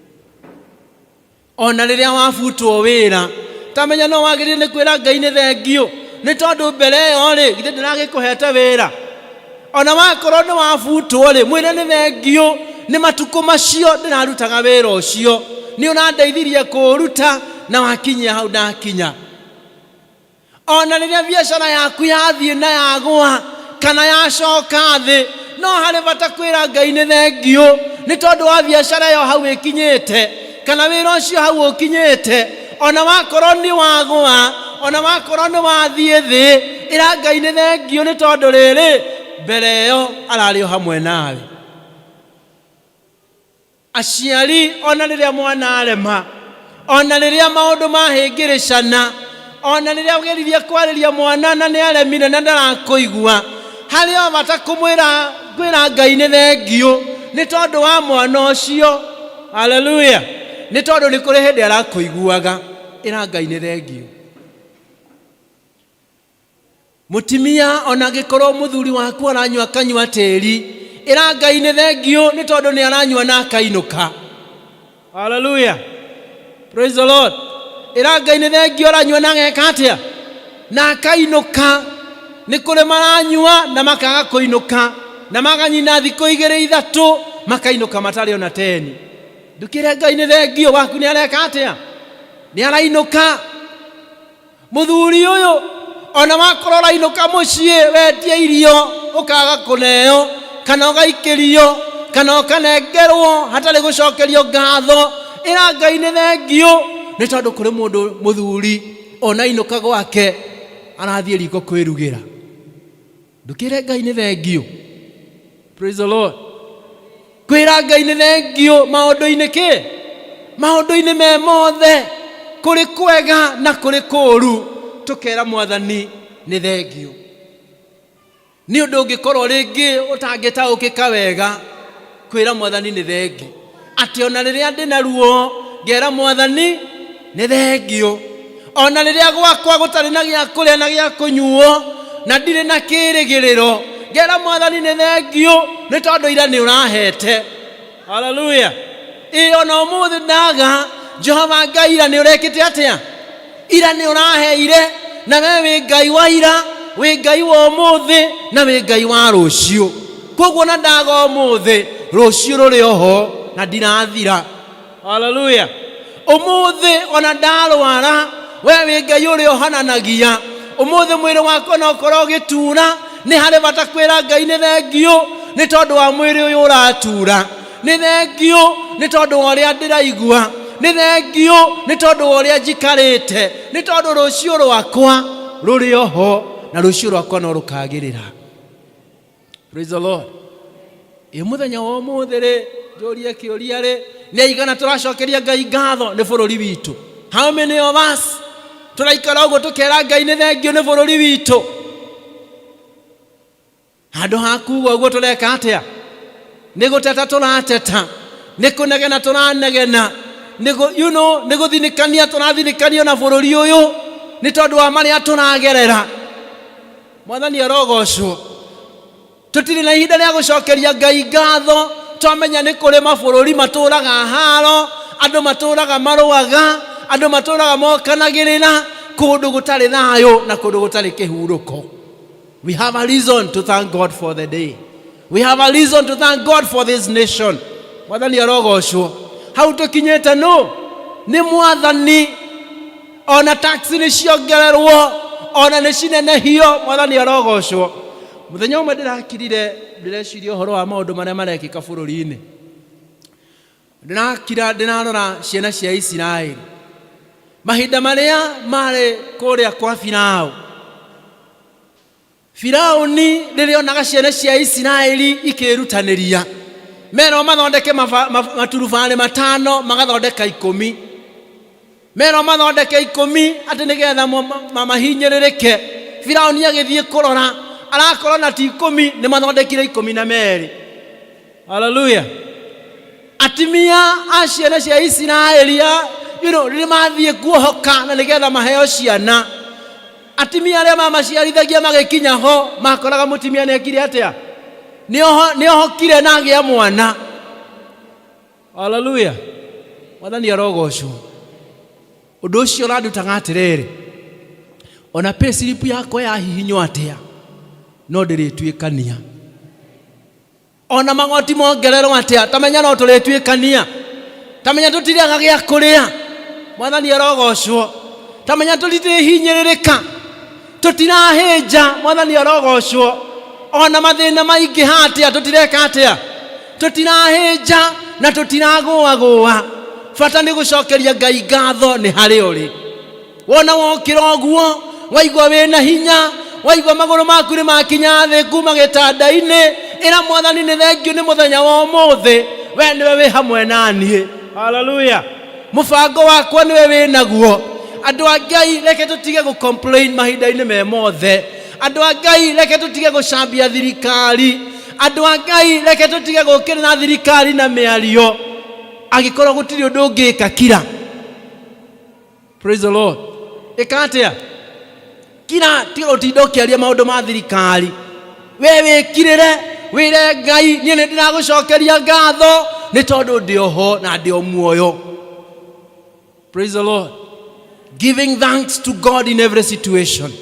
ona rĩrĩa wabutwo wĩra tamenya no wagĩrĩire nĩ kwĩra Ngai nĩ thengio nĩ tondũ mbere ĩyo rĩ githĩ ndĩragĩkũhete wĩra ona wakorwo nĩ wabutwo rĩ mwĩre nĩ thengio nĩ matukũ macio ndĩrarutaga wĩra ũcio nĩ ũrandeithirie kũũruta na wakinyia hau ndakinya ona rĩrĩa biacara yaku yathiĩ na yagũa kana yacoka thĩ no harĩ bata kwĩra Ngai nĩ thengio nĩ tondũ wa biacara ĩyo hau ĩkinyĩte kana wĩra ũcio hau ũkinyĩte ona wakorwo nĩ wagũa ona wakorwo nĩ wathiĩ thĩ ĩra Ngai nĩ thengio nĩ tondũ rĩrĩ mbere ĩyo ararĩ o hamwe nawe aciari ona rĩrĩa mwana arema Ona rĩrĩa maũndũ mahĩngĩrĩcana, ona rĩrĩa ũgeririe kwarĩria mwana na nĩ aremire na ndarakũigua, harĩ o bata kũmwĩra kwĩra Ngai nĩ thengiũ nĩ tondũ wa mwana ũcio. Haleluya! Nĩ tondũ nĩ kũrĩ hĩndĩ arakũiguaga. Ĩra Ngai nĩ thengiũ. Mũtimia ona angĩkorwo mũthuri waku aranyua akanyua tĩri, ĩra Ngai nĩ thengiũ nĩ tondũ nĩ aranyua na akainũka. Haleluya! Praise the Lord. Ĩra Ngai nĩ thengiũ aranyua na ageka atĩa? Na akainũka. Nĩ kũrĩ maranyua na makaga kũinũka na maganyina thikũ igĩrĩ ithatũ makainũka matarĩ ona teni. Ndũkĩre Ngai nĩ thengiũ waku nĩ areka atĩa? Nĩ arainũka. Mũthuri ũyũ ona wakorwo ũrainũka mũciĩ wetie irio ũkaga kũneo kana ũgaikĩrio kana ũkanengerwo hatarĩ gũcokerio ngatho, ĩra Ngai nĩ thengiũ nĩ tondũ kũrĩ mũndũ mũthuri ona ainũka gwake arathiĩ riko kwĩrugĩra. Ndũkĩre Ngai nĩ thengiũ. Praise the Lord. Kwĩra Ngai nĩ thengiũ maũndũ-inĩ kĩ? Maũndũ-inĩ me mothe, kũrĩ kwega na kũrĩ kũũru, tũkera Mwathani nĩ thengiũ. Nĩ ũndũ ũngĩkorwo rĩngĩ ũtangĩtaũkĩka wega, kwĩra Mwathani nĩ thengiũ. Atĩ ona rĩrĩa ndĩ na ruo, ngera Mwathani nĩ thengiũ. Ona rĩrĩa gwakwa gũtarĩ na gĩa kũrĩa na gĩa kũnyuo, na ndirĩ na kĩrĩgĩrĩro, ngera Mwathani nĩ thengiũ, nĩ tondũ ira nĩ ũrahete. Haleluya! Ĩ ona ũmũthĩ ndaga, Jehova Ngai ira nĩ ũrekĩte atĩa? Ira nĩ ũraheire, na we wĩ Ngai wa ira, wĩ Ngai wa ũmũthĩ, na wĩ Ngai wa rũciũ. Koguo na ndaga ũmũthĩ, rũciũ rũrĩ oho na ndirathira. Haleluya! Ũmũthĩ ona ndarwara, we wĩ Ngai ũrĩa ũhonanagia. Ũmũthĩ mwĩrĩ wakwa no ũkorwo ũgĩtura, nĩ harĩ bata kwĩra Ngai nĩ thengiũ nĩ tondũ wa mwĩrĩ ũyũ ũratura. Nĩ thengiũ nĩ tondũ wa ũrĩa ndĩraigua. Nĩ thengiũ nĩ tondũ wa ũrĩa njikarĩte. Nĩ tondũ rũciũ rwakwa rũrĩ oho na rũciũ rwakwa no rũkagĩrĩra. Praise the Lord. Ĩ mũthenya wa ũmũthĩ rĩ, njũrie kĩũria rĩ, nĩ aigana tũracokeria Ngai ngatho nĩ bũrũri witũ? How many of us tũraikara ũguo tũkera Ngai nĩ thengiũ nĩ bũrũri witũ? Handũ ha kuga ũguo tũreka atĩa? Nĩ gũteta tũrateta, nĩ kũnegena tũranegena, nĩ you know, nĩ gũthinĩkania tũrathinĩkanio na bũrũri ũyũ nĩ tondũ wa marĩa tũragerera. Mwathani arogocwo. Tũtirĩ na ihinda rĩa gũcokeria Ngai ngatho, twamenya nĩ kũrĩ mabũrũri matũraga haro, andũ matũraga marũaga, andũ matũraga mokanagĩrĩra, kũndũ gũtarĩ thayũ na kũndũ gũtarĩ kĩhurũko. We have a reason to thank God for the day. We have a reason to thank God for this nation. Mwathani arogocwo. Hau tũkinyĩte nũ? Nĩ Mwathani. Ona tax nĩ ciongererwo, ona nĩ cinenehio. Mwathani arogocwo. Mũthenya ũmwe ndĩrakirire ndĩreciria ũhoro wa maũndũ marĩa marekĩka bũrũri-inĩ. Ndĩrakira ndĩrarora ciana cia Isiraeli mahinda marĩa marĩ kũrĩa kwa Firaũ. Firaũni rĩrĩa onaga ciana cia Isiraeli ikĩĩrutanĩria, merwo mathondeke maturubarĩ matano, magathondeka 10. Merwo mathondeke 10 atĩ nĩgetha mahinyĩrĩrĩke. Firaũni agĩthiĩ kũrora, arakora na ti 10, nĩ mathondekire 12. Haleluya! Atimia a ciana cia Isiraeli rĩrĩa mathiĩ kuohoka na nĩgetha maheo ciana, atimia arĩa mamaciarithagia magĩkinya ho, makoraga mũtimia nĩekire atĩa? Nĩohokire na agĩa mwana. Haleluya! Mwathani arogocwo. Ũndũ ũcio ũrandutaga atĩrĩrĩ, ona payslip yakwa yahihinywo atĩa, no ndĩrĩtuĩkania. Ona magoti mongererwo atĩa, ta menya no tũrĩtuĩkania. Ta menya tũtirĩaga gĩa kũrĩa. Mwathani arogocwo. Ta menya tũtirĩhinyĩrĩrĩka, tũtirahĩnja. Mwathani arogocwo. Ona mathĩna maingĩha atĩa, tũtireka atĩa? Tũtirahĩnja na tũtiragũagũa. Bata nĩ gũcokeria Ngai ngatho nĩ harĩ ũrĩ. Wona wokĩra ũguo, waigua wĩna hinya, waigua magũrũ maku nĩ makinya thĩ kuma gĩtanda-inĩ, ĩra Mwathani nĩ thengiũ nĩ mũthenya wa ũmũthĩ, we nĩwe wĩ hamwe na niĩ. Haleluya! Mũbango wakwa nĩwe wĩ naguo. Andũ a Ngai, reke tũtige gũ complain mahinda-inĩ me mothe. Andũ a Ngai, reke tũtige gũcambia thirikari. Andũ a Ngai, reke tũtige gũũkĩrĩra thirikari na mĩario. Angĩkorwo gũtirĩ ũndũ ũngĩka, kira. Praise the Lord. Ĩka atĩa? Kira, tiga gũtinda ũkĩaria maũndũ ma thirikari. We wĩkirĩre, wĩre Ngai, niĩ nĩ ndĩragũcokeria ngatho nĩ tondũ ndĩ oho na ndĩ o muoyo. Praise the Lord. Giving thanks to God in every situation.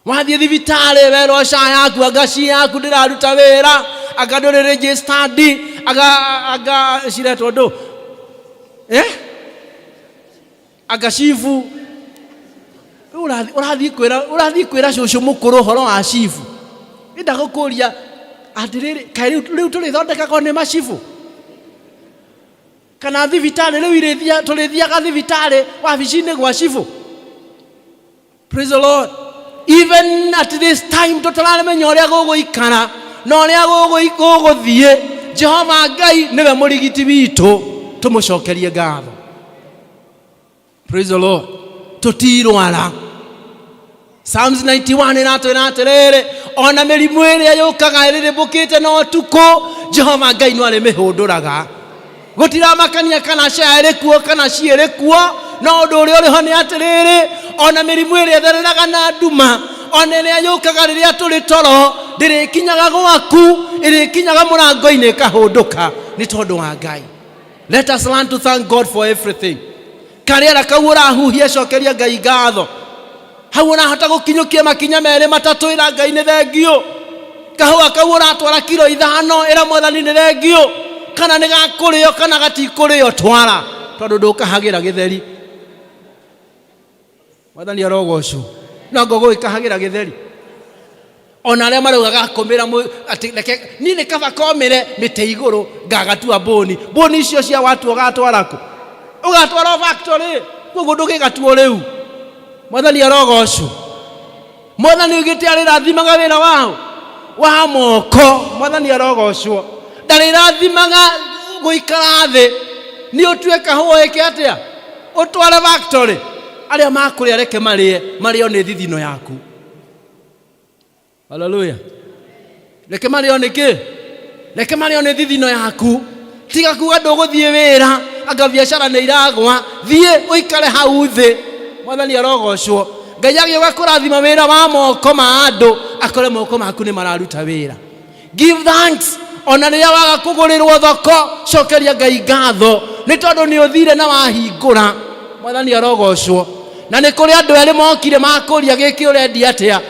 Wathiĩ thibitarĩ werwo SHA yaku, anga SHI yaku ndĩraruta wĩra, anga ndũrĩ registered, anga ciretwo ndũ? Eh? Anga chifu. Rĩu ũrathiĩ kwĩra cũcũ mũkũrũ ũhoro wa chifu. Enda gũkũria atĩrĩrĩ, kaĩ rĩu tũrĩthondekagwo nĩ machifu? Kana thibitarĩ rĩu tũrĩthiaga thibitarĩ wabici-inĩ gwa chifu? Praise the Lord. Even at this time tũtaramenya ũrĩa gũgũikara na ũrĩa gũgũthiĩ, Jehova Ngai nĩwe mũrigiti witũ, tũmũcokerie ngatho. Praise the Lord. Tũtirwara. Psalms 91 ĩratwĩra atĩrĩrĩ, ona mĩrimũ ĩrĩa yũkaga ĩrĩrĩmbũkĩte na ũtukũ, Jehova Ngai no arĩmĩhũndũraga. Gũtiramakania kana SHA ĩrĩ kuo kana SHI ĩrĩ kuo, no ũndũ ũrĩa ũrĩ ho nĩ atĩrĩrĩ, ona mĩrimũ ĩrĩa ĩthereraga na nduma, ona ĩrĩa yũkaga rĩrĩa tũrĩ toro, ndĩrĩkinyaga gwaku, ĩrĩkinyaga mũrango-inĩ ĩkahũndũka nĩ tondũ wa Ngai. Let us learn to thank God for everything. Karĩera kau ũrahuhia, cokeria Ngai ngatho. Hau ũrahota gũkinyũkia makinya merĩ matatũ, ĩra Ngai nĩ thengiũ. Kahũa kau ũratwara kiro 5, ĩra Mwathani nĩ thengiũ. Kana nĩ gakũrĩo kana gatikũrĩo, twara, tondũ ndũkahagĩra gĩtheri. Mwathani arogocwo. No anga ũgũgĩkahagĩra gĩtheri. Ona arĩa marauga gakũmĩra atĩ reke niĩ nĩ kaba komĩre mĩtĩ igũrũ ngagatua mbũni. Mbũni icio cia watua ũgatwara kũ? Ũgatwara o factory. Koguo ndũgĩgatuo rĩu. Mwathani arogocwo. Mwathani oigĩte arĩrathimaga wĩra wao wa moko. Mwathani arogocwo. Ndarĩrathimaga gũikara thĩ. Nĩ ũtue kahũa ĩke atĩa? Ũtware factory. Arĩa makũrĩa reke marĩe, marĩo nĩ thithino yaku. Haleluya. Reke marĩo nĩ kĩ? Reke marĩo nĩ thithino yaku. Tiga kuga ndũgũthiĩ wĩra, anga biacara nĩ iragwa, thiĩ ũikare hau thĩ. Mwathani arogocwo. Ngai agĩũka kũrathima wĩra wa moko ma andũ, akore moko maku nĩ mararuta wĩra. Give thanks. Ona rĩrĩa waga kũgũrĩrwo thoko, cokeria Ngai ngatho nĩ tondũ nĩ ũthire na wahingũra. Mwathani arogocwo. Na nĩ kũrĩ andũ erĩ mokire makũria gĩkĩ ũrendia atĩa,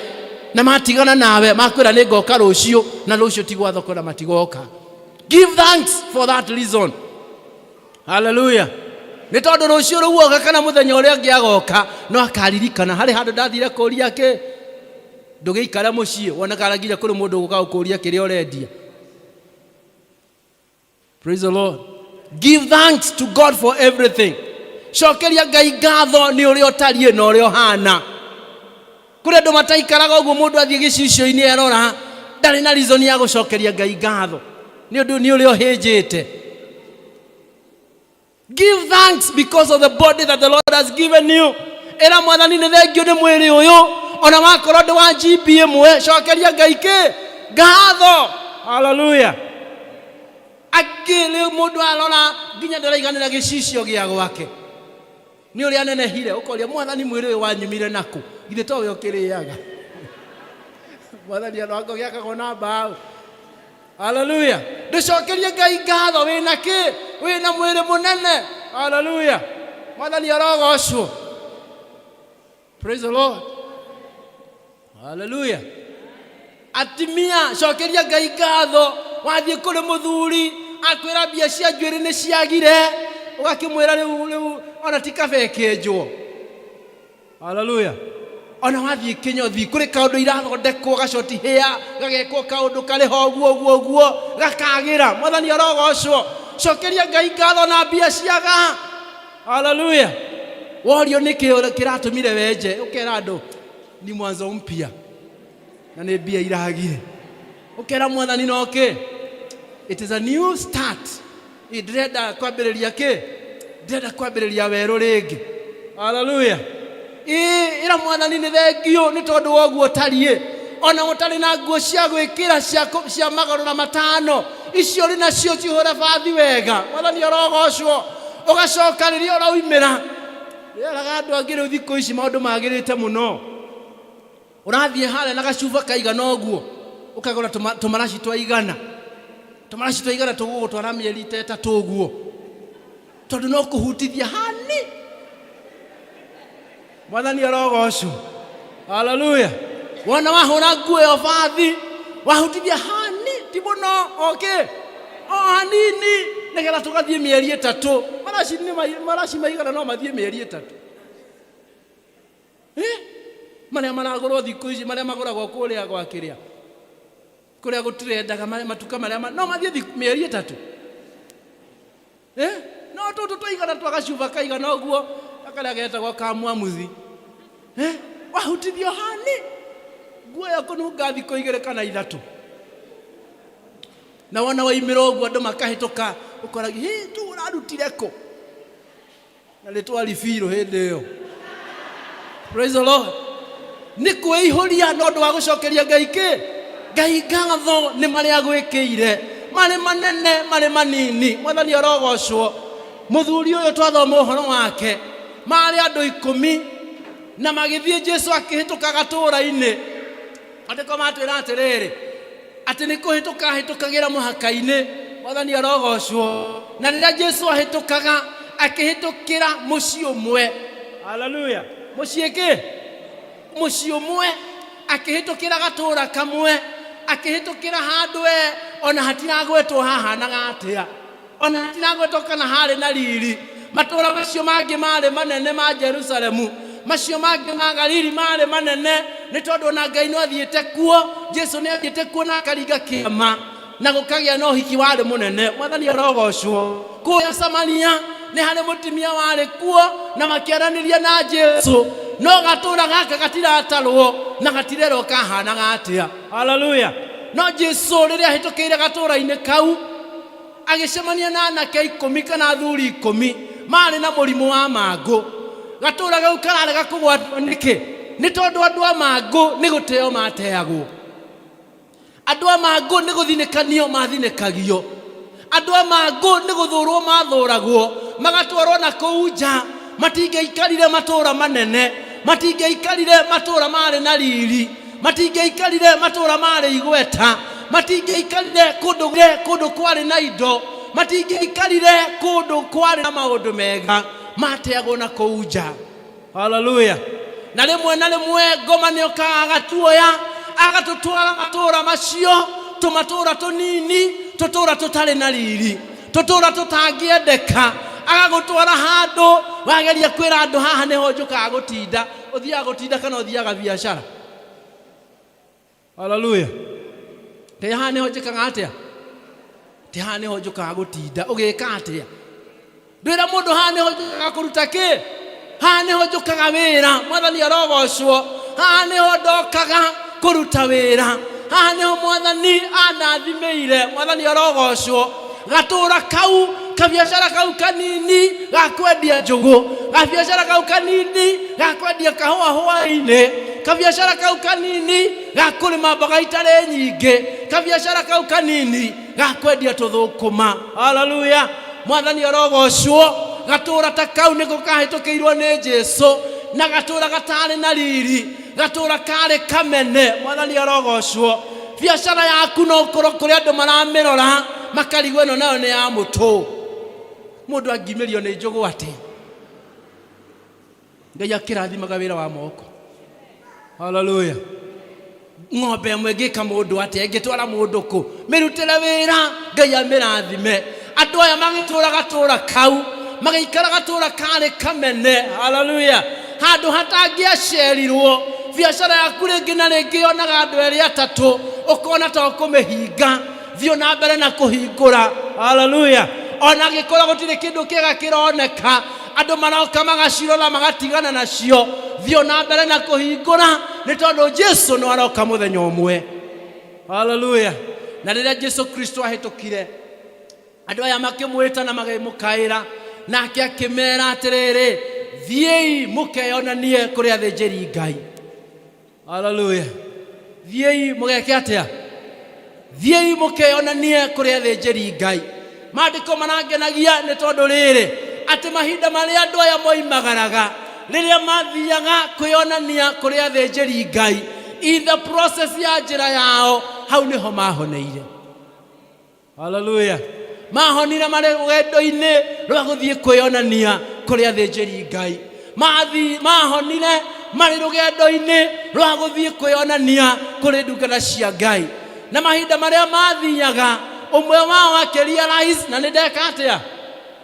na matigana nawe makwĩra nĩ ngoka rũciũ, na rũciũ ti gwa thoko na matigoka. Give thanks for that reason. Hallelujah. Nĩ tondũ rũciũ rũu oka kana mũthenya ũrĩa ũngĩ agoka no akaririkana harĩ handũ ndathire kũria kĩ. Ndũgĩikare mũciĩ wonekaga nginya kũrĩ mũndũ ũgũka gũkũria kĩrĩa ũrendia. Praise the Lord. Give thanks to God for everything. Cokeria Ngai ngatho nĩ ũrĩa ũtariĩ na ũrĩa ũhana. Kũrĩ andũ mataikaraga ũguo, mũndũ athiĩ gĩcicio-inĩ arora ndarĩ na reason ya gũcokeria Ngai ngatho nĩ ũndũ nĩ ũrĩa ũhĩnjĩte. Give thanks because of the body that the Lord has given you. Ĩra Mwathani nĩ thengiũ nĩ mwĩrĩ ũyũ, ona wakorwo ndĩ wa GB ĩmwe, cokeria Ngai kĩ ngatho. Hallelujah. Angĩ rĩu mũndũ arora nginya ndaraiganĩra gĩcicio gĩa gwake nĩ ũrĩa anenehire, ũkoria Mwathani mwĩrĩ ũyũ wanyumire nakũ? Githĩ to we ũkĩrĩaga? Mwathani arwango gĩakagwo na mbaũ. Haleluya. Ndũcokerie Ngai ngatho wĩna kĩ? Wĩna mwĩrĩ mũnene. Haleluya. Mwathani arogocwo. Praise the Lord. Haleluya. Atimia, cokeria Ngai ngatho. Wathiĩ kũrĩ mũthuri akwĩra mbia cia njuĩrĩ nĩ ciagire, ũgakĩmwĩra rĩu ona ti kaba ĩkĩnjwo. Haleluya. Ona wathiĩ kĩnyothi kũrĩ kaũndũ irathondekwo gacoti hĩa gagekwo kaũndũ karĩ ho ũguo ũguo ũguo gakagĩra. Mwathani arogocwo. Cokeria Ngai ngatho na mbia ciaga. Haleluya. Worio nĩkĩ kĩratũmire wenje, ũkera andũ ni mwanzo mpya na nĩ mbia iragire. Ũkera Mwathani no kĩ? It is a new start. Ndĩrenda kwambĩrĩria kĩ? Ndĩrenda kwambĩrĩria werũ rĩngĩ. Haleluya. Ĩĩ, ĩra Mwathani nĩ thengio nĩ tondũ wa ũguo ũtariĩ. Ona ũtarĩ na nguo cia gwĩkĩra cia magarũra matano, icio ũrĩ nacio cihũre bathi wega. Mwathani arogocwo. Ũgacoka rĩrĩa ũraumĩra, ndĩreraga andũ angĩ rĩu thikũ ici maũndũ magĩrĩte mũno. Ũrathiĩ harĩa na gacuba kaigana ũguo, ũkagũra tũmaraci twa igana. Tũmaraci twa igana tũgũgũtwara mĩeri ta ĩtatũ ũguo. Tondũ no kũhutithia hani. Mwathani arogocwo. Haleluya. Wona wahũra nguo ĩyo bathi, wahutithia hani, ti mũno, okay? O hanini, nĩgetha tũgathiĩ mĩeri ĩtatũ. Maraci nĩ maraci maigana no mathiĩ mĩeri ĩtatũ. Eh? Marĩa maragũrwo thikũ ici, marĩa magũragwo kũrĩa gwa kĩrĩa, kũrĩa gũtirendaga, marĩa matuka marĩa no mathiĩ mĩeri ĩtatũ. Eh? No tũtũ tũigana twa gacuba kaigana ũguo, karĩa getagwo ka mwamuthi. Eh? Wahutithio hani, nguo ĩyo kũnunga thikũ igĩrĩ kana ithatũ. Na wona waimĩra ũguo andũ makahĩtũka, ũkoragia, hĩ, tu ũrarutire kũ? Na nĩ twaribirũ hĩndĩ ĩyo. Praise the Lord. Nĩ kwĩihũria na ũndũ wa gũcokeria Ngai kĩ? Ngai ngatho nĩ marĩa agwĩkĩire, marĩ manene marĩ manini. Mwathani arogocwo. Mũthuri ũyũ twathoma ũhoro wake, marĩ andũ ikũmi na magĩthiĩ Jesu akĩhĩtũka gatũũra-inĩ. Maandĩko matwĩra atĩrĩrĩ, atĩ nĩ kũhĩtũka ahĩtũkagĩra mũhaka-inĩ. Mwathani arogocwo. Na rĩrĩa Jesu ahĩtũkaga, akĩhĩtũkĩra mũciĩ ũmwe. Haleluya. Mũciĩ kĩ? Mũciĩ ũmwe. Akĩhĩtũkĩra gatũũra kamwe. Akĩhĩtũkĩra handũ we ona hatiragwetwo hahanaga atĩa. Ona hatiragwetwo kana harĩ na riri. Matũũra macio mangĩ marĩ manene ma Jerusalemu, macio mangĩ ma Galili marĩ manene, nĩ tondũ ona Ngai no athiĩte kuo, Jesu nĩ athiĩte kuo na akaringa kĩama na gũkagĩa na ũhiki warĩ mũnene. Mwathani arogocwo. Kũrĩa Samaria nĩ harĩ mũtumia warĩ kuo na makĩaranĩria na Jesu, no gatũũra gaka gatiratarwo na gatirerwo kahanaga atĩa. Haleluya. No Jesu rĩrĩa ahĩtũkĩire gatũũra-inĩ kau, agĩcemania na anake ikũmi kana athuri ikũmi marĩ na mũrimũ wa mangũ. Gatũũra kau kararega kũgwatwo nĩkĩ? Nĩ tondũ andũ a mangũ nĩ gũteo mateagwo. Andũ a mangũ nĩ gũthinĩkanio mathinĩkagio. Andũ a mangũ nĩ gũthũrwo mathũragwo, magatwarwo na kũu nja. Matingĩaikarire matũũra manene, matingĩaikarire matũũra marĩ na riri, matingĩaikarire matũũra marĩ igweta, matingĩaikarire kũndũ kwarĩ na indo, matingĩaikarire kũndũ kwarĩ na maũndũ mega, mateagwo na kũu nja. Haleluya. Na rĩmwe na rĩmwe ngoma nĩ okaga agatuoya, agatũtwara matũũra macio, tũmatũũra tũnini, tũtũũra tũtarĩ na riri, tũtũũra tũtangĩendeka, agagũtwara handũ wageria kwĩra andũ haha nĩho njũkaga gũtinda. Ũthiaga gũtinda kana ũthiaga biacara? Haleluya. Te haha nĩho njĩkaga atĩa? Te haha nĩho njũkaga gũtinda. Ũgĩka atĩa? Ndwĩra mũndũ haha nĩho njũkaga kũruta kĩ? Haha nĩho njũkaga wĩra. Mwathani arogocwo. Haha nĩho ndokaga kũruta wĩra. Haha nĩho Mwathani andathimĩire. Mwathani arogocwo. Gatũũra kau, kabiacara kau kanini ga kwendia njũgũ, gabiacara kau kanini ga kwendia kahũa hwaĩ-inĩ, kabiacara kau kanini ga kũrĩma mboga itarĩ nyingĩ, kabiacara kau kanini ga kwendia tũthũkũma. Haleluya. Mwathani arogocwo. Gatũũra ta kau nĩko kahĩtũkĩirwo nĩ Jesu, na gatũũra gatarĩ na riri, gatũũra karĩ kamene. Mwathani arogocwo. Biacara yaku no ũkorwo kũrĩ andũ maramĩrora makarigwo ĩno nayo nĩ ya mũtũ. Mũndũ angiumĩrio nĩ njũgũ atĩa? Ngai akĩrathimaga wĩra wa moko. Haleluya. Ng'ombe ĩmwe ĩngĩka mũndũ atĩa? Ĩngĩtwara mũndũ kũ? Mĩrutĩre wĩra, Ngai amĩrathime. Andũ aya magĩtũra gatũra kau, magĩikara gatũra karĩ kamene. Haleluya. Handũ hatangĩacerirwo. Biacara yaku rĩngĩ na rĩngĩ yonaga andũ erĩ atatũ, ũkona ta ũkũmĩhinga. Thiĩ na mbere na kũhingũra. Haleluya. Ona angĩkorwo gũtirĩ kĩndũ kĩega kĩroneka, andũ maroka magacirora magatigana nacio, thiĩ na mbere na kũhingũra, nĩ tondũ Jesu no aroka mũthenya ũmwe. Haleluya. Na rĩrĩa Jesu Kristo ahĩtũkire, andũ aya makĩmwĩta na magĩmũkaĩra, Nake akĩmera atĩrĩrĩ, thiĩi mũkeyonanie kũrĩ athĩnjĩri Ngai. Haleluya. Thiĩi mũgeke atĩa? Thiĩi mũkeyonanie kũrĩ athĩnjĩri Ngai. Maandĩko marangenagia nĩ tondũ rĩrĩ, atĩ mahinda marĩa andũ aya moimagaraga, rĩrĩa mathiaga kwĩyonania kũrĩ athĩnjĩri Ngai, in the process ya njĩra yao, hau nĩho mahoneire. Haleluya. Mahonire marĩ rũgendo-inĩ rwa gũthiĩ kwĩyonania kũrĩ athĩnjĩri Ngai. Mathi mahonire marĩ rũgendo-inĩ rwa gũthiĩ kwĩyonania kũrĩ ndungata cia Ngai. Na mahinda marĩa mathiaga, ũmwe wao akĩrealize na nĩ ndeka atĩa?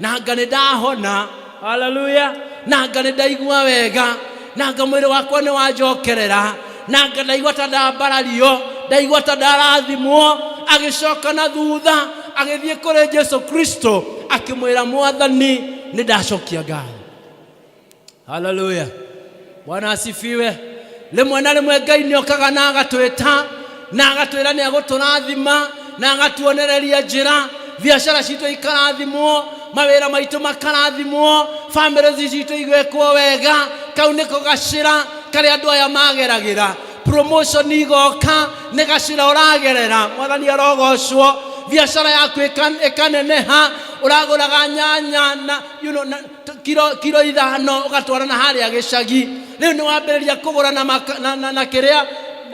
Na anga nĩ ndahona. Haleluya. Na anga nĩ ndaigua wega. Na anga mwĩrĩ wakwa nĩ wanjokerera. Na anga ndaigua ta ndambarario, ndaigua ta ndarathimwo. Agĩcoka na thutha, agĩthiĩ kũrĩ Jesu Kristo, akĩmwĩra Mwathani, nĩ ndacokia ngatho. Haleluya. Bwana asifiwe. Rĩmwe na rĩmwe Ngai nĩ okaga na agatwĩta na agatwĩra nĩ agũtũrathima na agatuonereria njĩra, biacara citũ ikarathimwo, mawĩra maitũ makarathimwo, famĩlĩ citũ igwĩkwo wega. Kau nĩko gacĩra karĩa andũ aya mageragĩra. Promotion igoka, nĩ gacĩra ũragerera. Mwathani arogocwo. Biacara yaku ĩkaneneha, ũragũraga nyanya na, you know, na kiro, kiro ithano ũgatwara na harĩa gĩcagi. Rĩu nĩ wambĩrĩria kũgũra na, maka, na, na, na kĩrĩa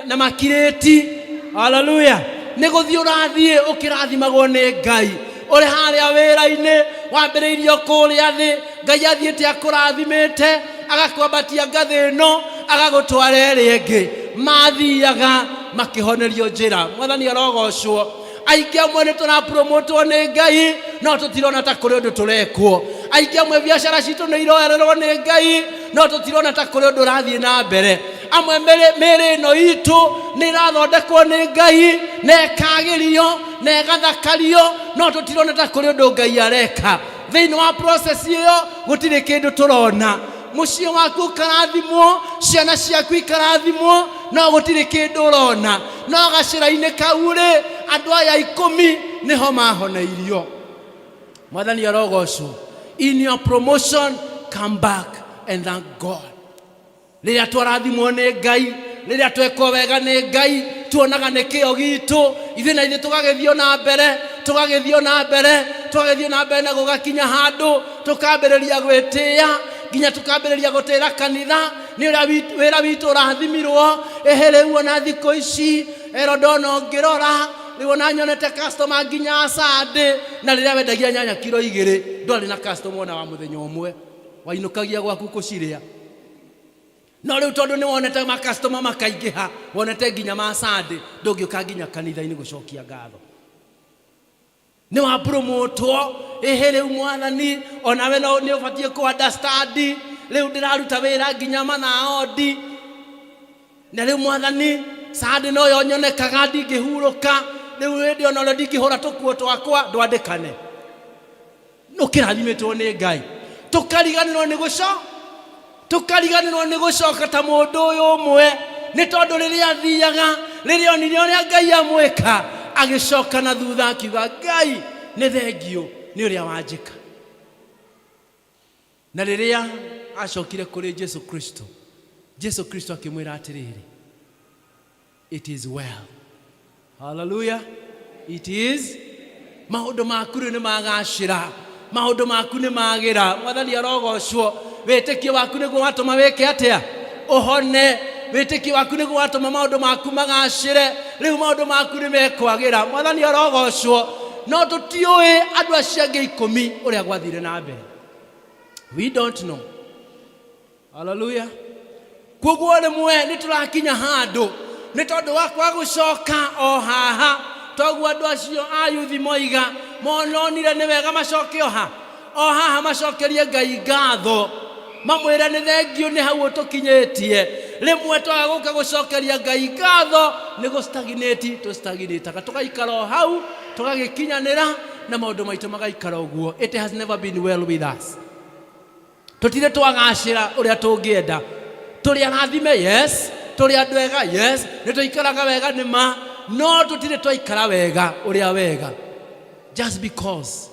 na makirĩti. Haleluya. Nĩ gũthiĩ ũrathiĩ ũkĩrathimagwo nĩ Ngai. Ũrĩ harĩa wĩra-inĩ wambĩrĩirio kũrĩa thĩ, Ngai athiĩte akũrathimĩte, agakwambatia ngathĩ ĩno, agagũtwara ĩrĩa ĩngĩ. Mathiaga makĩhonerio njĩra. Mwathani arogocwo. Aingĩ amwe nĩ tũrapromotwo nĩ Ngai, no tũtirona ta kũrĩ ũndũ tũrekwo. Aingĩ amwe biacara citũ nĩ iroererwo nĩ Ngai, no tũtirona ta kũrĩ ũndũ ũrathiĩ na mbere. Amwe mĩrĩ ĩno itũ nĩ ĩrathondekwo nĩ Ngai, na ĩkagĩrio, na ĩgathakario, no tũtirona ta kũrĩ ũndũ Ngai areka. Thĩinĩ wa process ĩyo gũtirĩ kĩndũ tũrona. Mũciĩ waku ũkarathimwo, ciana ciaku ikarathimwo, no gũtirĩ kĩndũ ũrona. No gacĩra-inĩ kau rĩ, andũ aya ikũmi nĩho mahoneirio. Mwathani arogocwo. In your promotion, come back and thank God. Rĩrĩa twarathimwo nĩ Ngai, rĩrĩa twekwo wega nĩ Ngai, tuonaga nĩ kĩo gitũ, ithuĩ na ithuĩ tũgagĩthiĩ na mbere, tũgagĩthiĩ na mbere, tũgagĩthiĩ na mbere na gũgakinya handũ tũkambĩrĩria gwĩtĩĩa, nginya tũkambĩrĩria gũtĩra kanitha nĩ ũrĩa wĩra witũ ũrathimirwo. Ĩhĩ rĩu ona thikũ ici ero ndona ũngĩrora, rĩu ona nyonete customer nginya Sunday, na rĩrĩa wendagia nyanya kiro igĩrĩ ndwarĩ na customer ona wa mũthenya ũmwe, wainũkagia gwaku kũcirĩa. No rĩu tondũ nĩ wonete makastoma makaingĩha, wonete nginya ma Sunday, ndũngĩũka nginya kanitha-inĩ gũcokia ngatho. Nĩ wa promotwo, ĩhĩ rĩu Mwathani, onawe no nĩ ũbatiĩ kũ understand, rĩu ndĩraruta wĩra nginya mathaa ondi, na rĩu Mwathani, Sunday noyo nyonekaga ndingĩhurũka, rĩu hĩndĩ ona ũrĩa ndingĩhũra tũkuo twakwa, ndwandĩkane. Ũkĩrathimĩtwo nĩ Ngai. Tũkariganĩrwo nĩ gũco, tũkariganĩrwo nĩ gũcoka ta mũndũ ũyũ ũmwe, nĩ tondũ rĩrĩa athiaga, rĩrĩa onire ũrĩa Ngai amwĩka, agĩcoka na thutha akiuga, Ngai nĩ thengiũ nĩ ũrĩa wanjĩka. Na rĩrĩa acokire kũrĩ Jesu Kristo, Jesu Kristo akĩmwĩra atĩrĩrĩ, it is well. Hallelujah. It is. Maũndũ maku rĩu nĩ magacĩra, maũndũ maku nĩ magĩra. Mwathani arogocwo. Wĩtĩkio waku nĩguo watũma wĩke atĩa? Ũhone. Wĩtĩkio waku nĩguo watũma maũndũ maku magacĩre. Rĩu maũndũ maku nĩ mekwagĩra. Mwathani arogocwo. No tũtiũĩ andũ acio angĩ ikũmi ũrĩa gwathire na mbere. We don't know. Hallelujah. Koguo rĩmwe nĩ tũrakinya handũ nĩ tondũ wa kwaga gũcoka o haha, toguo andũ acio a yuthi moiga mononire nĩ wega macoke o ha o haha, macokerie Ngai ngatho, mamwĩre nĩ thengiũ nĩ hau ũtũkinyĩtie. Rĩmwe twaga gũka gũcokeria Ngai ngatho nĩ gũ stagnate tũstagnataga, tũgaikara o hau, tũgagĩkinyanĩra na maũndũ maitũ magaikara ũguo. It has never been well with us. Tũtirĩ twagacĩra ũrĩa tũngĩenda. Tũrĩ arathime, yes. Tũrĩ andũ ega, yes. Nĩ tũikaraga wega, nĩ ma. No tũtirĩ twaikara wega ũrĩa wega. Just because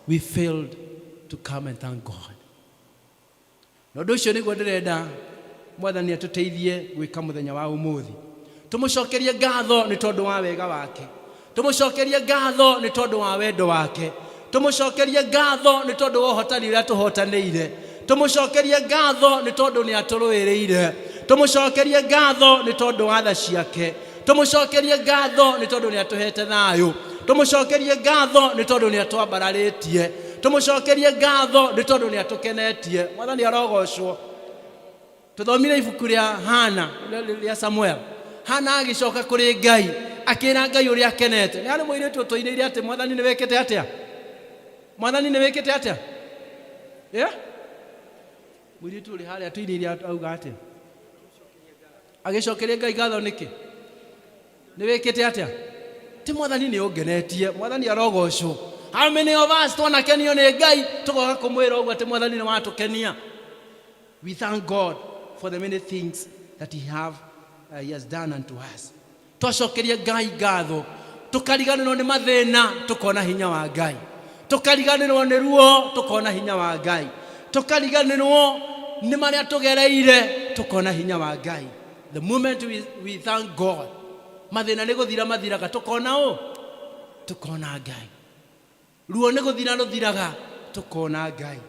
we failed to come and thank God. Na ũndũ ũcio nĩguo ndĩrenda mwathani atũteithie gwĩka mũthenya wa ũmũthĩ. Tũmũcokerie ngatho nĩ tondũ wa wega wake, tũmũcokerie ngatho nĩ tondũ wa wendo wake, tũmũcokerie ngatho nĩ tondũ wa ũhotani ũrĩa tũhotanĩire, tũmũcokerie ngatho nĩ tondũ nĩ atũrũĩrĩire, tũmũcokerie ngatho nĩ tondũ wa tha ciake, tũmũcokerie ngatho nĩ tondũ nĩ atũhete thayũ, tũmũcokerie ngatho nĩ tondũ nĩ atwambararĩtie, tũmũcokerie ngatho nĩ tondũ nĩ atũkenetie. Mwathani arogocwo. Tũthomire ibuku rĩa Hana rĩa Samuel. Hana agĩcoka kũrĩ Ngai akĩra Ngai ũrĩa akenete. Nĩ harĩ mũirĩtu ũtũinĩire atĩ mwathani nĩ wĩkĩte atĩa? Mwathani nĩ wĩkĩte atĩa? Yeah? Mũirĩtu ũrĩ harĩa atũinĩire auga atĩa? Agĩcokeria Ngai ngatho nĩkĩ? Nĩ wĩkĩte atĩa? Ti mwathani nĩ ũngenetie. Mwathani arogocwo. How many of us twanakenio nĩ Ngai tũgoka kũmwĩra ũguo atĩ mwathani nĩ watũkenia? We thank God for the many things that he has done unto us. Twacokeria Ngai ngatho, tũkariganĩrwo nĩ mathĩna, tũkona hinya wa Ngai. Tũkariganĩrwo nĩ ruo, tũkona hinya wa Ngai. Tũkariganĩrwo nĩ marĩa tũgereire, tũkona hinya wa Ngai. The moment we thank God, mathĩna nĩ gũthira mathiraga, tũkona ũ? Tũkona Ngai. Ruo nĩ gũthira rũthiraga, tũkona Ngai.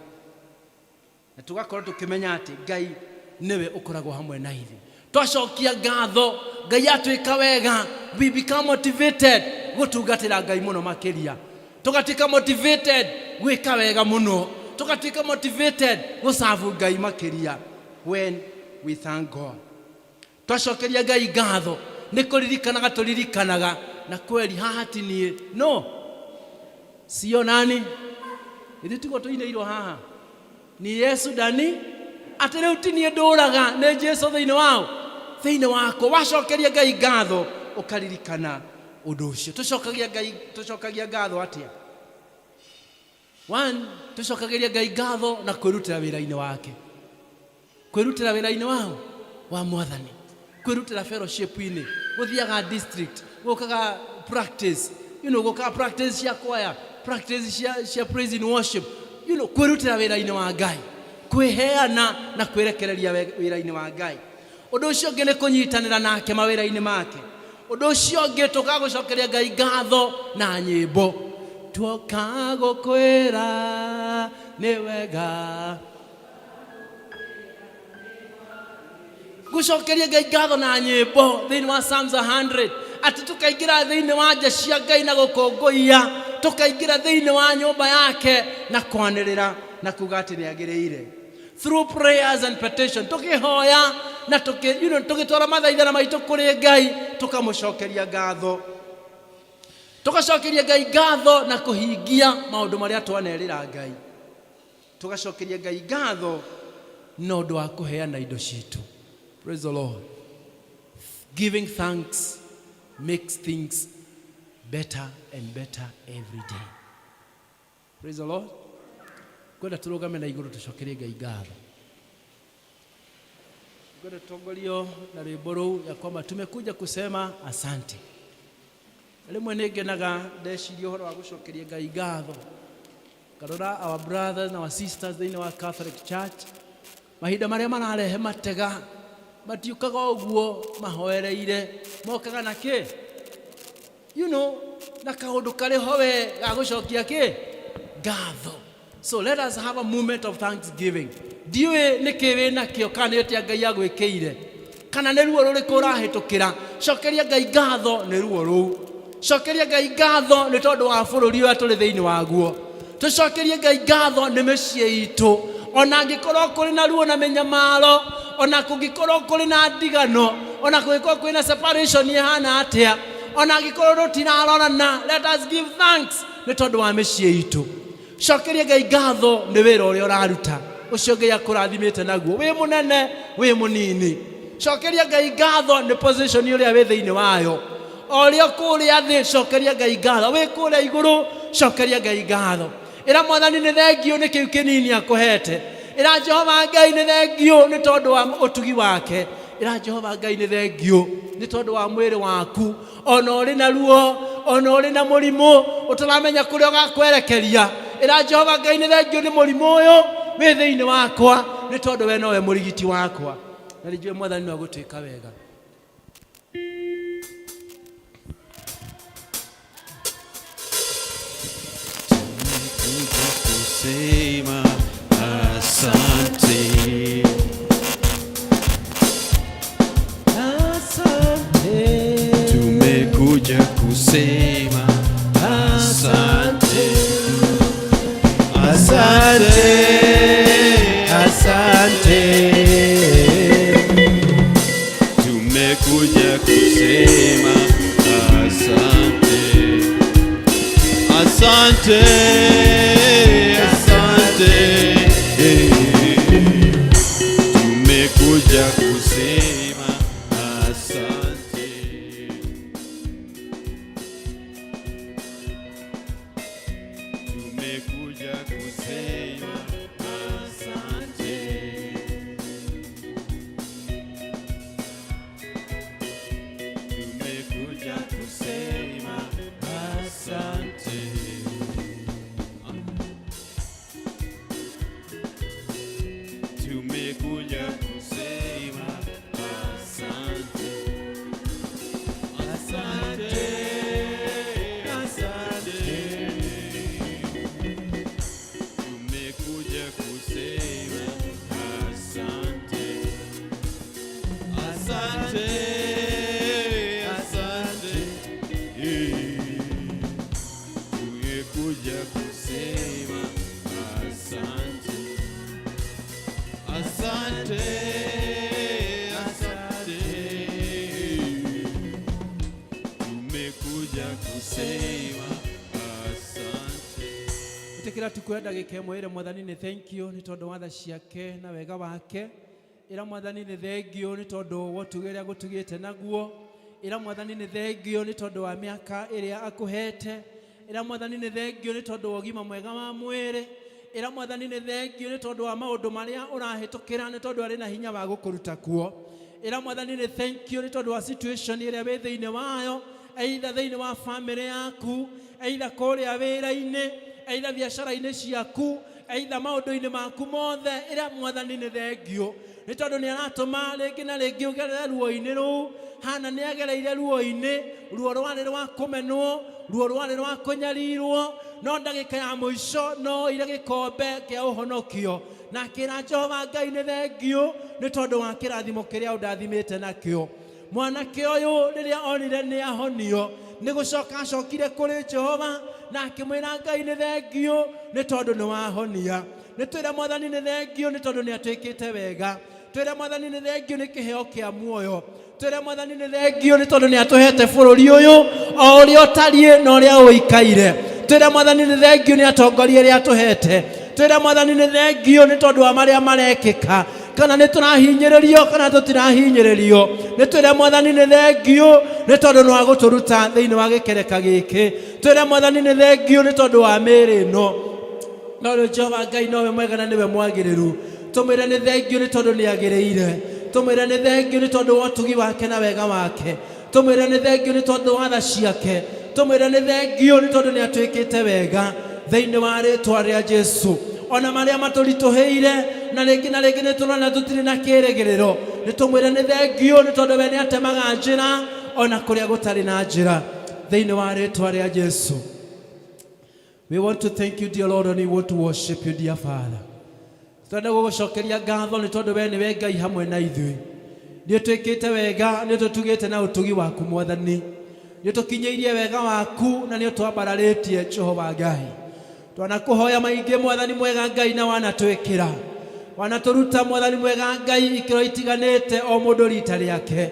Na tũgakorwo tũkĩmenya atĩ Ngai nĩwe ũkoragwo hamwe na ithuĩ. Twacokia ngatho, Ngai atwĩka wega, we become motivated gũtungatĩra Ngai mũno makĩria. Tũgatuĩka motivated gwĩka wega mũno, tũgatuĩka motivated gũcabu Ngai makĩria when we thank God. Twacokeria Ngai ngatho nĩ kũririkanaga tũririkanaga, na kweli haha ti niĩ no sio nani, ithuĩ tiguo tũinĩirwo haha ni Yesu ndani, atĩ rĩu ti niĩ ndũraga, nĩ Jesu thĩinĩ wao, thĩinĩ wakwa. Wacokeria Ngai ngatho ũkaririkana ũndũ ũcio. Tũcokagia Ngai, tũcokagia ngatho atĩa? One, tũcokagĩria Ngai ngatho na kwĩrutĩra wĩra-inĩ wake, kwĩrutĩra wĩra-inĩ wao wa mwathani, kwĩrutĩra fellowship-inĩ, gũthiaga district, gũkaga practice, gũkaga practice cia choir, practice cia praise and worship, kwĩrutĩra wĩra-inĩ wa Ngai, kwĩheana na kwĩrekereria wĩra-inĩ wa Ngai. Ũndũ ũcio ũngĩ nĩ kũnyitanĩra nake mawĩra-inĩ make. Ũndũ ũcio ũngĩ tũkaga gũcokeria Ngai ngatho na nyĩmbo. Tuoka gũkwĩra nĩ wega. Gũcokeria Ngai ngatho na nyĩmbo thĩinĩ wa Psalms 100, atĩ tũkaingĩra thĩinĩ wa nja cia Ngai na gũkũngũiya, tũkaingĩra thĩinĩ wa nyũmba yake na kwanĩrĩra na kuga atĩ nĩ agĩrĩire. Through prayers and petition, tũkĩhoya na tũgĩtwara mathaithana maitũ kũrĩ Ngai, tũkamũcokeria ngatho. Tũgacokeria Ngai ngatho na kũhingia maũndũ marĩa twanerĩra Ngai. Tũgacokeria Ngai ngatho na ũndũ wa kũheana indo citũ. Praise the Lord. Giving thanks makes things better and better every day. Praise the Lord. Kwenda tũrũgame na igũrũ tũcokerie Ngai ngatho. Kwenda tũtongorio na rwĩmbo rũu ya kwamba tumekuja kusema asante. Rĩmwe nĩ ngenaga ndeciria ũhoro wa gũcokeria Ngai ngatho. Ngarora our brothers and our sisters thĩinĩ wa Catholic Church, mahinda marĩa mararehe matega matiũkaga ũguo mahoereire, mokaga na kĩ? Na kaũndũ karĩ ho we ga gũcokia kĩ? Ngatho. So let us have a moment of thanksgiving. Ndiũĩ nĩ kĩ wĩ nakĩo, kana nĩ atĩa Ngai agwĩkĩire, kana nĩ ruo rũrĩkũ ũrahĩtũkĩra. Cokeria Ngai ngatho nĩ ruo rũu. Cokeria Ngai ngatho nĩ tondũ wa bũrũri ũrĩa tũrĩ thĩinĩ waguo. Tũcokerie Ngai ngatho nĩ mĩciĩ itũ. Ona angĩkorwo kũrĩ na ruo na mĩnyamaro, ona kũngĩkorwo kũrĩ na ndigano, ona kũngĩkorwo kwĩ na separation ĩhana atĩa, ona angĩkorwo tũtirarorana, let us give thanks nĩ tondũ wa mĩciĩ itũ. Cokeria Ngai ngatho nĩ wĩra ũrĩa ũraruta, ũcio Ngai akũrathimĩte naguo, wĩ mũnene wĩ mũnini. Cokeria Ngai ngatho nĩ position ũrĩa wĩ thĩinĩ wayo, o ũrĩa kũrĩa thĩ, cokeria Ngai ngatho, wĩ kũrĩa igũrũ, cokeria Ngai ngatho. Ĩra mwathani nĩ thengiũ nĩ kĩu kĩnini akũhete. Ĩra Jehova Ngai nĩ thengiũ nĩ tondũ wa ũtugi wake. Ĩra Jehova Ngai nĩ thengiũ nĩ tondũ wa mwĩrĩ waku, ona ũrĩ na ruo, ona ũrĩ na mũrimũ ũtaramenya kũrĩa ũgakwerekeria. Ĩra Jehova Ngai nĩ thengio nĩ mũrimũ ũyũ wĩ thĩinĩ wakwa, nĩ tondũ we nowe mũrigiti wakwa. Na nĩ njũĩ Mwathani no agũtwĩka wega. Kusema asante. Asante. Tumekuja kusema asante. Asante. Asante. Tumekuja kusema asante. Asante. Asante. Tumekuja kusema asante. Tumekuja kusema asante. Tumekuja kusema asante. Tumekuja kusema asante. Asante, asante. Tumekuja kusema asante. Asante, asante. Tumekuja kusema asante. Asante, asante. Tumekuja kusema asante. Ĩtĩkĩra tu kuoya ndagĩka ĩmwe ĩre Mwathani nĩ thank you nĩ tondũ wa tha ciake na wega wake. Ĩra Mwathani nĩ thengio nĩ tondũ wa ũtugi ũrĩa agũtugĩte naguo. Ĩra Mwathani nĩ thengio nĩ tondũ wa mĩaka ĩrĩa akũhete. Ĩra Mwathani nĩ thengio nĩ tondũ wa ũgima mwega wa mwĩrĩ. Ĩra Mwathani nĩ thengio nĩ tondũ wa maũndũ marĩa ũrahĩtũkĩra, nĩ tondũ arĩ na hinya wa gũkũruta kuo. Ĩra Mwathani nĩ thank you nĩ tondũ wa situation ĩrĩa wĩ thĩinĩ wayo, either thĩinĩ wa famĩlĩ yaku, either kũrĩa wĩra-inĩ, either biacara-inĩ ciaku, either maũndũ-inĩ maku mothe. Ĩra Mwathani nĩ thengio nĩ tondũ nĩ aratũma rĩngĩ na rĩngĩ ũgerere ruo-inĩ rũu. Hana nĩ agereire ruo-inĩ, ruo rwarĩ rwa kũmenwo, ruo rwarĩ rwa kũnyarirwo, no ndagĩka ya mũico no oire gĩkombe kĩa ũhonokio na akĩra Jehova Ngai nĩ thengio nĩ tondũ wa kĩrathimo kĩrĩa ũndathimĩte nakĩo. Mwanake ũyũ rĩrĩa onire nĩ ahonio, nĩ gũcoka acokire kũrĩ Jehova na akĩmwĩra Ngai nĩ thengio nĩ tondũ nĩ wahonia. Nĩ twĩre Mwathani nĩ thengio nĩ tondũ nĩ atwĩkĩte wega. Twĩre Mwathani nĩ thengio nĩ kĩheo kĩa muoyo. Twĩre Mwathani nĩ thengio nĩ tondũ nĩ atũhete bũrũri ũyũ o ũrĩa ũtariĩ na ũrĩa ũikaire. Twĩre Mwathani nĩ thengio nĩ atongoria ĩrĩa atũhete. Twĩre Mwathani nĩ thengio nĩ tondũ wa marĩa marekĩka, kana nĩ tũrahinyĩrĩrio kana tũtirahinyĩrĩrio. Nĩ twĩre Mwathani nĩ thengio nĩ tondũ nĩ wagũtũruta thĩinĩ wa gĩkereka gĩkĩ. Twĩre Mwathani nĩ thengio nĩ tondũ wa mĩĩrĩ ĩno. No rĩu Jehova Ngai nowe mwega na nĩwe mwagĩrĩru. Tũmwĩre nĩ thengio nĩ tondũ nĩ agĩrĩire. Tũmwĩre nĩ thengio nĩ tondũ wa ũtugi wake na wega wake. Tũmwĩre nĩ thengio nĩ tondũ wa tha ciake. Tũmwĩre nĩ thengio nĩ tondũ nĩ atwĩkĩte wega thĩinĩ wa rĩtwa rĩa Jesu. Ona marĩa matũritũhĩire na rĩngĩ na rĩngĩ nĩ tũrona tũtirĩ na kĩrĩgĩrĩro, nĩ tũmwĩre nĩ thengio nĩ tondũ we nĩ atemaga njĩra ona kũrĩa gũtarĩ na njĩra thĩinĩ wa rĩtwa rĩa Jesu. We want to thank you, dear Lord, and we want to worship you, dear Father. Twenda gũgũcokeria ngatho nĩ tondũ we nĩwe Ngai hamwe na ithuĩ. Nĩ ũtwĩkĩte wega, nĩ ũtũtugĩte na ũtugi waku Mwathani. Nĩ ũtũkinyĩirie wega waku na nĩ ũtwambararĩtie Jehova Ngai. Twanakũhoya maingĩ Mwathani mwega Ngai na wanatwĩkĩra. Wanatũruta Mwathani mwega Ngai ikĩro itiganĩte o mũndũ rita rĩake.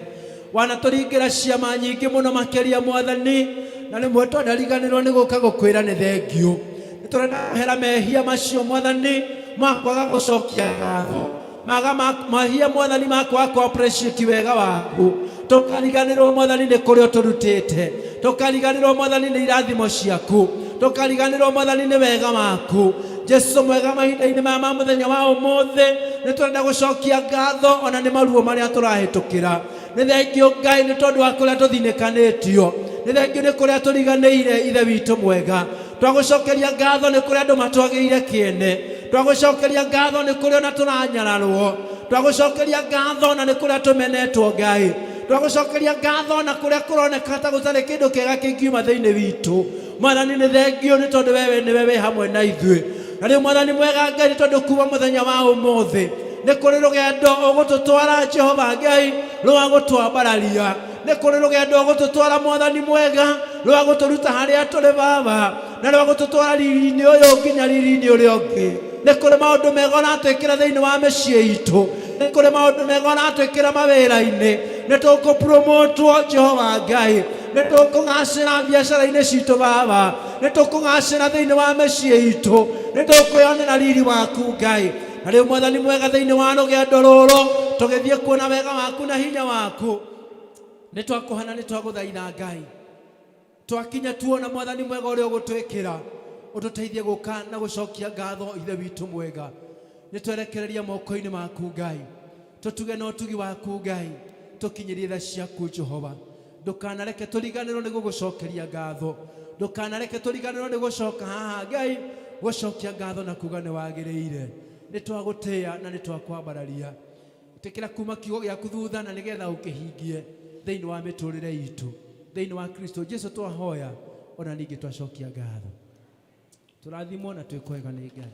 Wanatũringĩra ciama nyingĩ mũno makĩria Mwathani, na rĩmwe twanariganĩrwo nĩ gũka gũkwĩra nĩ thengio. Nĩ tũrenda kũhera mehia macio Mwathani makwaga gũcokia ngatho, maga mahia Mwathani makwaga kũ appreciate wega waku. Tũkariganĩrwo Mwathani nĩ kũrĩa ũtũrutĩte, tũkariganĩrwo Mwathani nĩ irathimo ciaku, tũkariganĩrwo Mwathani nĩ wega waku. Jesu mwega, mahinda-inĩ maya ma mũthenya wa ũmũthĩ nĩ tũrenda gũcokia ngatho ona nĩ maruo marĩa tũrahĩtũkĩra. Nĩ thengio Ngai nĩ tondũ wa kũrĩa tũthinĩkanĩtio, nĩ thengio nĩ kũrĩa tũriganĩire Ithe witũ mwega. Twagũcokeria ngatho nĩ kũrĩ andũ matwagĩire kĩene. Twagũcokeria ngatho nĩ kũrĩ ona tũranyararwo. Twagũcokeria ngatho na nĩ kũrĩa tũmenetwo Ngai. Twagũcokeria ngatho na kũrĩa kũroneka ta gũtarĩ kĩndũ kĩega kĩngiuma thĩinĩ witũ. Mwathani nĩ thengio nĩ tondũ wewe nĩwe wĩ hamwe na ithuĩ. Na rĩu Mwathani mwega Ngai nĩ tondũ kuma mũthenya wa ũmũthĩ nĩ kũrĩ rũgendo ũgũtũtwara Jehova Ngai rwa gũtwambararia. Nĩ kũrĩ rũgendo ũgũtũtwara Mwathani mwega rwa gũtũruta harĩa tũrĩ Baba na rwa gũtũtwara riri-inĩ ũyũ nginya riri-inĩ ũrĩa ũngĩ. Nĩ kũrĩ maũndũ mega ũratwĩkĩra thĩinĩ wa mĩciĩ itũ. Nĩ kũrĩ maũndũ mega ũratwĩkĩra mawĩra-inĩ. Nĩ tũkũpromotwo Jehova Ngai. Nĩ tũkũgacĩra biacara-inĩ citũ Baba. Nĩ tũkũgacĩra thĩinĩ wa mĩciĩ itũ. Nĩ tũkwĩonera riri waku Ngai. Na rĩu Mwathani mwega thĩinĩ wa rũgendo rũrũ tũgĩthiĩ kuona wega waku na hinya waku. Nĩ twakũhana nĩ twagũthaitha Ngai. Twakinya tuona Mwathani mwega ũrĩa ũgũtwĩkĩra ũtũteithie gũka na gũcokia ngatho Ithe witũ mwega. Nĩ twerekereria moko-inĩ maku Ngai. Tũtuge na ũtugi waku Ngai. Tũkinyĩrie tha ciaku Jehova. Ndũkanareke tũriganĩrwo nĩ gũgũcokeria ngatho. Ndũkanareke tũriganĩrwo nĩ gũcoka haha Ngai gũcokia ngatho na kuga nĩ wagĩrĩire. Nĩ twagũtĩĩa na nĩ twakwambararia. Ĩtĩkĩra kuma kiugo gĩaku thutha na nĩgetha ũkĩhingie thĩinĩ wa mĩtũrĩre itũ. Thĩinĩ wa Kristo Jesu twahoya ona ningĩ twacokia ngatho. Tũrathimwo na twĩkwega nĩ Ngai.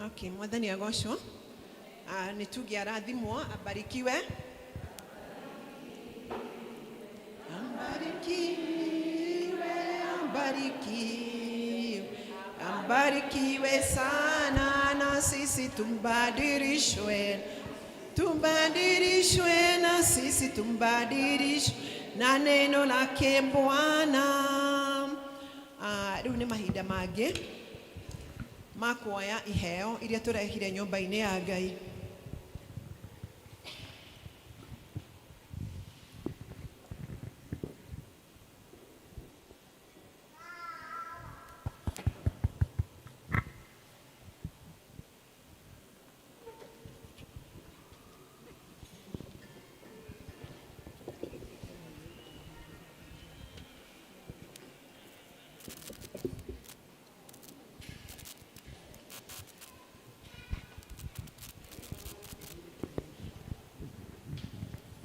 Okay, Mwathani agocwo. Ah, nĩ tuge arathimwo, abarikiwe. Ambarikiwe, ambarikiwe, ambarikiwe sana na sisi tumbadilishwe, tumbadilishwe na sisi tumbadilishwe na neno lake Bwana. Ah, rĩu nĩ mahinda mangĩ ma kuoya iheo iria tũrehire nyũmba-inĩ ya Ngai.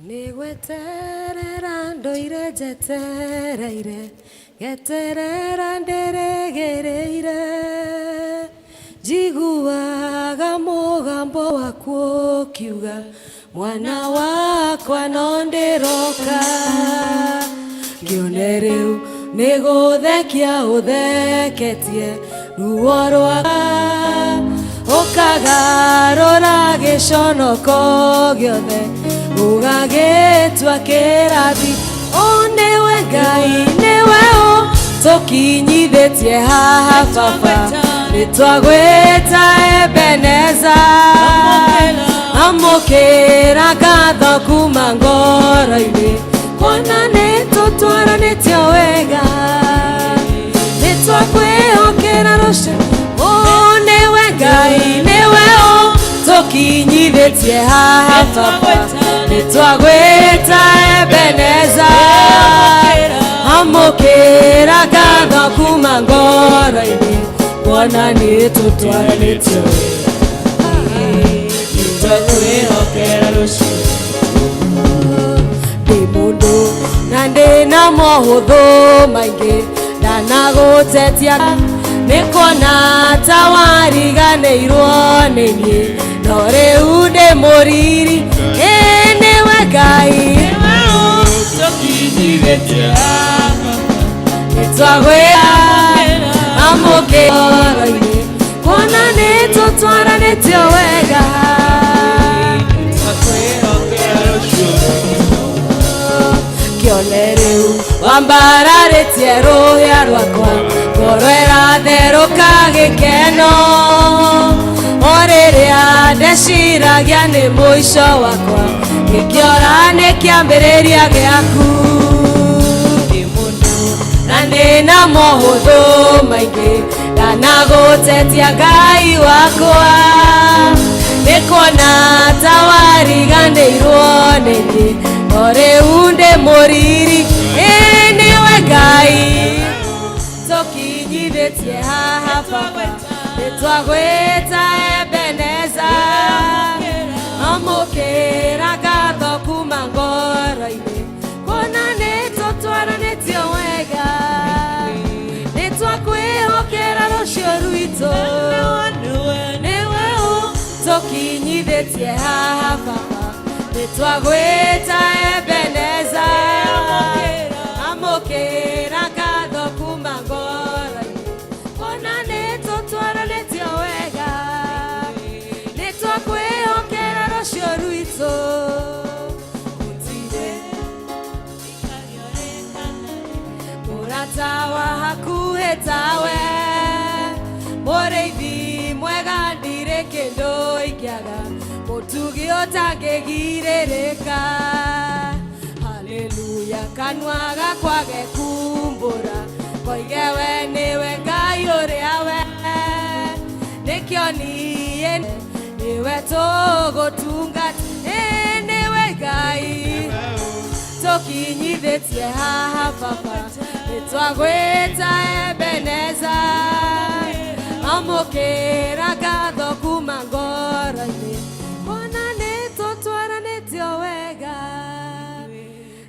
Nĩ gweterera ndoire njetereire ngeterera ndĩrĩgĩrĩire njiguaga mũgambo waku ũkiuga mwana wakwa no ndĩroka kĩone rĩu nĩ gũthekia ũtheketie ruo rwakwa ũkagarũra gĩconoko gĩothe ũgagĩtua kĩrathi. Ũ nĩwe Ngai, nĩwe ũ tũkinyithĩtie haha Baba, nĩtwagwĩta Ebeneza. Amũkĩra ngatho kuma ngoro-inĩ, kuona nĩtũtwaranĩtio wega, nĩtwakwĩhokera rũciũ. Ũ nĩwe Ngai, nĩwe ũ tũkinyithĩtie haha Baba, nĩtwagwĩta Ebeneza. Amũkĩra ngatho kuma ngoro-inĩ, kuona nĩtũtwaranĩtio wega, nĩtwakwĩhokera rũciũ. Ndĩ mũndũ na ndĩna mohũthũ maingĩ, ndanagũtetia nĩ kuona ta wariganĩirwo nĩ niĩ, no rĩu ndĩ mũriri. Ĩ nĩwe Ngai, nĩtwagwĩra amũkĩra-inĩ, kuona nĩtũtwaranĩtio wega, kĩone rĩu wambararĩtie rũhĩa rwakwa, ngoro ĩratherũka gĩkeno, o rĩrĩa ndeciragia nĩ mũico wakwa, gĩkĩora nĩ kĩambĩrĩria gĩaku. Ndĩ mũndũ Na ndĩna mohũthũ maingĩ ndanagũtetia Ngai wakwa nĩ kuona ta wariganĩirwo nĩ niĩ no rĩu ndĩ mũriri ĩ nĩwe Ngai tũkinyithĩtie haha baba nĩ twagwĩta Ebeneza amũkĩra ngatho kuma ngoro-inĩ kuona nĩ tũtwaranĩtio wega nĩ twakwĩhokera rũciũ rwitũ nĩwe ũtũkinyithĩtie haha baba nĩ twagwĩta Ebeneza amũkĩra ngatho kuma ngoro-inĩ kuona nĩ tũtwaranĩtio wega nĩ twakwĩhokera rũciũ rwitũ gũtirĩ mũrata wa hakuhĩ tawe mũrĩithi mwega ndirĩ kĩndũ ingĩaga mũtugi ũtangĩgirĩrĩka haleluya kanua gakwa gekumbũra koige we nĩwe Ngai ũrĩa we nĩkĩo niĩ nĩwe tũgũtungata ĩ nĩwe Ngai tũkinyithĩtie haha baba nĩ twagwĩta Ebeneza amũkĩra ngatho kuma ngoro-inĩ kuona nĩ tũtwaranĩtio wega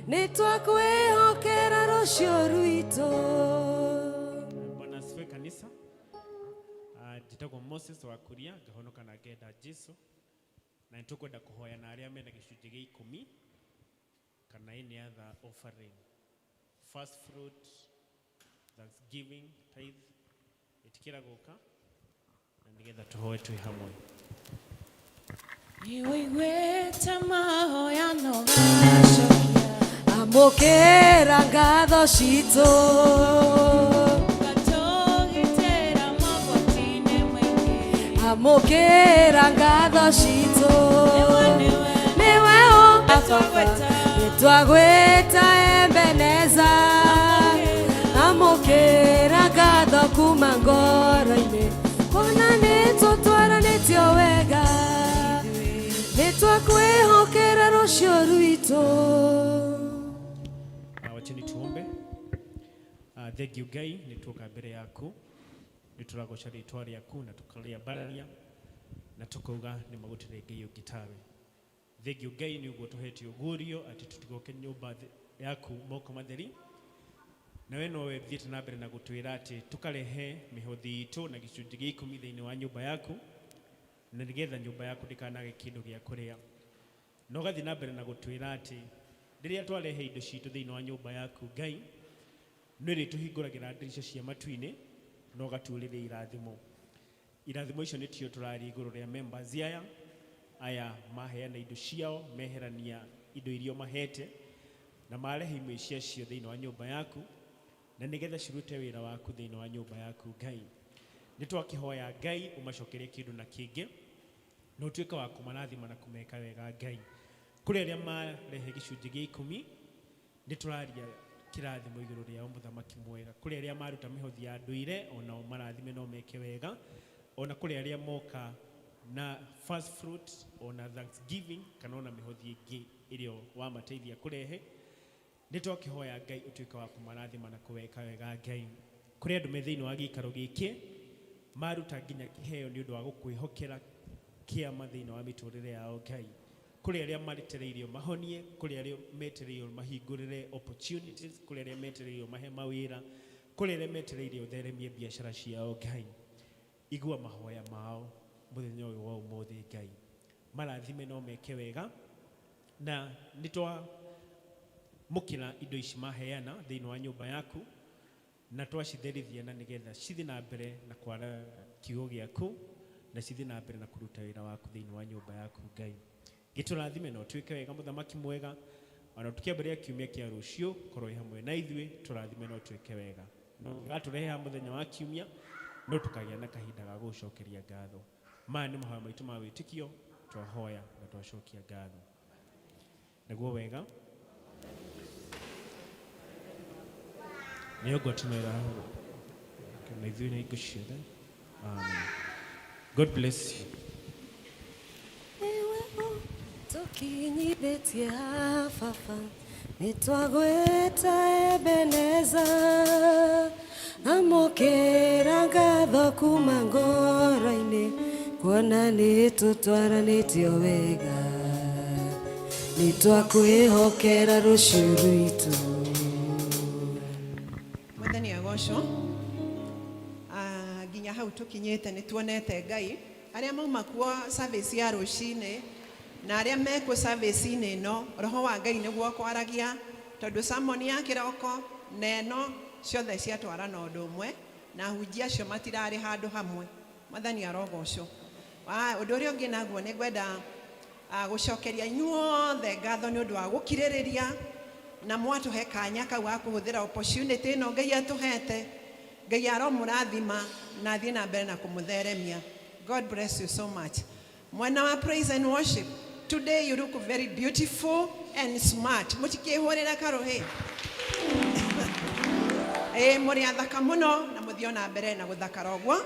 nĩ twakwĩhokera rũciũ rwitũ. Bwana asifiwe kanisa. Njĩtagwo Moses wa Kuria ngahonoka na ngenda Jesu na nĩ tũkwenda kũhoya na arĩa mena gĩcunjĩ gĩa ikũmi kana any other offering, first fruit, thanksgiving, tithe, ĩtĩkĩra gũka na nĩgetha tũhoe twĩ hamwe. Nĩwĩiguĩte mahoya no gacokia amũkĩra ngatho citũ Ngatũgitĩra mogwati-inĩ maingĩ amũkĩra ngatho citũ nĩwe baba nĩ twagwĩta Ebeneza amũkĩra ngatho kuma ngoro-inĩ kuona nĩ tũtwaranĩtio wega nĩ twakwĩhokera rũciũ rwitũ. Wacheni tuombe. Thank you Ngai nĩ tuoka mbere yaku nĩ tũragoca rĩtwa rĩaku na tũkarĩambararia na tũkauga nĩ magũtirĩ Ngai ũngĩ tawe. Thank you Ngai nĩ ũguo tũhete ũguũrio atĩ tũtigoke nyũmba yaku moko matheri na we nowe thiĩte na mbere na gũtwĩra atĩ tũkarehe mĩhothi itũ na gĩcunjĩ gĩa ikũmi thĩinĩ wa nyũmba yaku na nĩgetha nyũmba yaku ndĩkanage kĩndũ gĩa kũrĩa na ũgathiĩ na mbere na gũtwĩra atĩ rĩrĩa twarehe indo citũ thĩinĩ wa nyũmba yaku Ngai nĩ ũrĩtũhingũragĩra ndirica cia matu-inĩ na ũgatuurĩria irathimo. Irathimo icio nĩtio tũraria igũrũ rĩa members aya maheana indo ciao meherania indo iria mahete na marehe imwe ciacio thĩinĩ wa nyũmba yaku na nĩgetha cirute wĩra waku thĩinĩ wa nyũmba yaku Ngai. Nĩ twakĩhoya Ngai ũmacokerie kĩndũ na kĩngĩ na ũtuĩke wa kũmarathima na kũmeka wega Ngai. Kũrĩ arĩa marehe gĩcunjĩ gĩa ikũmi nĩ tũraria kĩrathimo igũrũ rĩao mũthamaki mwega. Kũrĩ arĩa maruta mĩhothi ya ndũire onao marathime no meke wega, ona kũrĩ arĩa moka na first fruit ona thanksgiving kana ona mĩhothi ĩngĩ ĩrĩa wamateithia kũrehe nĩ twakĩhoya Ngai ũtuĩke wa kũmarathima na kũweka wega Ngai. Kũrĩ andũ me thĩinĩ wa gĩikaro gĩkĩ maruta nginya kĩheo nĩ ũndũ wa gũkwĩhokera kĩama thĩinĩ wa mĩtũrĩre yao Ngai. Kũrĩ arĩa maretereirio mahonie, kũrĩ arĩa metereirio mahingũrĩre opportunities, kũrĩ arĩa metereirio mahe mawĩra, kũrĩ arĩa metereirio ũtheremie biacara ciao Ngai. Igua mahoya mao mũthenya ũyũ wa ũmũthĩ Ngai. Marathime no meke wega na nĩ twamũkĩra indo ici maheana thĩinĩ wa nyũmba yaku na twacitherithia na nĩgetha cithiĩ na mbere na kwara kiugo gĩaku na cithiĩ na mbere na kũruta wĩra waku thĩinĩ wa nyũmba yaku Ngai. Gĩtũrathime na ũtuĩke wega mũthamaki mwega ona tũkĩambĩrĩria kiumia kĩa rũciũ korwo wĩ hamwe na ithuĩ tũrathime na ũtuĩke wega. Gatũrehe haha mũthenya wa kiumia no tũkagĩa na kahinda ga gũgũcokeria ngatho. Maya nĩ mahoya maitũ ma wĩtĩkio twahoya na twacokia ngatho. Naguo wega. Nĩyo ngwatanĩro na ithuĩ na hingo ciothe. Amen. God bless you. Tukinyithĩtie baba nĩtwagwĩta Ebeneza amũkĩra ngatho kuma ngoro-inĩ kuona nĩtũtwaranĩtio wega nĩtwakwĩhokera rũciũ rwitũ. Mwathani agocwo. Ah, nginya hau tukinyite nĩ tuonete Ngai arĩa mauma kuo service ya rũcinĩ na arĩa mekuo service-inĩ ĩno roho wa Ngai nĩguo kwaragia tondũ sermon ya kĩroko na ĩno ciothe ciatwarana ũndũ ũmwe na ahunjia acio matirarĩ handũ hamwe. Mwathani arogocwo. Ũndũ ũrĩa ũngĩ naguo nĩ ngwenda gũcokeria inyuothe ngatho nĩ ũndũ wa gũkirĩrĩria na mwatũhe kanya kau ga kũhũthĩra opportunity ĩno Ngai atũhete. Ngai aromũrathima na athiĩ na mbere na kũmũtheremia. God bless you so much. Mwena wa praise and worship, today you look very beautiful and smart. Mũtikĩhũrĩre karũhĩ. Ĩĩ mũrĩ athaka mũno na mũthiĩ ona mbere na gũthakara ũguo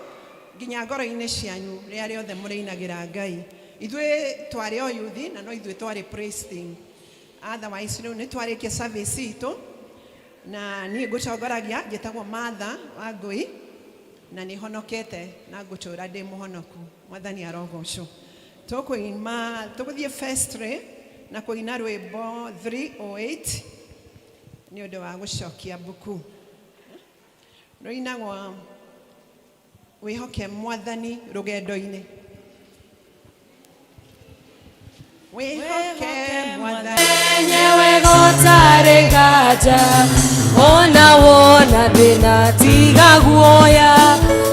nginya ngoro-inĩ cianyu rĩrĩa rĩothe mũrĩinagĩra Ngai. Ithuĩ twarĩ o youth na no ithuĩ twarĩ praise team. Otherwise rĩu nĩ twarĩkia service itũ na niĩ ngũtongoragia njĩtagwo Martha Wangũi na nĩ honokete na ngũtũra ndĩ mũhonoku. Mwathani arogocwo. Tũkũima tũgũthiĩ vestry na kũina rwĩmbo 308 nĩ ũndũ wa gũcokia mbuku. Rũinagwo wĩhoke Mwathani rũgendo-inĩ. Wĩhoke Mwathani. Enyewe gũtarĩ nganja ona wona thĩna tiga guoya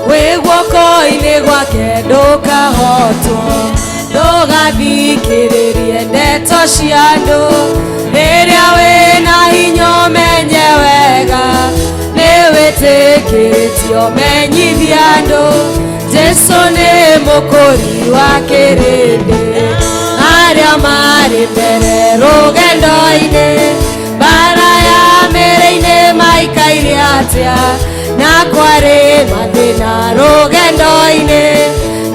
wĩ guoko-inĩ gwake ndũkahotwo ndũgathikĩrĩrie ndeto cia andũ rĩrĩa wĩna hinya ũmenye wega nĩwĩtĩkĩtio menyithia andũ Jesu nĩ mũkũri wa kĩrĩndĩ arĩa marĩ mbere rũgendo-inĩ mbara ya mĩrĩ-inĩ maikaire atĩa na kwarĩ mathĩna rũgendo-inĩ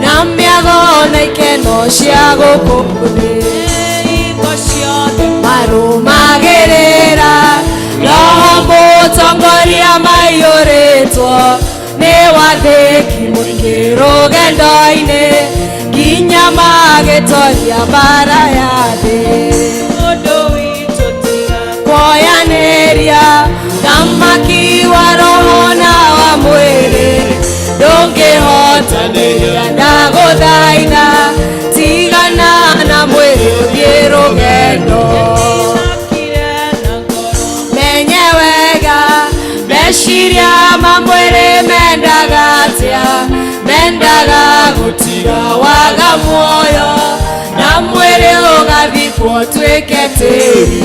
na mĩago na ikeno cia gũkũ thĩ marũmagĩrĩra roho mũtongoria maiyũrĩtwo nĩ wathĩki mũingĩ rũgendo-inĩ nginya magĩtoria mbara ya thĩ kuoyanĩria thamaki wa roho na wa mwĩrĩ ndũngĩhotanĩria ndagũthaitha tigana na mwĩrĩ ũthiĩ rũgendo menye wega meciria ma mwĩrĩ mendaga atĩa mendaga gũtiga waga muoyo na mwĩrĩ ũgathikwo ũtuĩke tĩri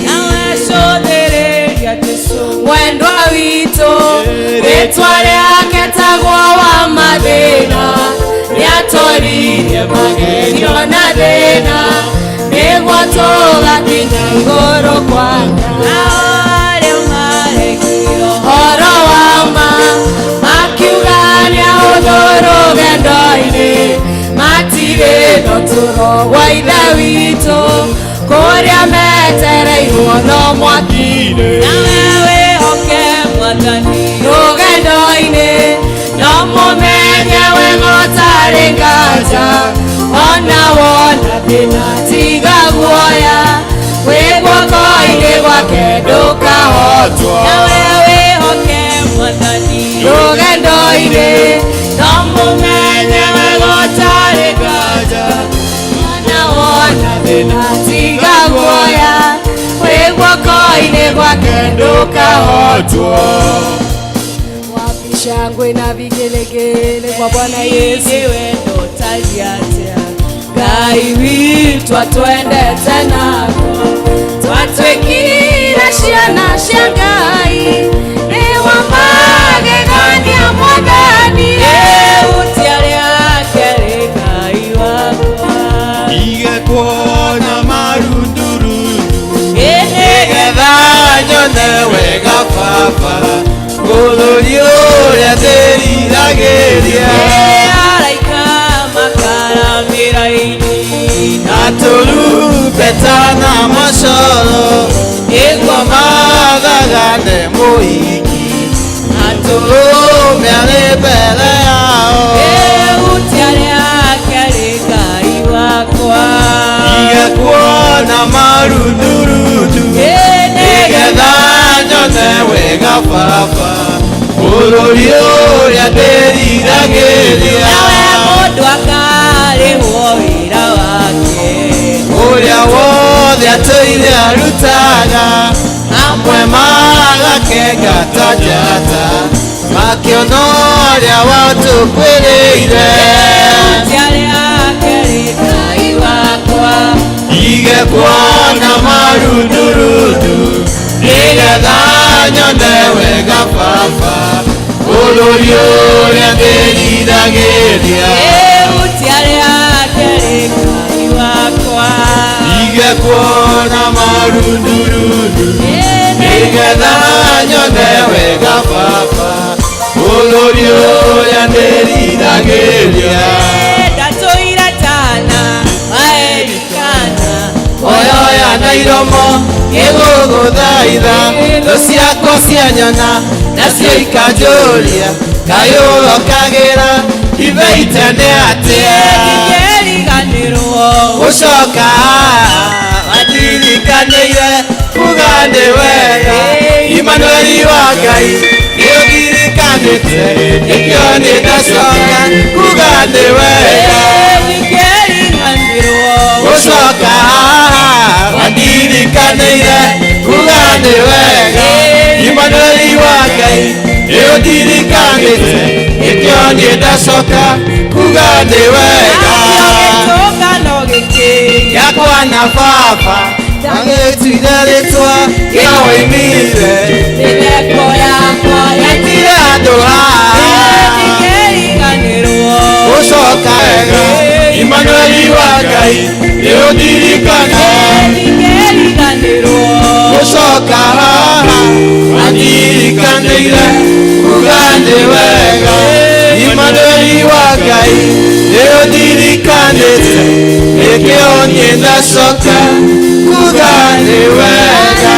mwendwa witũ rĩtwa rĩake tagwo wa mathĩna nĩatoririe magerio na thĩna nĩguo tũgakinya igũrũ kwa Ngai horo wa ma makiuga nĩahũthũ rũgendo-inĩ matirĩ na ũtũũro wa Ithe witũ kũrĩa metereirwo no mwaki-inĩ rũgendo-inĩ no mũmenye wega ũtarĩ nganja ona wona thĩna tiga guoya wĩ guoko-inĩ gwake ndũkahotwo rũgendo-inĩ no mũmenye wega ũtarĩ nganja ona wona thĩna tiga guoya wĩ guoko-inĩ gwake ndũkahotwo. Wapi shangwe na vigelegele kwa Bwana Yesu. Ngai witũ atwendete nako twatuĩkire ciana cia Ngai nĩ wa magegania Mwathani Igekuona marundurundu nĩgetha nyone wega baba. Na tũrumbeta na macoro Nĩguo mathagane mũhiki Atũrũme arĩ mbere yao Ehutia rĩake rĩ Ngai wakwa Ndige kuona marundurundu Nĩgetha nyone wega baba Bũrũri ũrĩa ndĩriragĩria Nawe mũndũ akarĩhwo wĩra wake Ũrĩa wothe atũire arutaga Amwe magakenga ta njata Makĩona ũrĩa watũkwĩrĩire Ehutia rĩake rĩ Ngai wakwa Ndige kuona marundurundu Nĩgetha nyone wega baba Bũrũri ũrĩa ndĩriragĩria Ehutia rĩake rĩ Ngai wakwa Ndige kuona marundurundu Nĩgetha nyone wega baba Bũrũri ũrĩa ndĩriragĩria Ndatũire tana waerikana Oyoya na iromo ngĩgũgũthaitha Thũ ciakwa cianyona nacio ikanjũria Kaĩ ũrokagĩra ibeite nĩ atĩa Ndingĩriganĩrwo Gũcoka wandirikanĩire kuga nĩ wega Imanueli wa Ngai nĩũndirikanĩte nĩkĩo nĩ ndacoka kuga nĩ wega Ndingĩriganĩrwo Gũcoka wandirikanĩire kuga nĩ wega Imanueli wa Ngai nĩũndirikanĩte nĩkĩo nĩ ndacoka kuga nĩ wega Gĩtũngano gĩkĩ Gĩakwa na baba agĩtuire rĩtwa kĩa woimire Mĩtheko yakwa Etire andũ haha Ndingĩriganĩrwo Gũcoka wega Imanueli wa Ngai nĩũndirikana Ndingĩriganĩrwo Gũcoka haha wandirikanĩire kuga nĩ wega Imanueli wa Ngai nĩũndirikanĩte nĩkĩo niĩ ndacoka kuga nĩ wega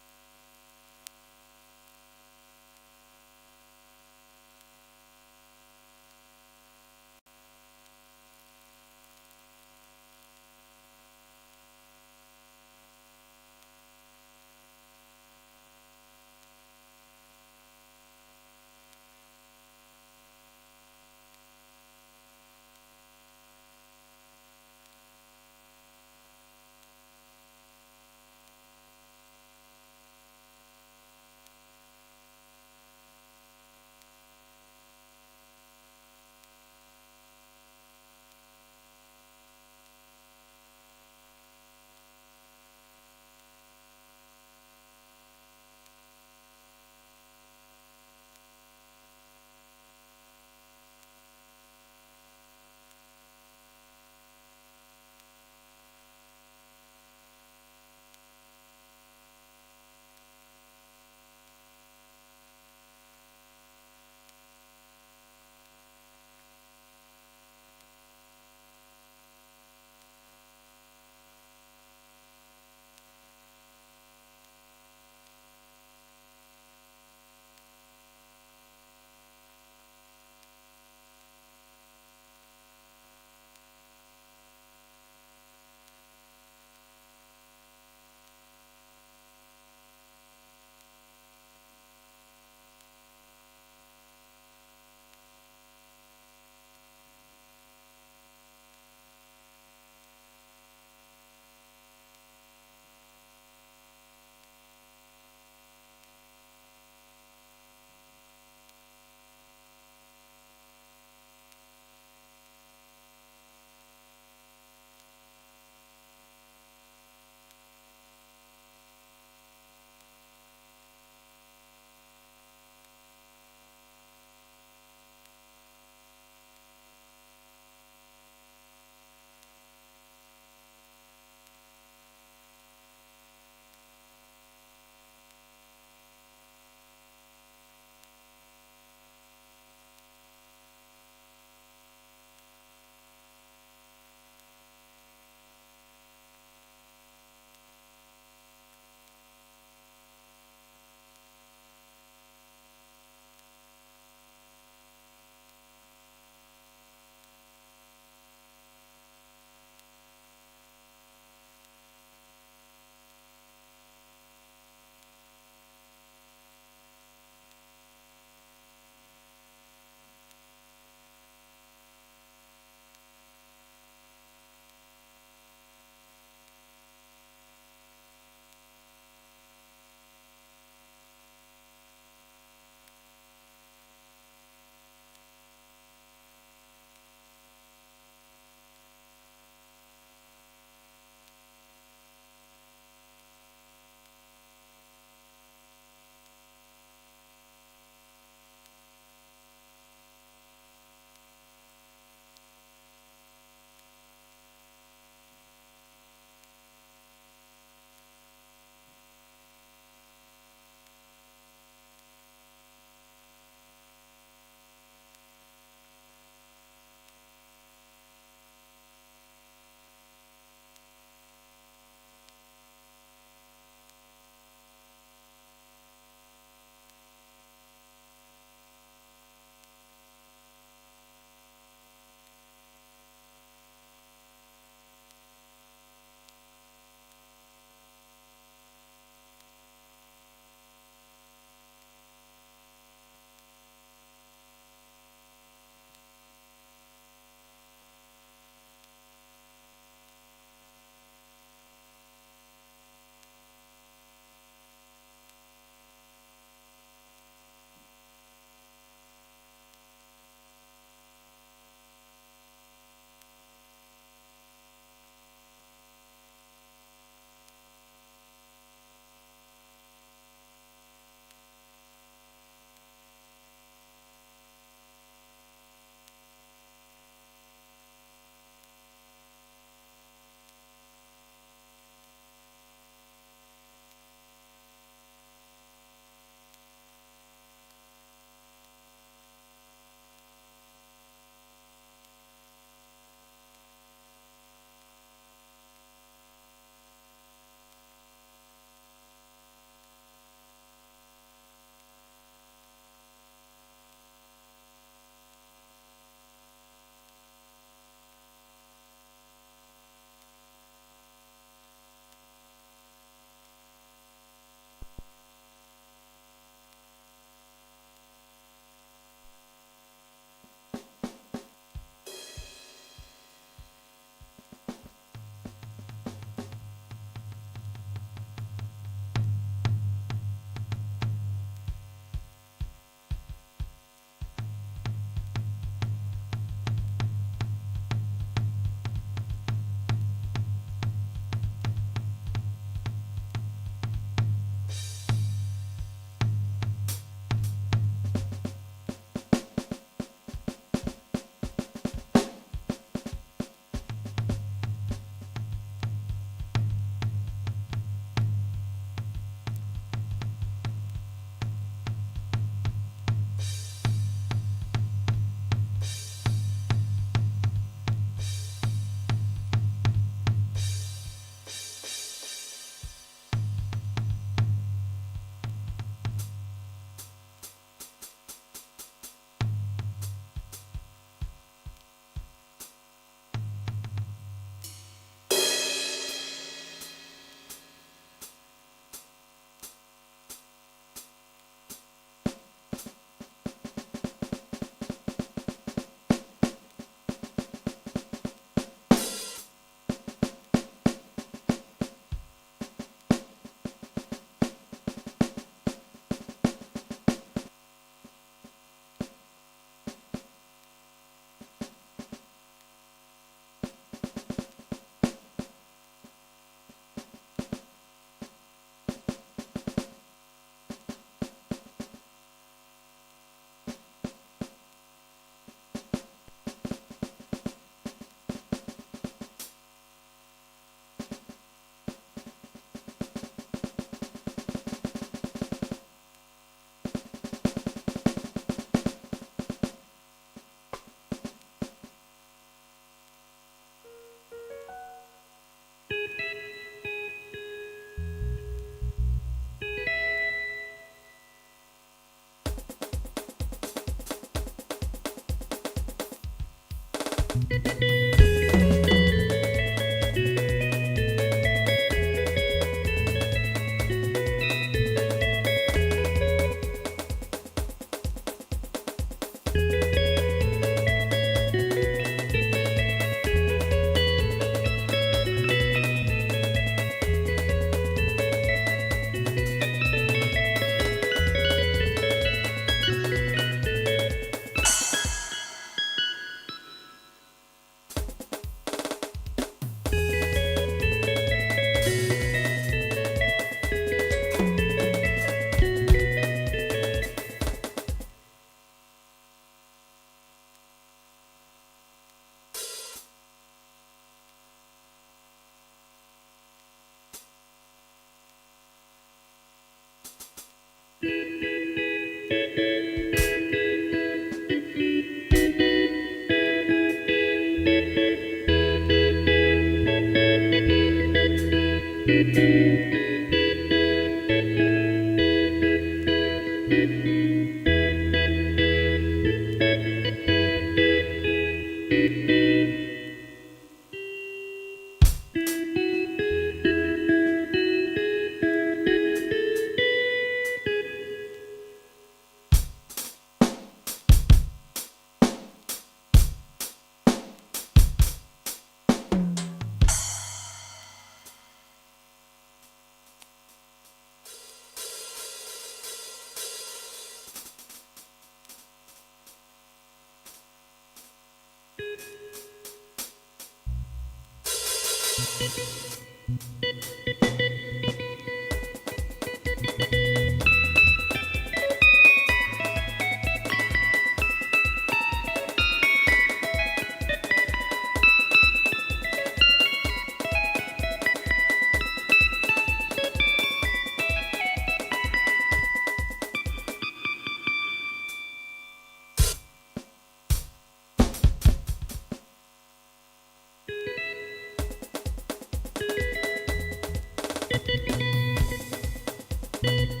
Thank